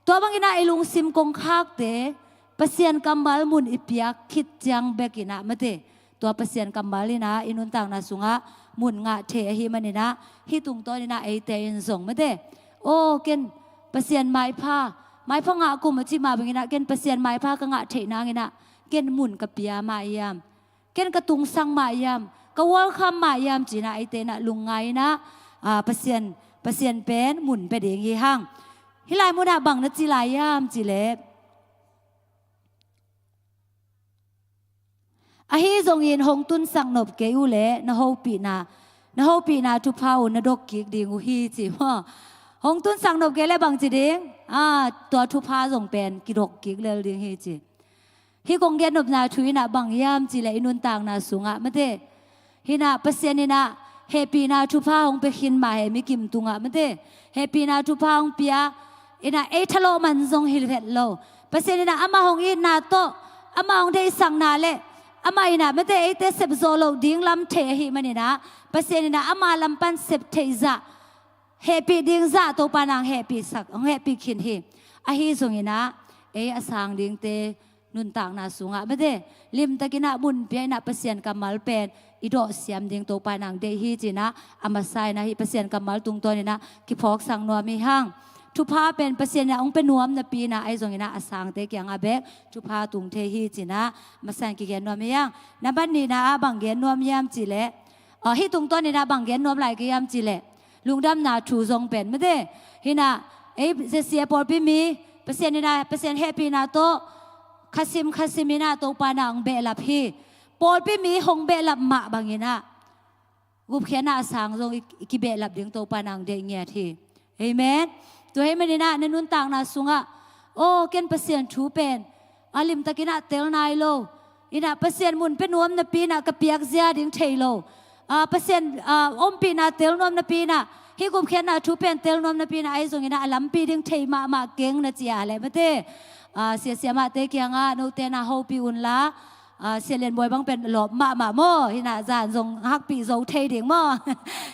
Tua bang inah i lungsim kongkhakte Pasian kammal mun i piak khit ciang bek inah mate, tua Pasian kammal inah i nuntakna sungah mun ngah thei ahih man inah, hih tungtawn inah eite in zong mate, aw, ken Pasian maipha, maipha ngah kum a cih mah bang inah ken Pasian maipha ka ngah theih nang inah ken mun ka pia mah hiam? Ken ka tungsak mah hiam, ka welcome mah hiam ci inah eite inah lungngai inah, ah, Pasian, Pasian pen mun pia ding hi hang. Hih lai munah bang na ci lai hiam cih leh, ahi zongin hong tunsak nop kei uh leh na hopihna, na hopihna thupha uh na dok kik ding uh hi ci maw? Hong tunsak nop kei leh bang ci ding? Ah, tua thupha zong pen kidok kik lel ding hi ci. Hih kong gen nopna thu in ah bang hiam cih leh i nuntakna sungah mate, hi in ah Pasian in ah hehpihna thupha hong pia khin mah hi, mikim tungah mate, hehpihna thupha hong pia in ah ei thalawh man zong hi het lo. Pasian in ah amah hong itna tawh, amah hong deihsakna le amah in ah mate eite sep zawh loh ding lam thei ahih manin ah Pasian in ah ama lam pan sep theih zah, hehpih ding zah Topa in ah hong hehpihsak, hong hehpih khin hi. Ahi zongin ah ei a sang dingte nuntakna sungah mate, limtakin ah mun pia in ah Pasian kammal pen i dawhsiam ding Topa in ah deih hi ci-in ah a masa in ah hih Pasian kammal tungtawn in ah kiphawksak nuam hi hang. Thupha pen Pasian in ah hong pia nuam napi in ah ahi zongin ah a sangte kiangah bek thupha tung thei hi ci-in ah a masa in kigen nuam hi hang. Nambat nihna ah bang gen nuam hiam cih leh, aw, hih tungtawn in ah bang gen nuam lai ka hiam cih leh lungdamna thu zong pen mate, hi in ah ei J C A pawlpi mi Pasian in ah Pasian hehpihna tawh khasim khasim in ah Topa in ah hong behlap hi. Pawlpi mi hong behlap mah bangin ah gupkhiatna a sang zong i, i kibehlap ding Topa in ah hong deih ngiat hi. Amen. Tua ahih manin ah na nuntakna sungah, aw, ken Pasian thu pen a limtakin ah tel nai lo, in ah Pasian mun pia nuam napi in ah ka piak zia ding thei lo, a, Pasian, a, ompihna tel nuam napi in ah, hih gupkhiatna thu pen tel nuam napi in ah ahi zongin ah a lampi ding thei mahmah keng na ci a leh mate, a, siasia mahte kiangah note in ah hopih un la, a, Sia Lian Bawi bang pen a lawp mahmah maw, hi in ah zan zong hakpih zo thei ding maw?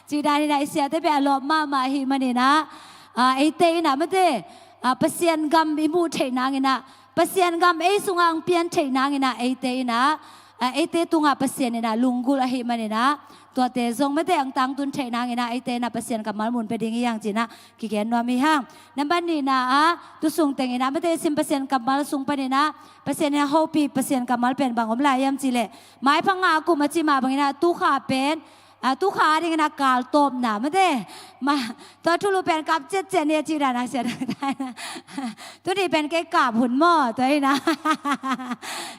Cih dan hi in ah i siate pen a lawp mahmah ahih manin ah, a, eite in ah mate, a, Pasian gam i muh theih nangin ah, Pasian gam ei sungah hong pian theih nangin ah eite in ah, a, eite tungah Pasian in ah lunggulh ahih manin ah tuate zong mate hong tangtun theih nangin ah eite in ah Pasian kammal mun pia ding hi hang ci-in ah kigen nuam hi hang. Nambat nihna ah tu sung teng in ah mate sim Pasian kammal sung panin ah Pasian in ah hopih Pasian kammal pen bang om lai hiam cih leh maipha ngah kum a ci mah bangin ah tukha pen, a, tukha a dingin ah kal tawpna mate, ma, tua thulu pen kap ciatciat ni a cih dan a sian. Tuni pen kei kap hun maw, tua hi in ah.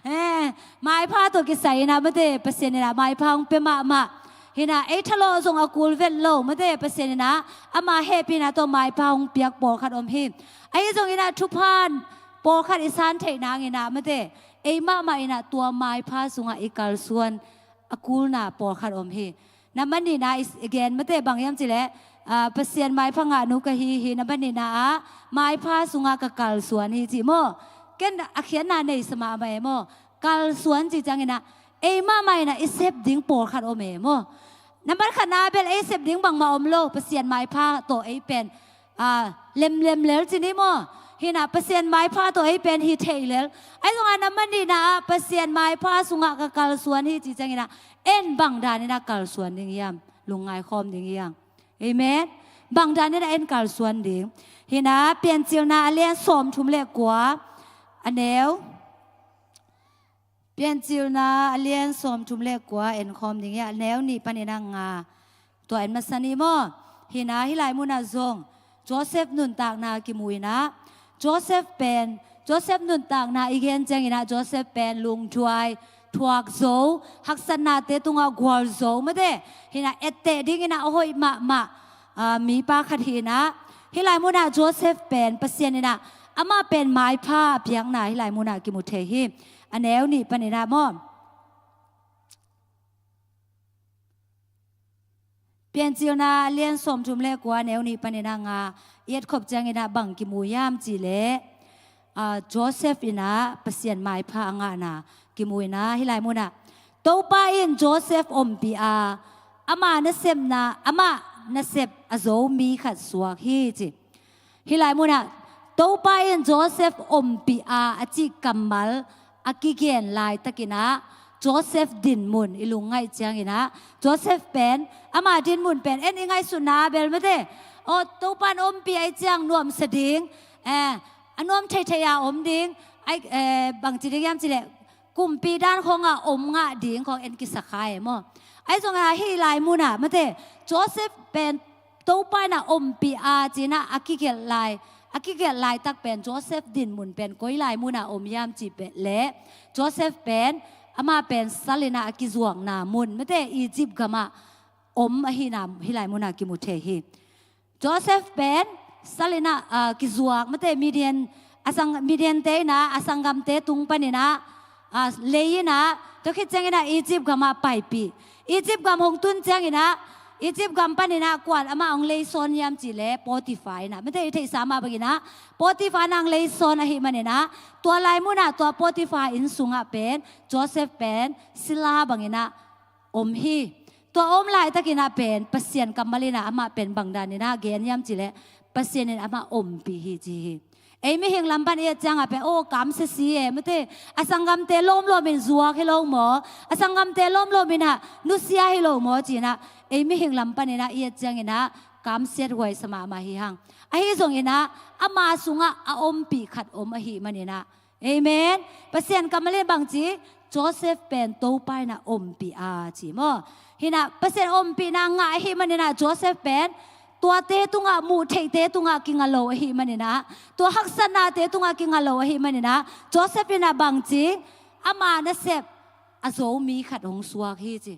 Eh, maipha tawh kisai in ah mate Pasian in ah maipha hong pia mahmah. Hi in ah ei thalawh zong a kul vet lo mate Pasian in ah ama hehpihna tawh maipha hong piak pawlkhat om hi. Ahi zongin ah thupha pawlkhat i san theih nangin ah mate ei mahmah in ah tua maipha sungah i kalsuan a kulna pawlkhat om hi. Nambat nihna i s-, i gen mate bang hiam cih leh, a, Pasian maipha ngah nu ka hi hi. Nambat nihna ah maipha sungah ka kalsuan hi ci maw? Ken a khiatna nei sa mahmah e maw? Kalsuan cih ciangin ah ei mahmah in ah i sep ding pawlkhat om e maw? Nambat khatna bel ei sep ding bangmah om lo, Pasian maipha tawh ei pen, a, lemlem lel ci ni maw? Hi in ah Pasian maipha tawh ei pen hi thei lel. Ahi zongin ah nambat nihna ah Pasian maipha sungah ka kalsuan hi cih ciangin ah en bang dan in ah kalsuan ding hiam? Lungngai khawm ding hi hang. Amen. Bang dan in ah en kalsuan ding? Hi in ah Piancilna a lian sawmthum le kua, a neu, Piancilna a lian sawmthum le kua en khawm ding hi a, a neu nih panin ah nga. Tua en masa ni maw? Hi in ah hih lai munah zong Joseph nuntakna kimu in ah, Joseph pen, Joseph nuntakna i gen ciangin ah Joseph pen lungduai, thuak zo, haksatnate tungah gual zo mate, hi in ah etteh dingin ah a hoih mahmah, a, mipa khat hi in ah, hih lai munah Joseph pen Pasian in ah amah pen maipha a piakna hih lai munah kimu thei hi. A neu nih panin ah maw? Piancilna a lian sawmthum le kua, a neu nih panin ah nga i etkhop ciangin ah bang kimu hiam cih leh, a, Joseph in ah Pasian maipha a ngahna kimu in ah hih lai munah Topa in Joseph ompih a, ama nasepna, amah nasep a zo mi khat suak hi ci. Hih lai munah Topa in Joseph ompih a, a cih kammal a kigen laitakin ah Joseph dinmun i lungngaih ciangin ah Joseph pen, ama dinmun pen en i ngaihsutna bel mate, aw, Topa in ompih ahih ciang nuamsa ding, eh, a nuam theithei a om ding, ai, eh, bangci ding hiam cih leh kumpi dan khawngah om ngah ding khawng en kisa kha e maw? Ahi zongin ah hih lai munah mate Joseph pen Topa in ah ompih a ci-in ah a kigelh lai, a kigelh laitak pen Joseph dinmun pen koi lai munah om hiam cih pen leh Joseph pen, amah pen sal in ah a kizuakna mun mate Egypt gamah om ahihna hih lai munah kimu thei hi. Joseph pen sal in ah, a, kizuak mate Midian, a sang, Midiante in ah a sanggamte tung panin ah, ah, lei inah, tua khit cianginah Egypt gamah paipih. Egypt gam hong tun cianginah Egypt gam paninah kuan amah hong leisawn hiam cihleh Potiphar inah, mate i theihsa mah banginah Potiphar nang leisawn ahih maninah tua lai munah tua Potiphar inn sungah pen Joseph pen sila banginah om hi. Tua om laitakinah pen Pasian kammal inah amah pen bangdaninah gen hiam cihleh Pasian in amah ompih hi ci hi. Ei mihing lam pan i et ciangah pen aw kamsia si e, mate, a sanggamte lawmlawm in zuak hi lo maw, a sanggamte lawmlawm inah nusia hi lo maw cinah ei mihing lam paninah i et cianginah kamsiat huaisa mahmah hi hang. Ahi zonginah ama sungah a ompih khat om ahih maninah, amen, Pasian kammal in bangci, Joseph pen Topa inah ompih a ci maw? Hinah Pasian ompihna ngah ahih maninah Joseph pen tuate tungah, muh theihte tungah kinga lo ahih maninah, tua haksatnate tungah kinga lo ahih maninah Joseph inah bangci, ama nasep a zo mi khat hong suak hi ci.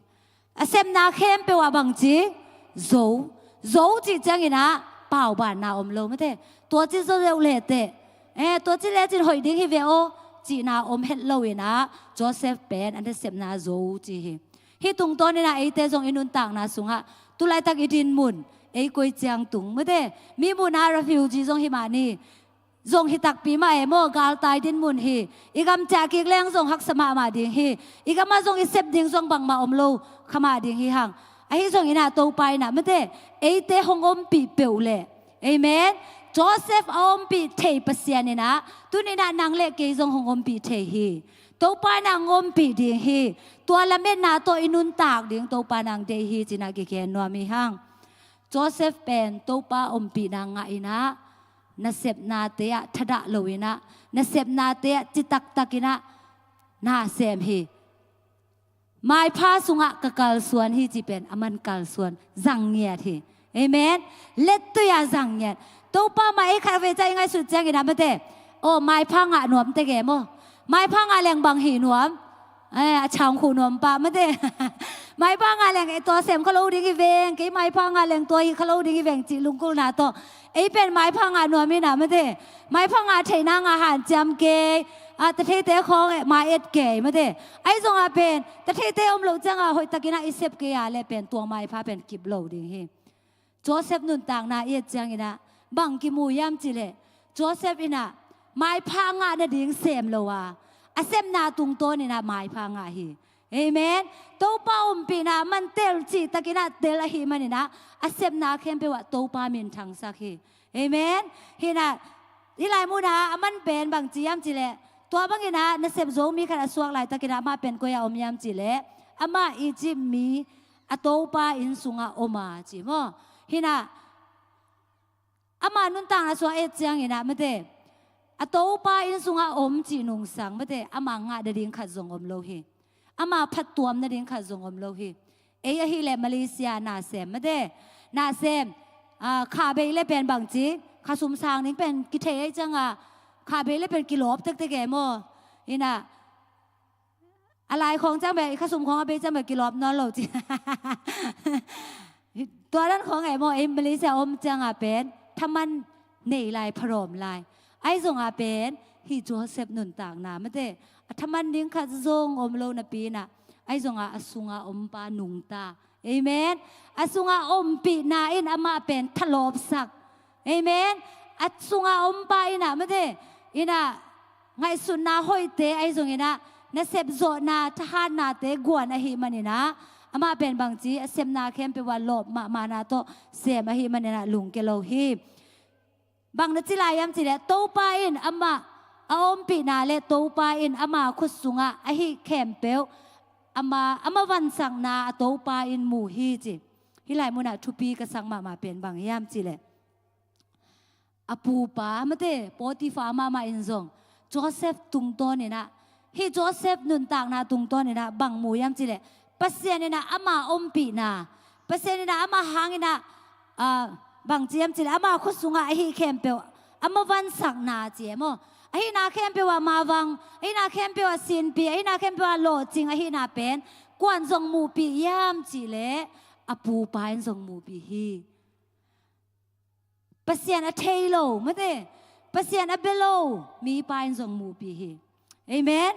A sepna khempeuh ah bangci, zo. Zo cih cianginah paubanna om lo, mate. Tua ci zo deuh lehteh, eh, tua ci lecin hoih ding hi ve aw cihna om het loinah Joseph pen a nasepna zo ci hi. Hih tungtawninah eite zong i nuntakna sungah tulaitak i dinmun ei koi ciang tung, mate, mi munah refugee zong hi mah ni. Zong hi takpi mah e maw, galtai dinmun hi. I gam ciah kik leng zong haksa mahmah ding hi. I gamah zong i sep ding zong bangmah om lo kha mah ding hi hang. Ahi zonginah Topa inah, mate, eite hong ompih peuh leh, amen, Joseph a ompih thei Pasian inah tuninah nang le kei zong hong ompih thei hi. Topa inah hong ompih ding hi. Tua lametna tawh i nuntak ding Topa nang deih hi cinah kikhen nuam hi hang. Joseph pen Topa ompihna ngah inah nasepnate ah thadah loinah, nasepnate ah citaktakinah na sem hi. Maipha sungah ka kalsuan hi ci pen a man kalsuan, zang ngiat hi. Amen. Lettui ah zang ngiat. Topa mah ei khat vei ciah i ngaihsut cianginah, mate, aw maipha ngah nuam tege maw? Maipha ngah leng bang hih nuam? Eh, a chang khuh nuam pah, mate. Maipha ngah leng e, tua sem kha lo ding hi veng, kei maipha ngah leng tua hi kha lo ding hi veng cih lungkulna tawh ei pen maipha ngah nuam inah, mate, maipha ngah theihna ngah hanciam kei, ah, tatheite khawng e, mai et kei, mate. Ahi zongah pen tatheite om loh ciangah hoihtakinah i sep kei a leh pen tua maipha pen kip lo ding hi. Joseph nuntakna i et cianginah bang kimu hiam cihleh, Joseph inah maipha ngah nading sem lo a, a sepna tungtawninah maipha ngah hi. Amen. Topa ompihna man tel cihtakinah tel ahih maninah a sepna khempeuh ah Topa minthangsak hi. Amen. Hinah hih lai munah a man pen bangci hiam cihleh, tua banginah nasep zo mi khat a suak laitakinah amah pen koi-ah om hiam cihleh, amah Egypt mi a topa inn sungah om a ci maw? Hinah ama nuntakna sungah et cianginah, mate, a topa inn sungah om cih nungsang, mate, ama ngah nading khat zong om lo hi. Ama phattuam nading khat zong om lo hi. Ei ahileh Malaysia na sem, mate, na sem, ah, kha bei le pen bangci, kha sum sang ding pen kithei ei cianga, kha bei le pen kilawp tektek e maw? Hinah a lai khawng ciang bek, i kha sum khawng a bei ciang bek kilawp nawn lo ci. Tua dan khawng e maw, ei Malaysia om cianga pen thaman nei lai, pharawm lai. Ahi zongah pen hih Joseph nuntakna, mate, a thaman ding khat zong om lo napi inah, ahi zongah a sunga ompa nungta. Amen. A sunga ompihna in amah pen thalawpsak. Amen. A sunga ompa inah, mate, inah ngaihsutna hoihte ahi zonginah, nasep zawhna thahatnate guan ahih maninah, amah pen bangci, a sepna khempeuh ah lawp mahmahna tawh sem ahih maninah lungke lo hi. Bang na ci lai hiam cihleh, Topa in amah a ompihna le Topa in ama khut sungah ahi khempeuh, ama, ama vansakna a Topa in mu hi ci. Hih lai munah thupi ka sak mahmah pen bang hiam cihleh, a pupa, mate, Potiphar mahmah in zong Joseph tungtawninah, hih Joseph nuntakna tungtawninah bang mu hiam cihleh, Pasian inah ama ompihna, Pasian inah ama hanginah, ah, bangci hiam cihleh, ama khut sungah ahi khempeuh ama vansakna ci e maw? Ahihna khempeuh ah mavang, ahihna khempeuh ah sinpih, ahihna khempeuh ah lawhcing ahihna pen kuan zong muhpih hiam cihleh, a pupa in zong muhpih hi. Pasian a thei lo, mate, Pasian a bia lo mipa in zong muhpih hi. Amen.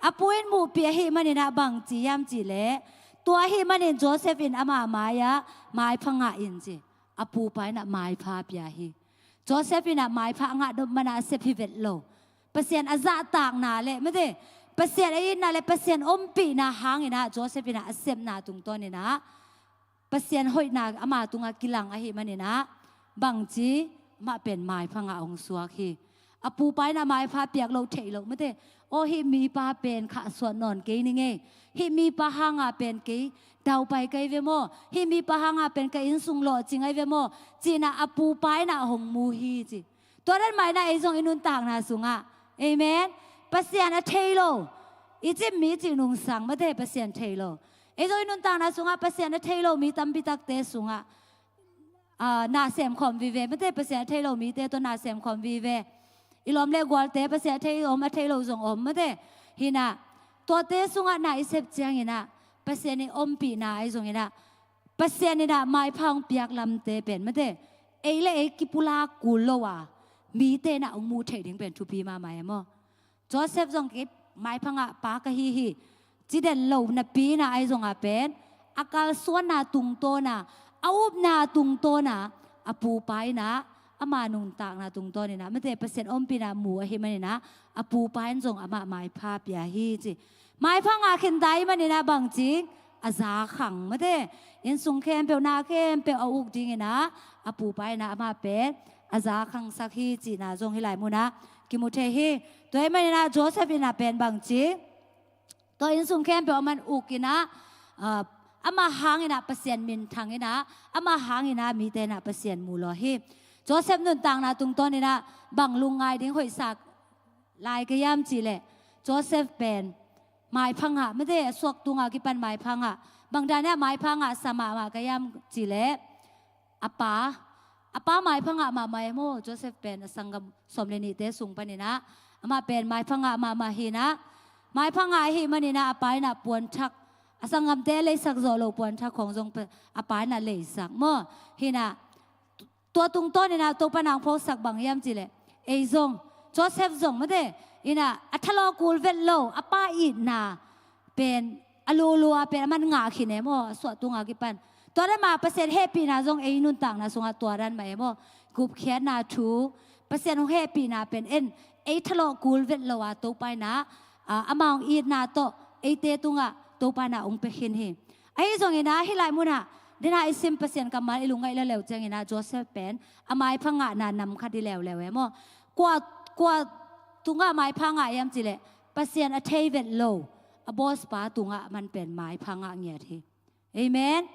A pu in muhpih ahih maninah bang ci hiam cihleh, tua ahih manin Joseph in ama mai-ah maipha ngah in ci. A pupa inah maipha pia hi. Joseph inah maipha a ngah dop manah a sep hi vet lo. Pasian a zahtakna le mate, Pasian a itna le Pasian ompihna hanginah Joseph inah a sepna tungtawninah Pasian hoihna ama tungah kilang ahih maninah bangci, amah pen maipha ngah hong suak hi. A pupa inah maipha piak loh theih loh mate, aw hih mipa pen khahsuah nawn kei ning ei, hih mipa hanga pen kei daupai kei ve maw, hih mipa hanga pen ka innsung lawhcing ai ve maw, cinah a pupa inah hong mu hi ci. Tua dan mah inah ei zong i nuntakna sungah, amen, Pasian a thei lo, i cih mi cih nungsang mate, Pasian thei lo. Ei zong i nuntakna sungah Pasian a thei lo mi tampi takte sungah, ah, na sem khawm vive mate, Pasian a thei lo mite tawh na sem khawm vive. I lawm le gualte Pasian a thei om, a thei lo zong om mate. Hinah tuate sungah na i sep cianginah Pasian i ompihna ahi zonginah Pasian inah maipha hong piak lamte pen mate, ei le ei kipulak kul lo a, mite inah hong muh theih ding pen thupi mahmah e maw. Joseph zong kei maipha ngah pa ka hi hi, ci den lo napi inah ahi zonga pen a kalsuanna tungtawna, a upna tungtawna, a pupa inah ama nuntakna tungtawninah mate, Pasian ompihna mu ahih maninah a pupa in zong amah maipha pia hi ci. Maipha ngah khinta ahih maninah bangci, a za khang mate, innsung khempeuh, na khempeuh a uk dinginah a pupa inah amah pen a za khangsak hi cihna zong hih lai munah kimu thei hi. Tua ahih maninah Joseph inah pen bangci, tua innsung khempeuh a man ukinah, ah, amah hanginah Pasian minthanginah, amah hanginah mite inah Pasian mu lua hi. Joseph nuntakna tungtawninah bang lungngai ding hoihsa lai ka hiam cihleh, Joseph pen maipha ngah mate, a suak tungah kipan maipha ngah. Bang dan inah maipha ngahsa mahmah ka hiam cihleh, a pa, a pa maipha ngah mahmah e maw. Joseph pen a sanggam sawm le nihte sung paninah amah pen maipha ngah mahmah hinah, maipha ngah ahih maninah a pa inah puanthak, a sanggamte a leisak zawh loh puanthak khawng zong pa, a pa inah leisak maw. Hinah tua tungtawninah Topa in hong phawksak bang hiam cihleh, ei zong, Joseph zong mate, inah a thalawh kul vet lo, a pa itna pen a lulua pen a man ngah khin e maw, a suah tungah kipan. Tua dan mah Pasian hehpihna zong ei nuntakna sungah tua dan mah e maw. Gupkhiatna thu, Pasian hong hehpihna pen en, ei thalawh kul vet lo a Topa inah, ah, amah hong itna tawh eite tungah Topa inah hong pia khin hi. Ahi zonginah hih lai munah, denah i sim Pasian kammal i lungngaih leuleu cianginah Joseph pen a maipha ngahna nam khat hi leuleu e maw. Kua, kua tungah maipha ngah hiam cihleh, Pasian a thei vet lo a boss pa tungah man pen maipha ngah ngiat hi. Amen.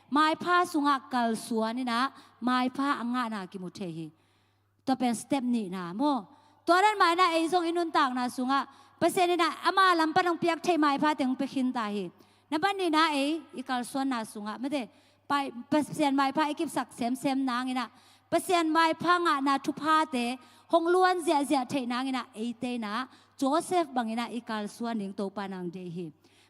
Maipha sungah kalsuan inah maipha a ngahna kimu thei hi. Tua pen step nihna maw. Tua dan mah inah ei zong i nuntakna sungah Pasian inah ama lam pan hong piak thei maipha teng hong pia khinta hi. Na pan nihna, ei i kalsuanna sungah mate, pai, Pasian maipha i kipsak semsem nanginah, Pasian maipha ngahna thuphate hong luan ziahziah theih nanginah eite inah Joseph banginah i kalsuan ding Topa in hong deih hi.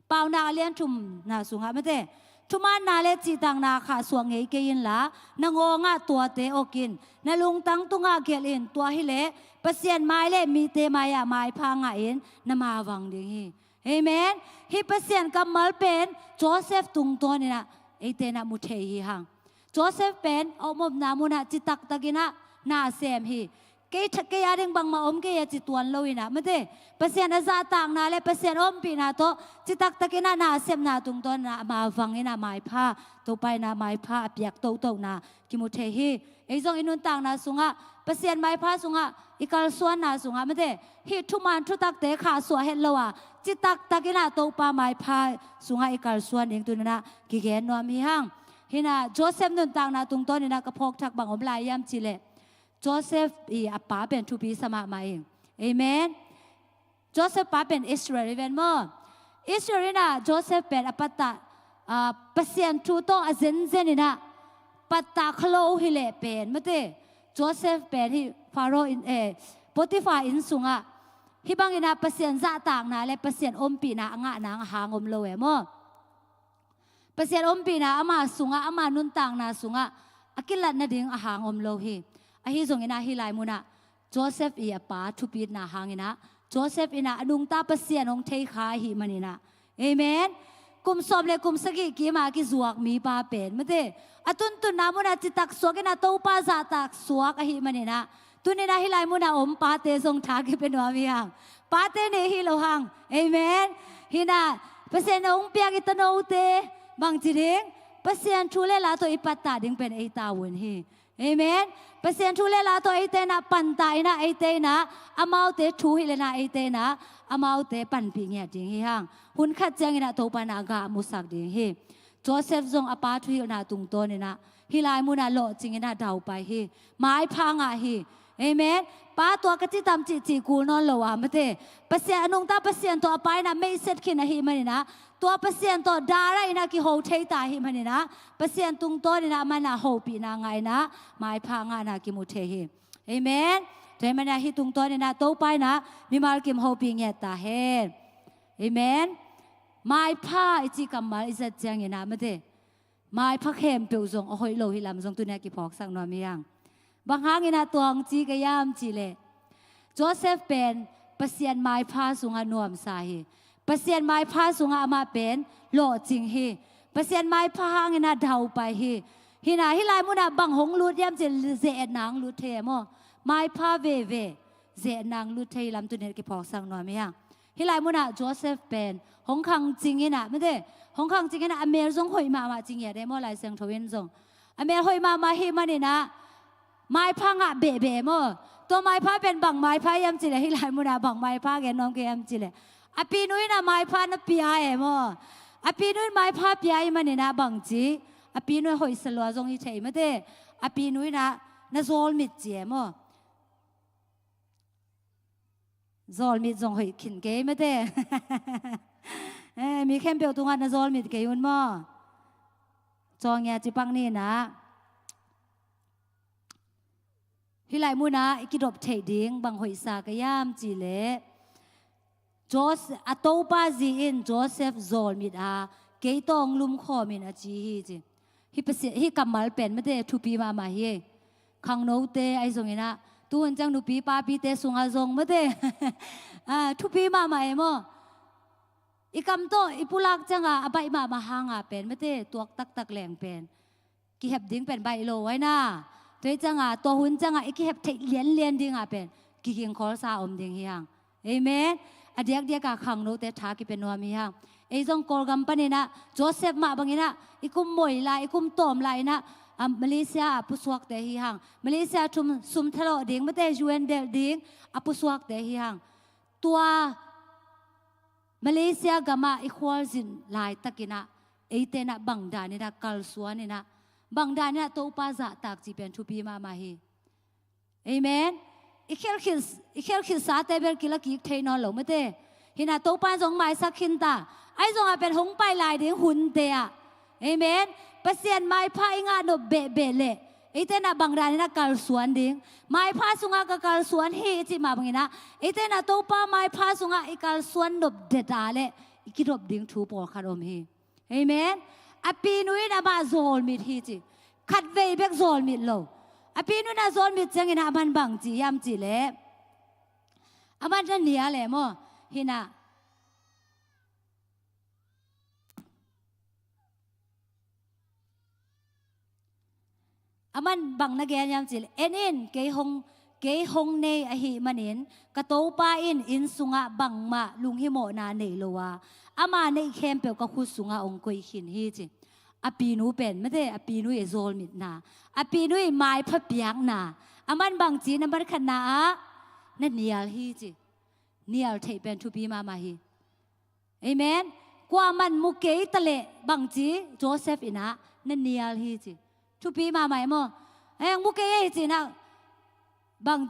Paunak a lian thumna sungah mate, thumaanna le cihtakna khahsuah ngei kei inla, na ngawngah tuate awkin, na lungtang tungah gelh in, tua hileh Pasian mai le mite mai-ah maipha ngahin na mavang ding hi. Amen. Hih Pasian kammal pen Joseph tungtawninah eite inah mu thei hi hang. Joseph pen a om omna munah citaktakinah na sem hi. Kei tha-, kei a ding bangmah om kei a ci tuan loinah mate, Pasian a zahtakna le Pasian ompihna tawh citaktakinah na sepna tungtawninah a mavang inah maipha, Topa inah maipha a piak tohtohna kimu thei hi. Ei zong i nuntakna sungah Pasian maipha sungah i kalsuanna sungah mate, hih thuman thutakte khahsuah het lo a, citaktakinah Topa maipha sungah i kalsuan ding tuninah kigen nuam hi hang. Hinah Joseph nuntakna tungtawninah ka phawkthak bang om lai hiam cihleh, Joseph i a pa pen thupi sa mahmah ing. Amen. Joseph pa pen Israel i ven maw. Israel inah Joseph pen a pattah, ah, Pasian thu tawh a zenzen inah pattah kha lo uh hileh pen mate, Joseph pen hih Pharaoh in, eh, Potiphar inn sungah hih banginah Pasian zahtakna le Pasian ompihna a ngah nang a hang om lo e maw. Pasian ompihna ama sungah, ama nuntakna sungah a kilat nading a hang om lo hi. Ahi zonginah hih lai munah Joseph i a pa thupitna hanginah Joseph in ah a nungta Pasian hong thei kha ahih manin ah. Amen. Kum sawm le kum sagih kim a kizuak mipa pen, mate, a tuntunna mun ah citak suak in ah Topa zahtak suak ahih manin ah, tuni in ah hih lai mun ah om pate zong tha kipia nuam hi hang. Pate nih hi lo hang. Amen. Hi in ah Pasian in hong piak i tanote bangci ding, Pasian thu le la tawh i pattah ding pen ei tavuan hi. Amen. Pasian thu le la tawh eite in ah pantah in ah, eite in ah amaute thu hilh in ah, eite in ah amaute panpih ngiat ding hi hang. Hun khat ciangin ah Topa in ah a gah musak ding hi. Joseph zong a pa thuhilhna tungtawn in ah hih lai mun ah lawhcing in ah daupai hi. Maipha ngah hi. Amen. Pa, tua ka ci tam cihcih kul nawn lo a, mate, Pasian, a nungta Pasian tawh a pa in ah meihset khin ahih manin ah, tua Pasian tawh direct in ah kiho thei ta ahih manin ah, Pasian tungtawn in ah amah in ah hopihna ngah in ah maipha ngahna kimu thei hi. Amen. Tua ahih manin ah hih tungtawn in ah Topa in ah mimal kim hopih ngiat ta hen. Amen. Maipha i cih kammal i zat ciangin ah, mate, maipha khempeuh zong a hoih lo hi lam zong tuni a kiphawksak nuam hi hang. Bang hangin ah tua hong ci ka hiam cih leh, Joseph pen Pasian maipha sungah nuamsa hi. Pasian maipha sungah amah pen lawhcing hi. Pasian maipha hangin ah daupai hi. Hi in ah hih lai mun ah bang hong lut hiam cih leh ze-etna hong lut thei e maw. Maipha veve ze-etna hong lut thei hi lam tuni a kiphawksak nuam hi hang. Hih lai mun ah Joseph pen hong khangcing in ah, mate, hong khangcing in ah a mel zong hoih mahmah ci ngiat e maw, Lai Siangtho in zong. A mel hoih mahmah ahih manin ah maipha ngah behbeh e maw. Tua maipha pen bang maipha hiam cih leh, hih lai mun ah bang maipha gen nuam ka hiam cih leh, a pinu in ah maipha na pia e maw. A pinu in maipha pia ahih manin ah bangci, a pinu in hoihsa lua zong hi thei, mate, a pinu in ah na zawlmit ci e maw. Zawlmit zong hoih khin kei, mate. Eh, mi khempeuh tungah na zawlmit kei un maw. Cawng ngia ci pak ni in ah. Hih lai mun ah i kidop theih ding bang hoihsa ka hiam cih leh, Jos-, a Topa zi in Joseph zawlmit a, kei tawh hong lumkhawm in, a ci hi ci. Hih Pasi-, hih kammal pen, mate, thupi mahmah hi. Khangnote ahi zongin ah, tuhun ciang nupi papite sungah zong, mate, ah, thupi mahmah e maw. I kam tawh i pulak ciangah a baih mahmah hangah pen, mate, tuak taktak leng pen kihep ding pen baih lo, ai na. Tua hi ciangah, tua hun ciangah i kihep theih lianlian dingah pen kigingkhawlsa om ding hi hang. Amen. A diakdiakah khangnote tha kipia nuam hi hang. Ei zong Kawlgam panin ah Joseph mah bangin ah i kum moi lai, i kum tawm lai in ah, ah, Malaysia ah pusuakte hi hang. Malaysia thum sum thalawh ding, mate, U N delh ding a pusuakte hi hang. Tua Malaysia gamah i khualzin laitakin ah eite in ah bangdan in ah kalsuan in ah, bangdan in ah Topa zahtak cih pen thupi mahmah hi. Amen. I khial khit, i khial khitsate bel kila kik thei nawn lo, mate. Hi in ah Topa in zong maisak khin ta. Ahi zongah pen hong pai lai ding hunte ah, amen, Pasian maipha i ngah nop behbeh leh eite in ah bangdan in ah kalsuan ding. Maipha sungah ka kalsuan hi i cih mah bangin ah, eite in ah Topa maipha sungah i kalsuan nop det a leh i kidop ding thu pawlkhat om hi. Amen. A pinu in amah zawlmit hi ci. Khatvei bek zawlmit lo. A pinu in ah zawlmit ciangin ah aman bang ci hiam cih leh, aman na nial e maw. Hi in ah, aman bang na gen hiam cih leh, en in, kei hong, kei hong nei ahih manin ka topa in inn sungah bangmah lunghimawhna nei lo a, ama neih khempeuh ka khut sungah hong koih khin hi ci. A pinu pen, mate, a pinu i zawlmitna, a pinu i maipha piakna, aman bang ci, nambat khatna ah na nial hi ci. Nial theih pen thupi mahmah hi. Amen. Kuaman mu kei ta leh bang ci, Joseph in ah na nial hi ci. Thupi mahmah e maw. Eh, hong mu kei ei ci in ah bang,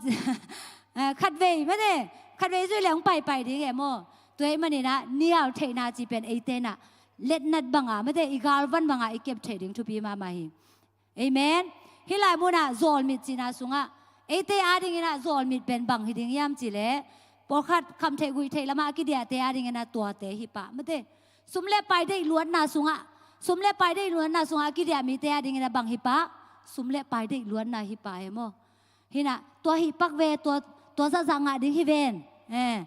eh, khatvei, mate, khatvei zuih leh hong paipai ding e maw. Tua ahih manin ah nial theihna cih pen eite in ah letnat bangah, mate, i galvan bangah i kep theih ding thupi mahmah hi. Amen. Hih lai munah zawlmit cihna sungah eite adingin ah zawlmit pen bang hi ding hiam cih leh, pawlkhat khamtheih guihtheih lamah a kidiahte adingin ah tuate hi pah, mate. Sum le pai deih luatna sungah, sum le pai deih luatna sungah a kidiah mite adingin ah bang hi pah? Sum le pai deih luatna hi pah e maw. Hi in ah tua hi pak ve, tua, tua zahzah ngah ding hi ven. Eh.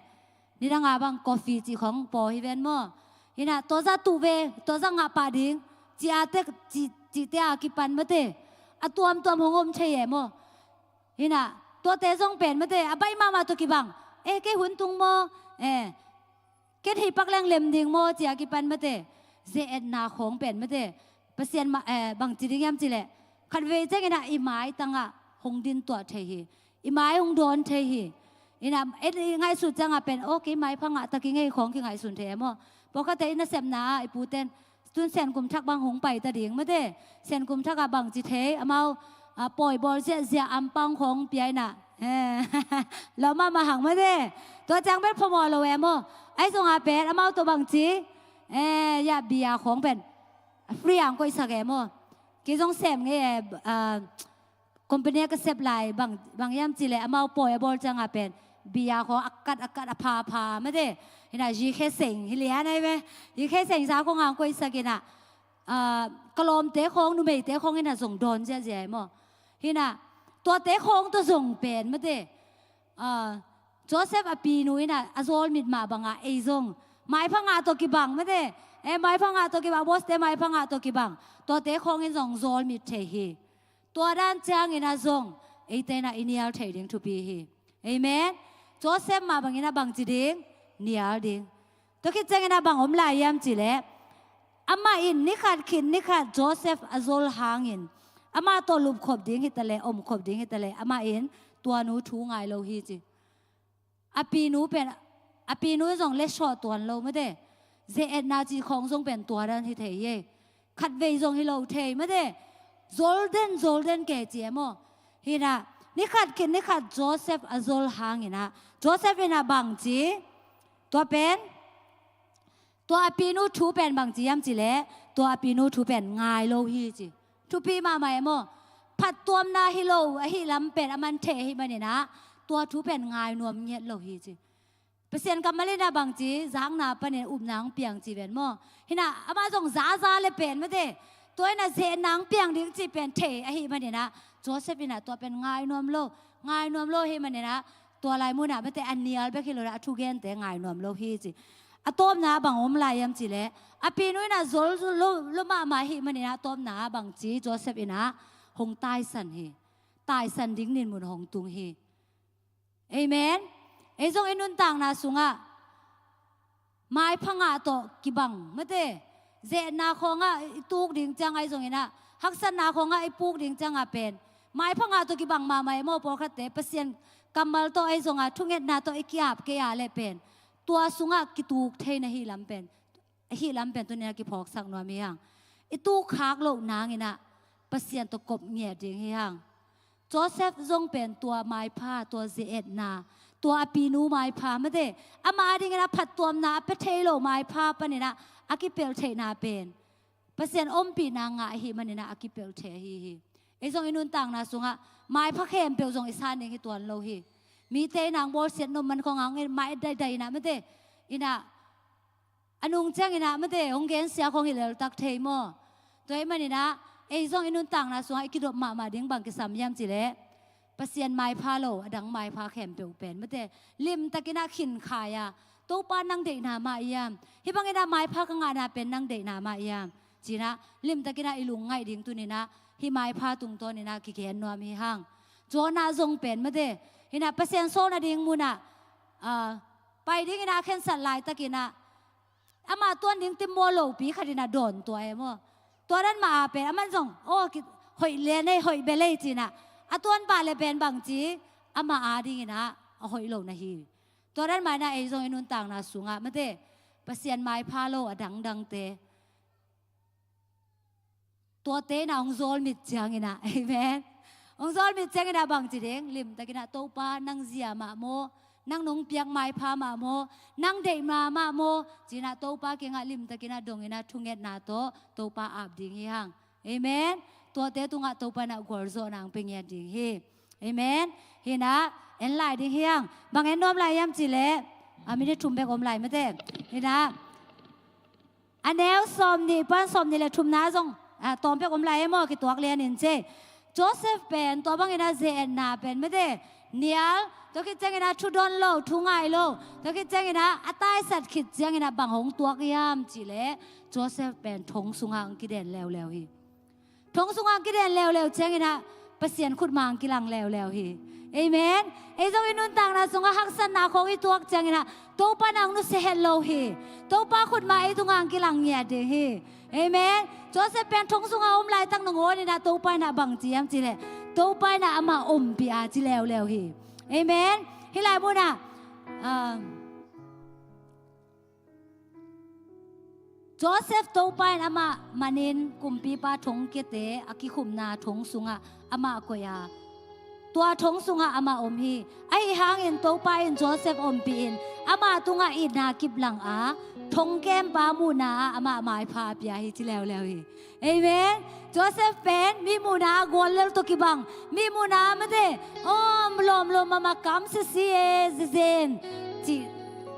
Nidang a bang coffee cih khawng paw hi ven maw. Hi na, tua zah tuh ve, tua zah ngah pah ding, ci a tek, ci, cihte a kipan mate, a tuamtuam hong om thei e maw. Hi na, tuate zong pen mate, a baih mahmah tawh kibang, eh, kei hun tung maw, eh, ken hih pak leng lem ding maw, ci a kipan mate, ze-etna khawng pen mate, Pasian ma, eh, bang ci ding hiam cih leh, khatvei ciangin ah i maitang ah hong din tuah thei hi. I mai hong dawn thei hi. Hi na, et i ngaihsut ciang ah pen, aw, kei maipha ngah ta keng ei khawng kingaihsun thei e maw. Pawlkhatte i nasepna ah i pute'n, tun Senkum Thak bang hong pai ta ding mate. Senkum Thak ah bang ci thei, amau, ah, pawi bawl ziahziah ampang khawng pia hi na. Eh, lawm mahmah hang mate. Tua ciang pen phamawh lo e maw. Ahi zong a pen, amau tawh bang ci, eh, ya, bia khawng pen free ang koihsak e maw. Kei zong sem ngei e, ah, company a ka sep lai bang, bang hiam cih leh amau pawi a bawl ciang a pen bia khawng a kat, a kat, a pha, a pha mate. Hi na, zikhe seng hi lian ahi ve. Zikhe seng sa khawng ang koihsak hi na, ah, ka lawmte khawng, numeite khawng hi na zong dawn ziahziah hi maw. Hi na, tuate khawng tawh zong pen mate, ah, Joseph a pinu in ah a zawlmit mah bang a ei zong maipha ngah tawh kibang mate, eh, maipha ngah tawh kibang, boss-te maipha ngah tawh kibang, tuate khawng in zong zawlmit thei hi. Tua dan ciangin ah zong eite in ah i nial thei ding thupi hi. Amen. Joseph mah bangin ah bang ci ding? Nial ding. Tua khit ciangin ah bang om lai hiam cih leh, amah in ni khat khit ni khat Joseph a zol hangin, amah tawh lupkhop ding hi ta leh, omkhop ding hi ta leh, amah in tua nu thu ngai lo hi ci. A pinu pen, a pinu zong letsawh tuan lo mate. Ze-etna cih khawng zong pen tua dan hi thei hi. Khatvei zong hi lo thei mate. Zol den, zol den kei ci e maw. Hi na, ni khat khit ni khat Joseph a zol hangin ah, Joseph in ah bang ci? Tua pen, tua a pinu thu pen bang ci hiam cih leh, tua a pinu thu pen ngai lo hi ci. Thupi mahmah e maw. Phattuamna hi lo ahih lam pen a man thei ahih manin ah, tua thu pen ngai nuam ngiat lo hi ci. Pasian kammal in ah bang ci, zakna panin upna hong piang ci ven maw. Hi na, amah zong zaza le pen mate, tua in ah ze-etna hong piang ding cih pen thei ahih manin ah, Joseph in ah tua pen ngai nuam lo, ngai nuam lo ahih manin ah, tua lai mun ah mate, a nial bek hi lo in ah, a thugente ngai nuam lo hi ci. A tawpna ah bang om lai hiam cih leh, a pinu in ah zol lo, lo mahmah ahih manin ah, a tawpna ah bang ci, Joseph in ah hong taisan hi. Taisan ding dinmun hong tung hi. Amen. Ei zong i nuntakna sungah maipha ngah tawh kibang mate, ze-etna khawngah i tuk ding ciang ahi zongin ah, haksatna khawngah i puk ding ciang a pen, maipha ngah tawh kibang mahmah e maw. Pawlkhatte Pasian kammal tawh ahi zong a, thungetna tawh i ki-ap kei a leh pen, tua sungah kituk thei na hih lam pen, hih lam pen tuni in ah kiphawksak nuam hi hang. I tuk khak loh nangin ah Pasian tawh kop ngiat ding hi hang. Joseph zong pen tua maipha, tua ze-etna, tua a pinu maipha mate, ama adingin ah phattuamna a pia thei lo maipha panin ah a kipelh theihna pen, Pasian ompihna ngah ahih manin ah a kipelh thei ahi hi. Ei zong i nuntakna sungah maipha khempeuh zong i san ding hi tuan lo hi. Mite in ah hong bawlsiat nop man khawng hang in, mai daidai in ah mate, in ah a nung ciangin ah mate, hong gensia khawng hi leltak thei maw. Tua ahih manin ah ei zong i nuntakna sungah i kidop mahmah ding bang kisam hiam cih leh, Pasian maipha lo a dang maipha khempeuh pen mate, limtakin ah khinkhai a, Topa, nang deihna mah hiam? Hih bangin ah maipha ka ngahna pen nang deihna mah hiam? Ci-in ah limtakin ah i lungngaih ding tuni in ah hih maipha tungtawnin ah kigen nuam hi hang. Jonah zong pen mate, hi na, Pasian sawlna ding munah, ah, pai dingin ah a khensat laitakin ah, amah tuan ding timbaw lopi khat in ah dawn tua e maw. Tua dan mah a pen amah zong, aw, ki, hoih lian ei, hoih bel ei ci-in ah, a tuan pah leh pen bang ci, amah adingin ah a hoih lo na hi. Tua dan mah in ah ei zong i nuntakna sungah mate, Pasian maipha lo a dangdangte, tuate in ah hong zawlmit ciangin ah, amen, hong zawlmit ciangin ah bang ci ding? Limtakin ah, Topa, nang zia mah maw, nang nong piak maipha mah maw, nang deihna mah maw, ci-in ah Topa kiangah limtakin ah dongin ah thungetna tawh Topa ap ding hi hang. Amen. Tuate tungah Topa in ah gualzawhna hong pia ngiat ding hi. Amen. Hi na, en lai ding hi hang. Bang en nuam lai hiam cih leh, a, minute thum bek om lai mate. Hi na, a neu sawmnih pan sawmnih le thumna zong, a, tawm pek om lai e maw, kituak lian in ci. Joseph pen tua bangin ah ze-etna pen mate, Nial, tua khit ciangin ah thu don lo, thu ngai lo, tua khit ciangin ah a taisat khit ciangin ah bang hong tuak hiam cih leh Joseph pen thong sungah hong kiden leuleu hi. Thong sungah hong kiden leuleu ciangin ah Pasian khutma hong kilang leuleu hi. Amen. Ei zong i nuntakna sungah haksatna khawng i tuak ciangin ah Topa in ah hong nusia het lo hi. Topa khutma ei tungah hong kilang ngiat ding hi. Amen. Joseph pen thong sungah om laitak nangawn in ah Topa in ah bang ci hiam cih leh Topa in ah amah ompih a ci leuleu hi. Amen. Hih lai munah, um, Joseph Topa in amah manin kumpipa thongkiate a kikhumna thong sungah amah koih a, tua thong sungah amah om hi. Ahi hangin Topa in Joseph ompih in ama tungah itna kiplang a, thongkempa muhna ah amah maipha pia hi ci leuleu hi. Amen. Joseph pen mi muhna ah guallel tawh kibang, mi muhna ah mate, om lawmlawm mahmah, kam sisi e, zezen, cih,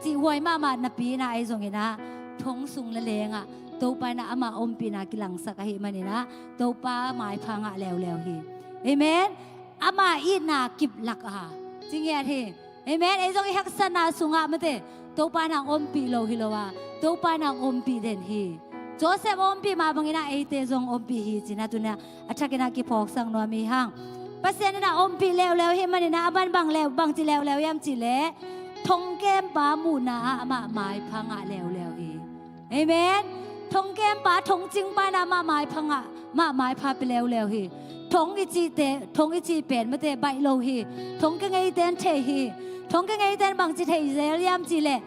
cih huai mahmah napi in ah ei zongin ah thong sung le lengah Topa in ah amah ompihna kilangsak ahih manin ah Topa maipha ngah leuleu hi. Amen. Ama itna kiplak a ci ngiat hi. Amen. Ei zong i haksatna sungah mate, Topa in ah hong ompih lo hi lo a, Topa in ah hong ompih den hi. Joseph ompih mah bangin ah eite zong ompih hi cih na tuni-a a thakin ah kiphawksak nuam hi hang. Pasian in ah ompih leuleu hi manin ah a man bang leu, bang ci leuleu hiam cih leh thongkempa muhna ah amah maipha ngah leuleu hi. Amen. Thongkempa, thongcingpa in ah amah maipha ngah, amah maipha pia leuleu hi. Thong i cihte, thong i cih pen mate baih lo hi. Thong kengeite in thei hi. Thong kengeite in bangci thei zel hiam cih leh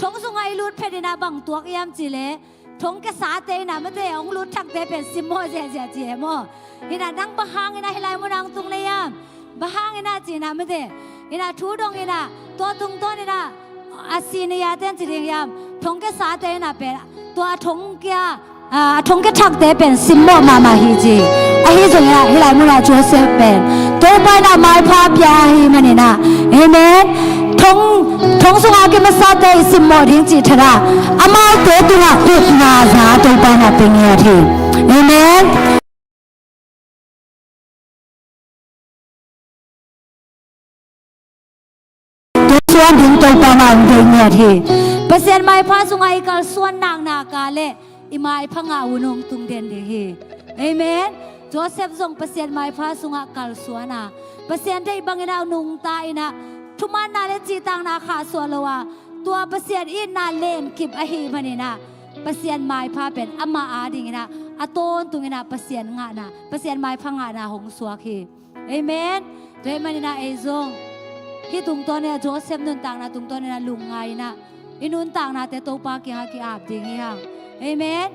thong sungah i lut phet in ah bang tuak hiam cih leh thong kesate in ah mate hong lut thakte pen simmawh ziahziah ci e maw. In ah nang bang hangin ah hih lai munah hong tung na hiam? Bang hangin ah ci in ah mate, in ah thu dong in ah tua tungtawn in ah a senior-te in ci ding hiam, thong kesate in ah pen tua thong kia, a, a thong kethakte pen simmawh mahmah hi ci. Ahi zongin ah hih lai munah Joseph pen Topa in ah maipha pia ahih manin ah, amen, thong, thong sungah a kimasate i simmawh ding cih thadah amaute tungah upna za Topa in ah pia ngiat hi. Amen. Tua suan ding Topa in ah hong deih ngiat hi. Pasian maipha sungah i kalsuan naknak leh i maipha ngah hun hong tung den ding hi. Amen. Joseph zong Pasian maipha sungah kalsuan a, Pasian deih bangin ah nungta in ah, thumanna le cihtakna khahsuah lo a, tua Pasian itna lenkip ahih manin ah Pasian maipha pen amah adingin ah a tawntungin ah Pasian ngahna, Pasian maipha ngahna hong suak hi. Amen. Tua ahih manin ah ei zong hih tungtawnin ah, Joseph nuntakna tungtawnin ah lungngai in ah i nuntaknate Topa kiangah ki-ap ding hi hang. Amen.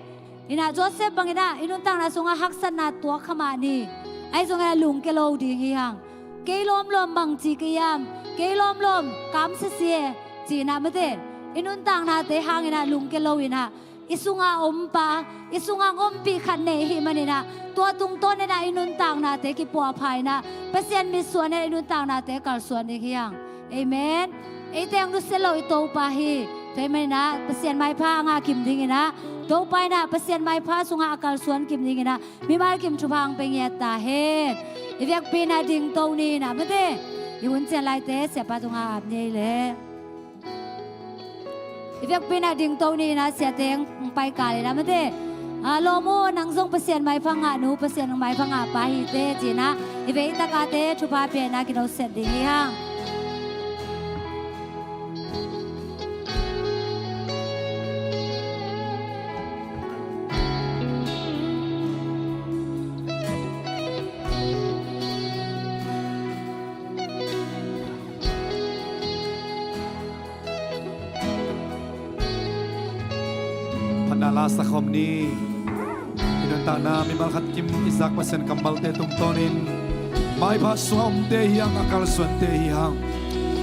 In ah Joseph bangin ah i nuntakna sungah haksatna tuak kha mah ni, ahi zongin ah lungkia lo ding hi hang. Kei lawmlawm bangci ka hiam, kei lawmlawm kam sisi e ci-in ah mate, i nuntaknate hangin ah lungkia lo in ah, i sungah a ompa, i sungah a ompih khat nei ahih manin ah, tua tungtawnin ah i nuntaknate kipuahpha in ah, Pasian mitsuan in ah i nuntaknate kalsuan ding hi hang. Amen. Eite hong nusia lo i Topa hi. Tua ahih manin ah Pasian maipha a ngah kim dingin ah, Topa in ah Pasian maipha sungah a kalsuan kim dingin ah mimal kim thupha hong pia ngiat ta hen. I vekpi in ah dingto ni in ah mate, i hun cian laite siapa tungah ap ni ei leh. I vekpi in ah dingto ni in ah siate hong paikal in ah mate, a, lawm aw, nang zong Pasian maipha ngah nu, Pasian maipha ngah pa hi teh ci-in ah i veitakate thupha pia in ah kinoset ding hi hang. Phatna la sa khawm ni. I nuntakna mimal khat kim i zak Pasian kammalte tungtawnin maipha sungah omte hi hang, a kalsuante hi hang.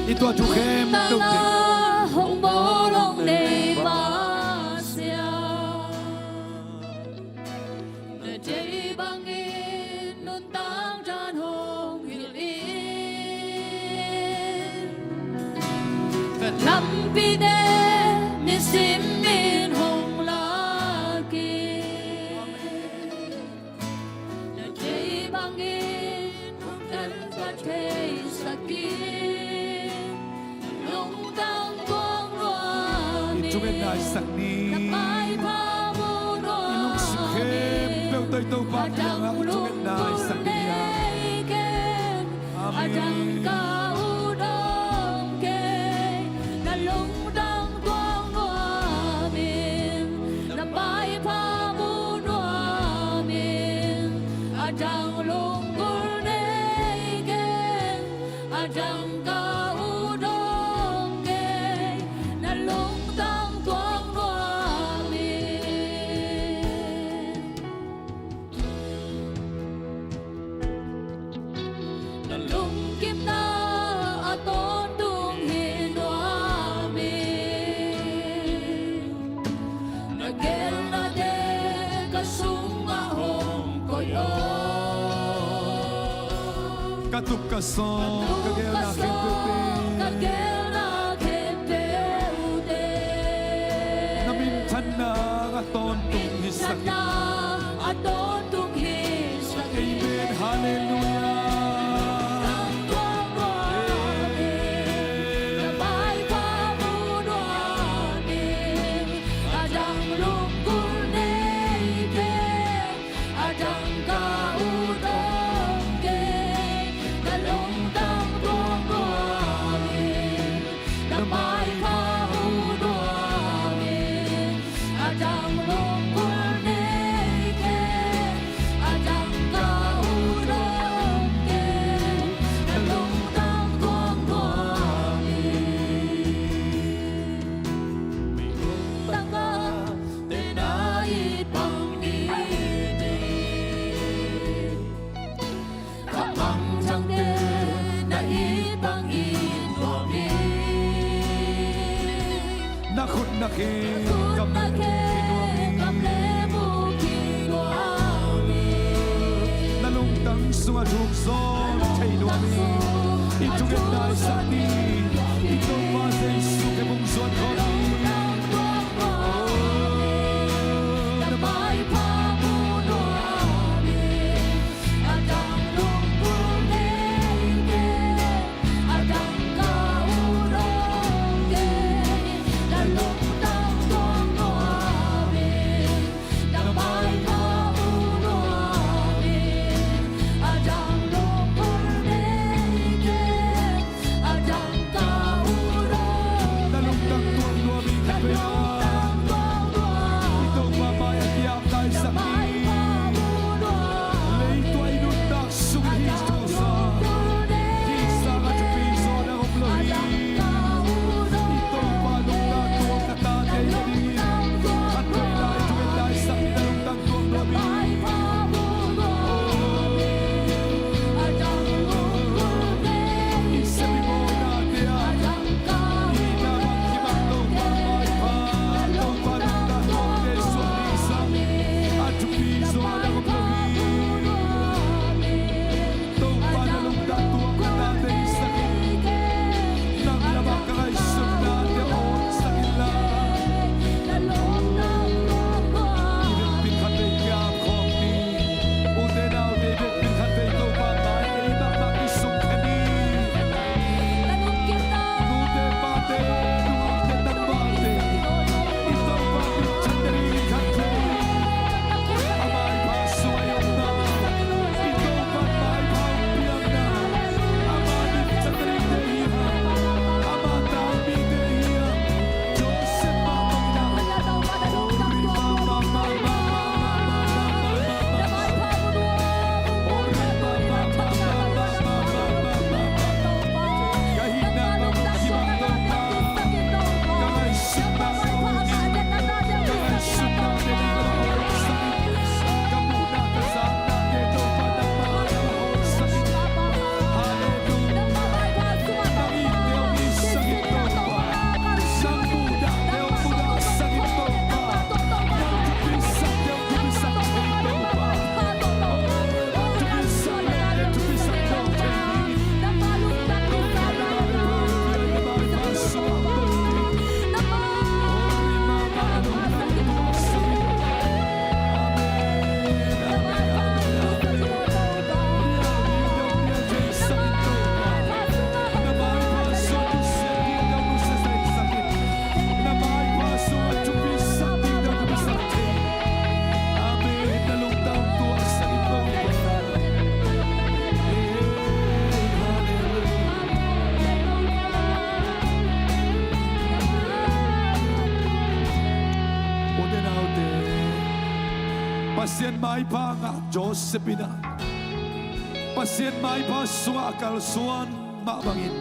I tuah thu khempeuh teng hong bawl hong nei Pasian, na deih bangin nuntak dan hong hilh in, ka lampite nisim in hong lak in, na deih bangin hong tan ka theisak in. thungetna i sak ni. I lungsim khempeuh tawh i Topa kiangah thungetna i sak ni. Amen. Na lungkimna a tawntung hi nuam in, na geelnate ka sungah hong koih aw. Ka tup ka sawm, ka geelna khempeuhte, ka geelna khempeuhte, na minthanna a tawntung hisak in. A tawntung hisak in. Amen. Halleluiah. Ka mangthangte na it bangin nuam hi. Na khut na khe, ka muk hi nuam hi. Na lungtang sungah thu hong zawn thei nuam hi. I thungetna i sak ni. I Topa Jesu khe hong zuan khawm ni. Oh, na maipha mu nuam hi. Pasian maipha ngah Joseph in ah Pasian maipha sungah a kalsuan mah bangin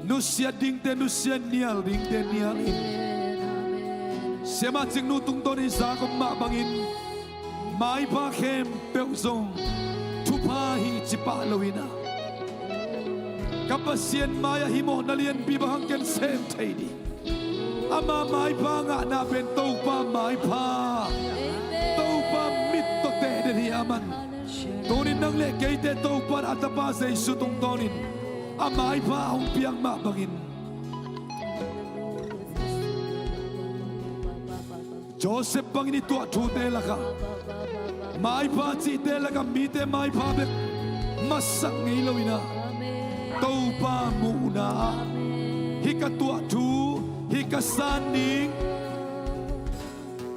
nusia dingte nusia, nial dingte nial in, Siamah Cingnu tungtawn i zak om mah bangin maipha khempeuh zong thupha hi ci pah lo in ah, ka Pasian mai-ah hih mawhna lianpi bang hang ken sem thei ding. Ama maipha ngahna pen Topa maipha, Topa mit tawh teh den hi a man. Tunin nang le keite Topa in a Tapa Jesu tungtawnin a maipha a hong piak mah bangin Joseph bangin i tuah thute lakah, maipha cihte lakah mite maipha bek masak ngei lo in ah, Topa muhna ah hih ka tuah thu, hih ka san ding,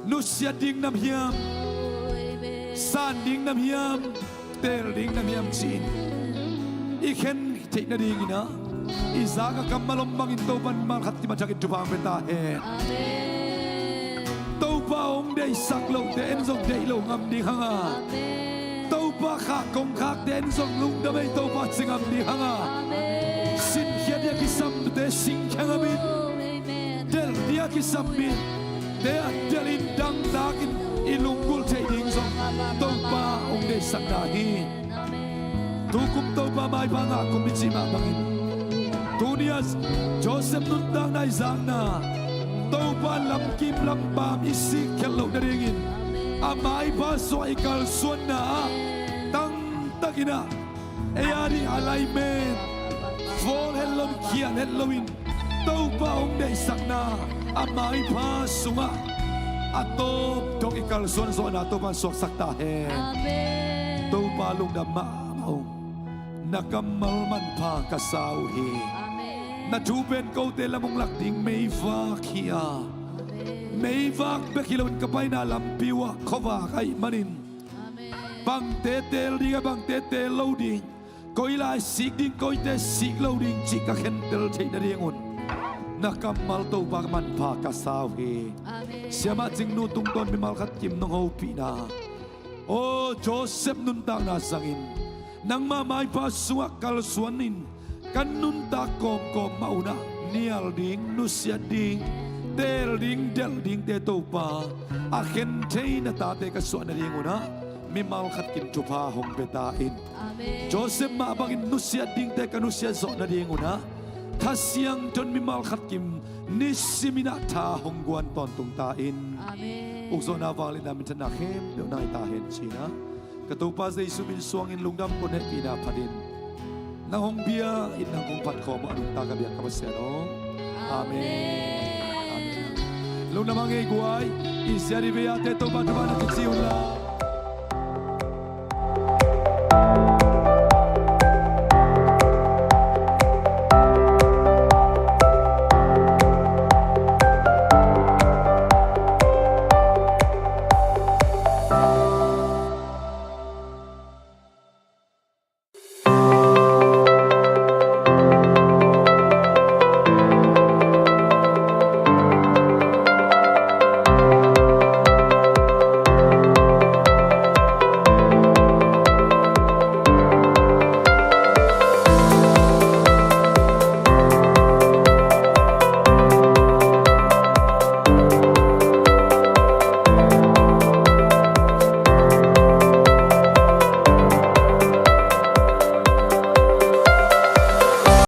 nusia ding nam hiam, san ding nam hiam, teel ding nam hiam ci-in i khen theih nadingin ah, i zak a kammal om bangin Topa in mimal khat kim a thakin thupha hong pia ta hen. Amen. Topa hong deihsak lohte en zong deih lo ngam ding hang a, Amen. Topa khak kong khakte en zong lungdam ei Topa ci ngam ding hang a, Amen. Sinkhiat ding a kisamte singkhia ngam in, Amen. Delh ding a kisam in te a delhin dangtakin i lunggulh theih ding zong Topa hong deihsakna hi. Tukum Topa maipha ngah kum i cih mah bangin, tuni-a Joseph nuntakna i zakna, Topa lamkim lampam i sik khial loh nadingin a maipha sungah i kalsuanna ah tangtakin ah ei a ding alignment, fall het loin, khial het loin, Topa hong deihsakna a maipha sungah a tawp dong i kalsuan zawhna Topa in suaksak ta hen. Amen. Topa lungdam mahmah ung. Na kammal manpha ka sa uh hi. Amen. Na thu pen kote lam hong lak ding meivak hi a, Amen. Meivak bek hi loin ka paina lampi uhah khuavak ahih manin, Amen. Bangte teel ding a, bangte teel lo ding, koi lai sik ding, koite sik lo ding cih ka khentel theih nadingun na kammal Topa ka manpha ka sa uh hi. Amen. Siamah Cingnu tungtawn mimal khat kim nong hopihna, aw Joseph nuntakna zangin nangmah maipha sungah kalsuanin kan nuntak kawmkawm mah un ah nial ding, nusiat ding, teel ding, delh dingte Topa a khen thei na tate ka suah nadingun ah mimal khat kim thupha hong pia ta in. Amen. Joseph mah bangin nusiat dingte ka nusiat zawh nadingun ah Kha Siangtho in mimal khat kim nisimin ah tha hong guan tawntung ta in. Amen. Ukzawhna, vangliatna, minthanna khempeuh nang hi ta hen ci-in ah ka Topa Jesu min suangin lungdam kong hehpihna phatin nang hong bia in nang hong phat khawm uh a nungta ka biak ka Pasian aw. Amen. Amen. Lungdam hang ei guai, i siat i vei-ate Topa thupha na kici un la.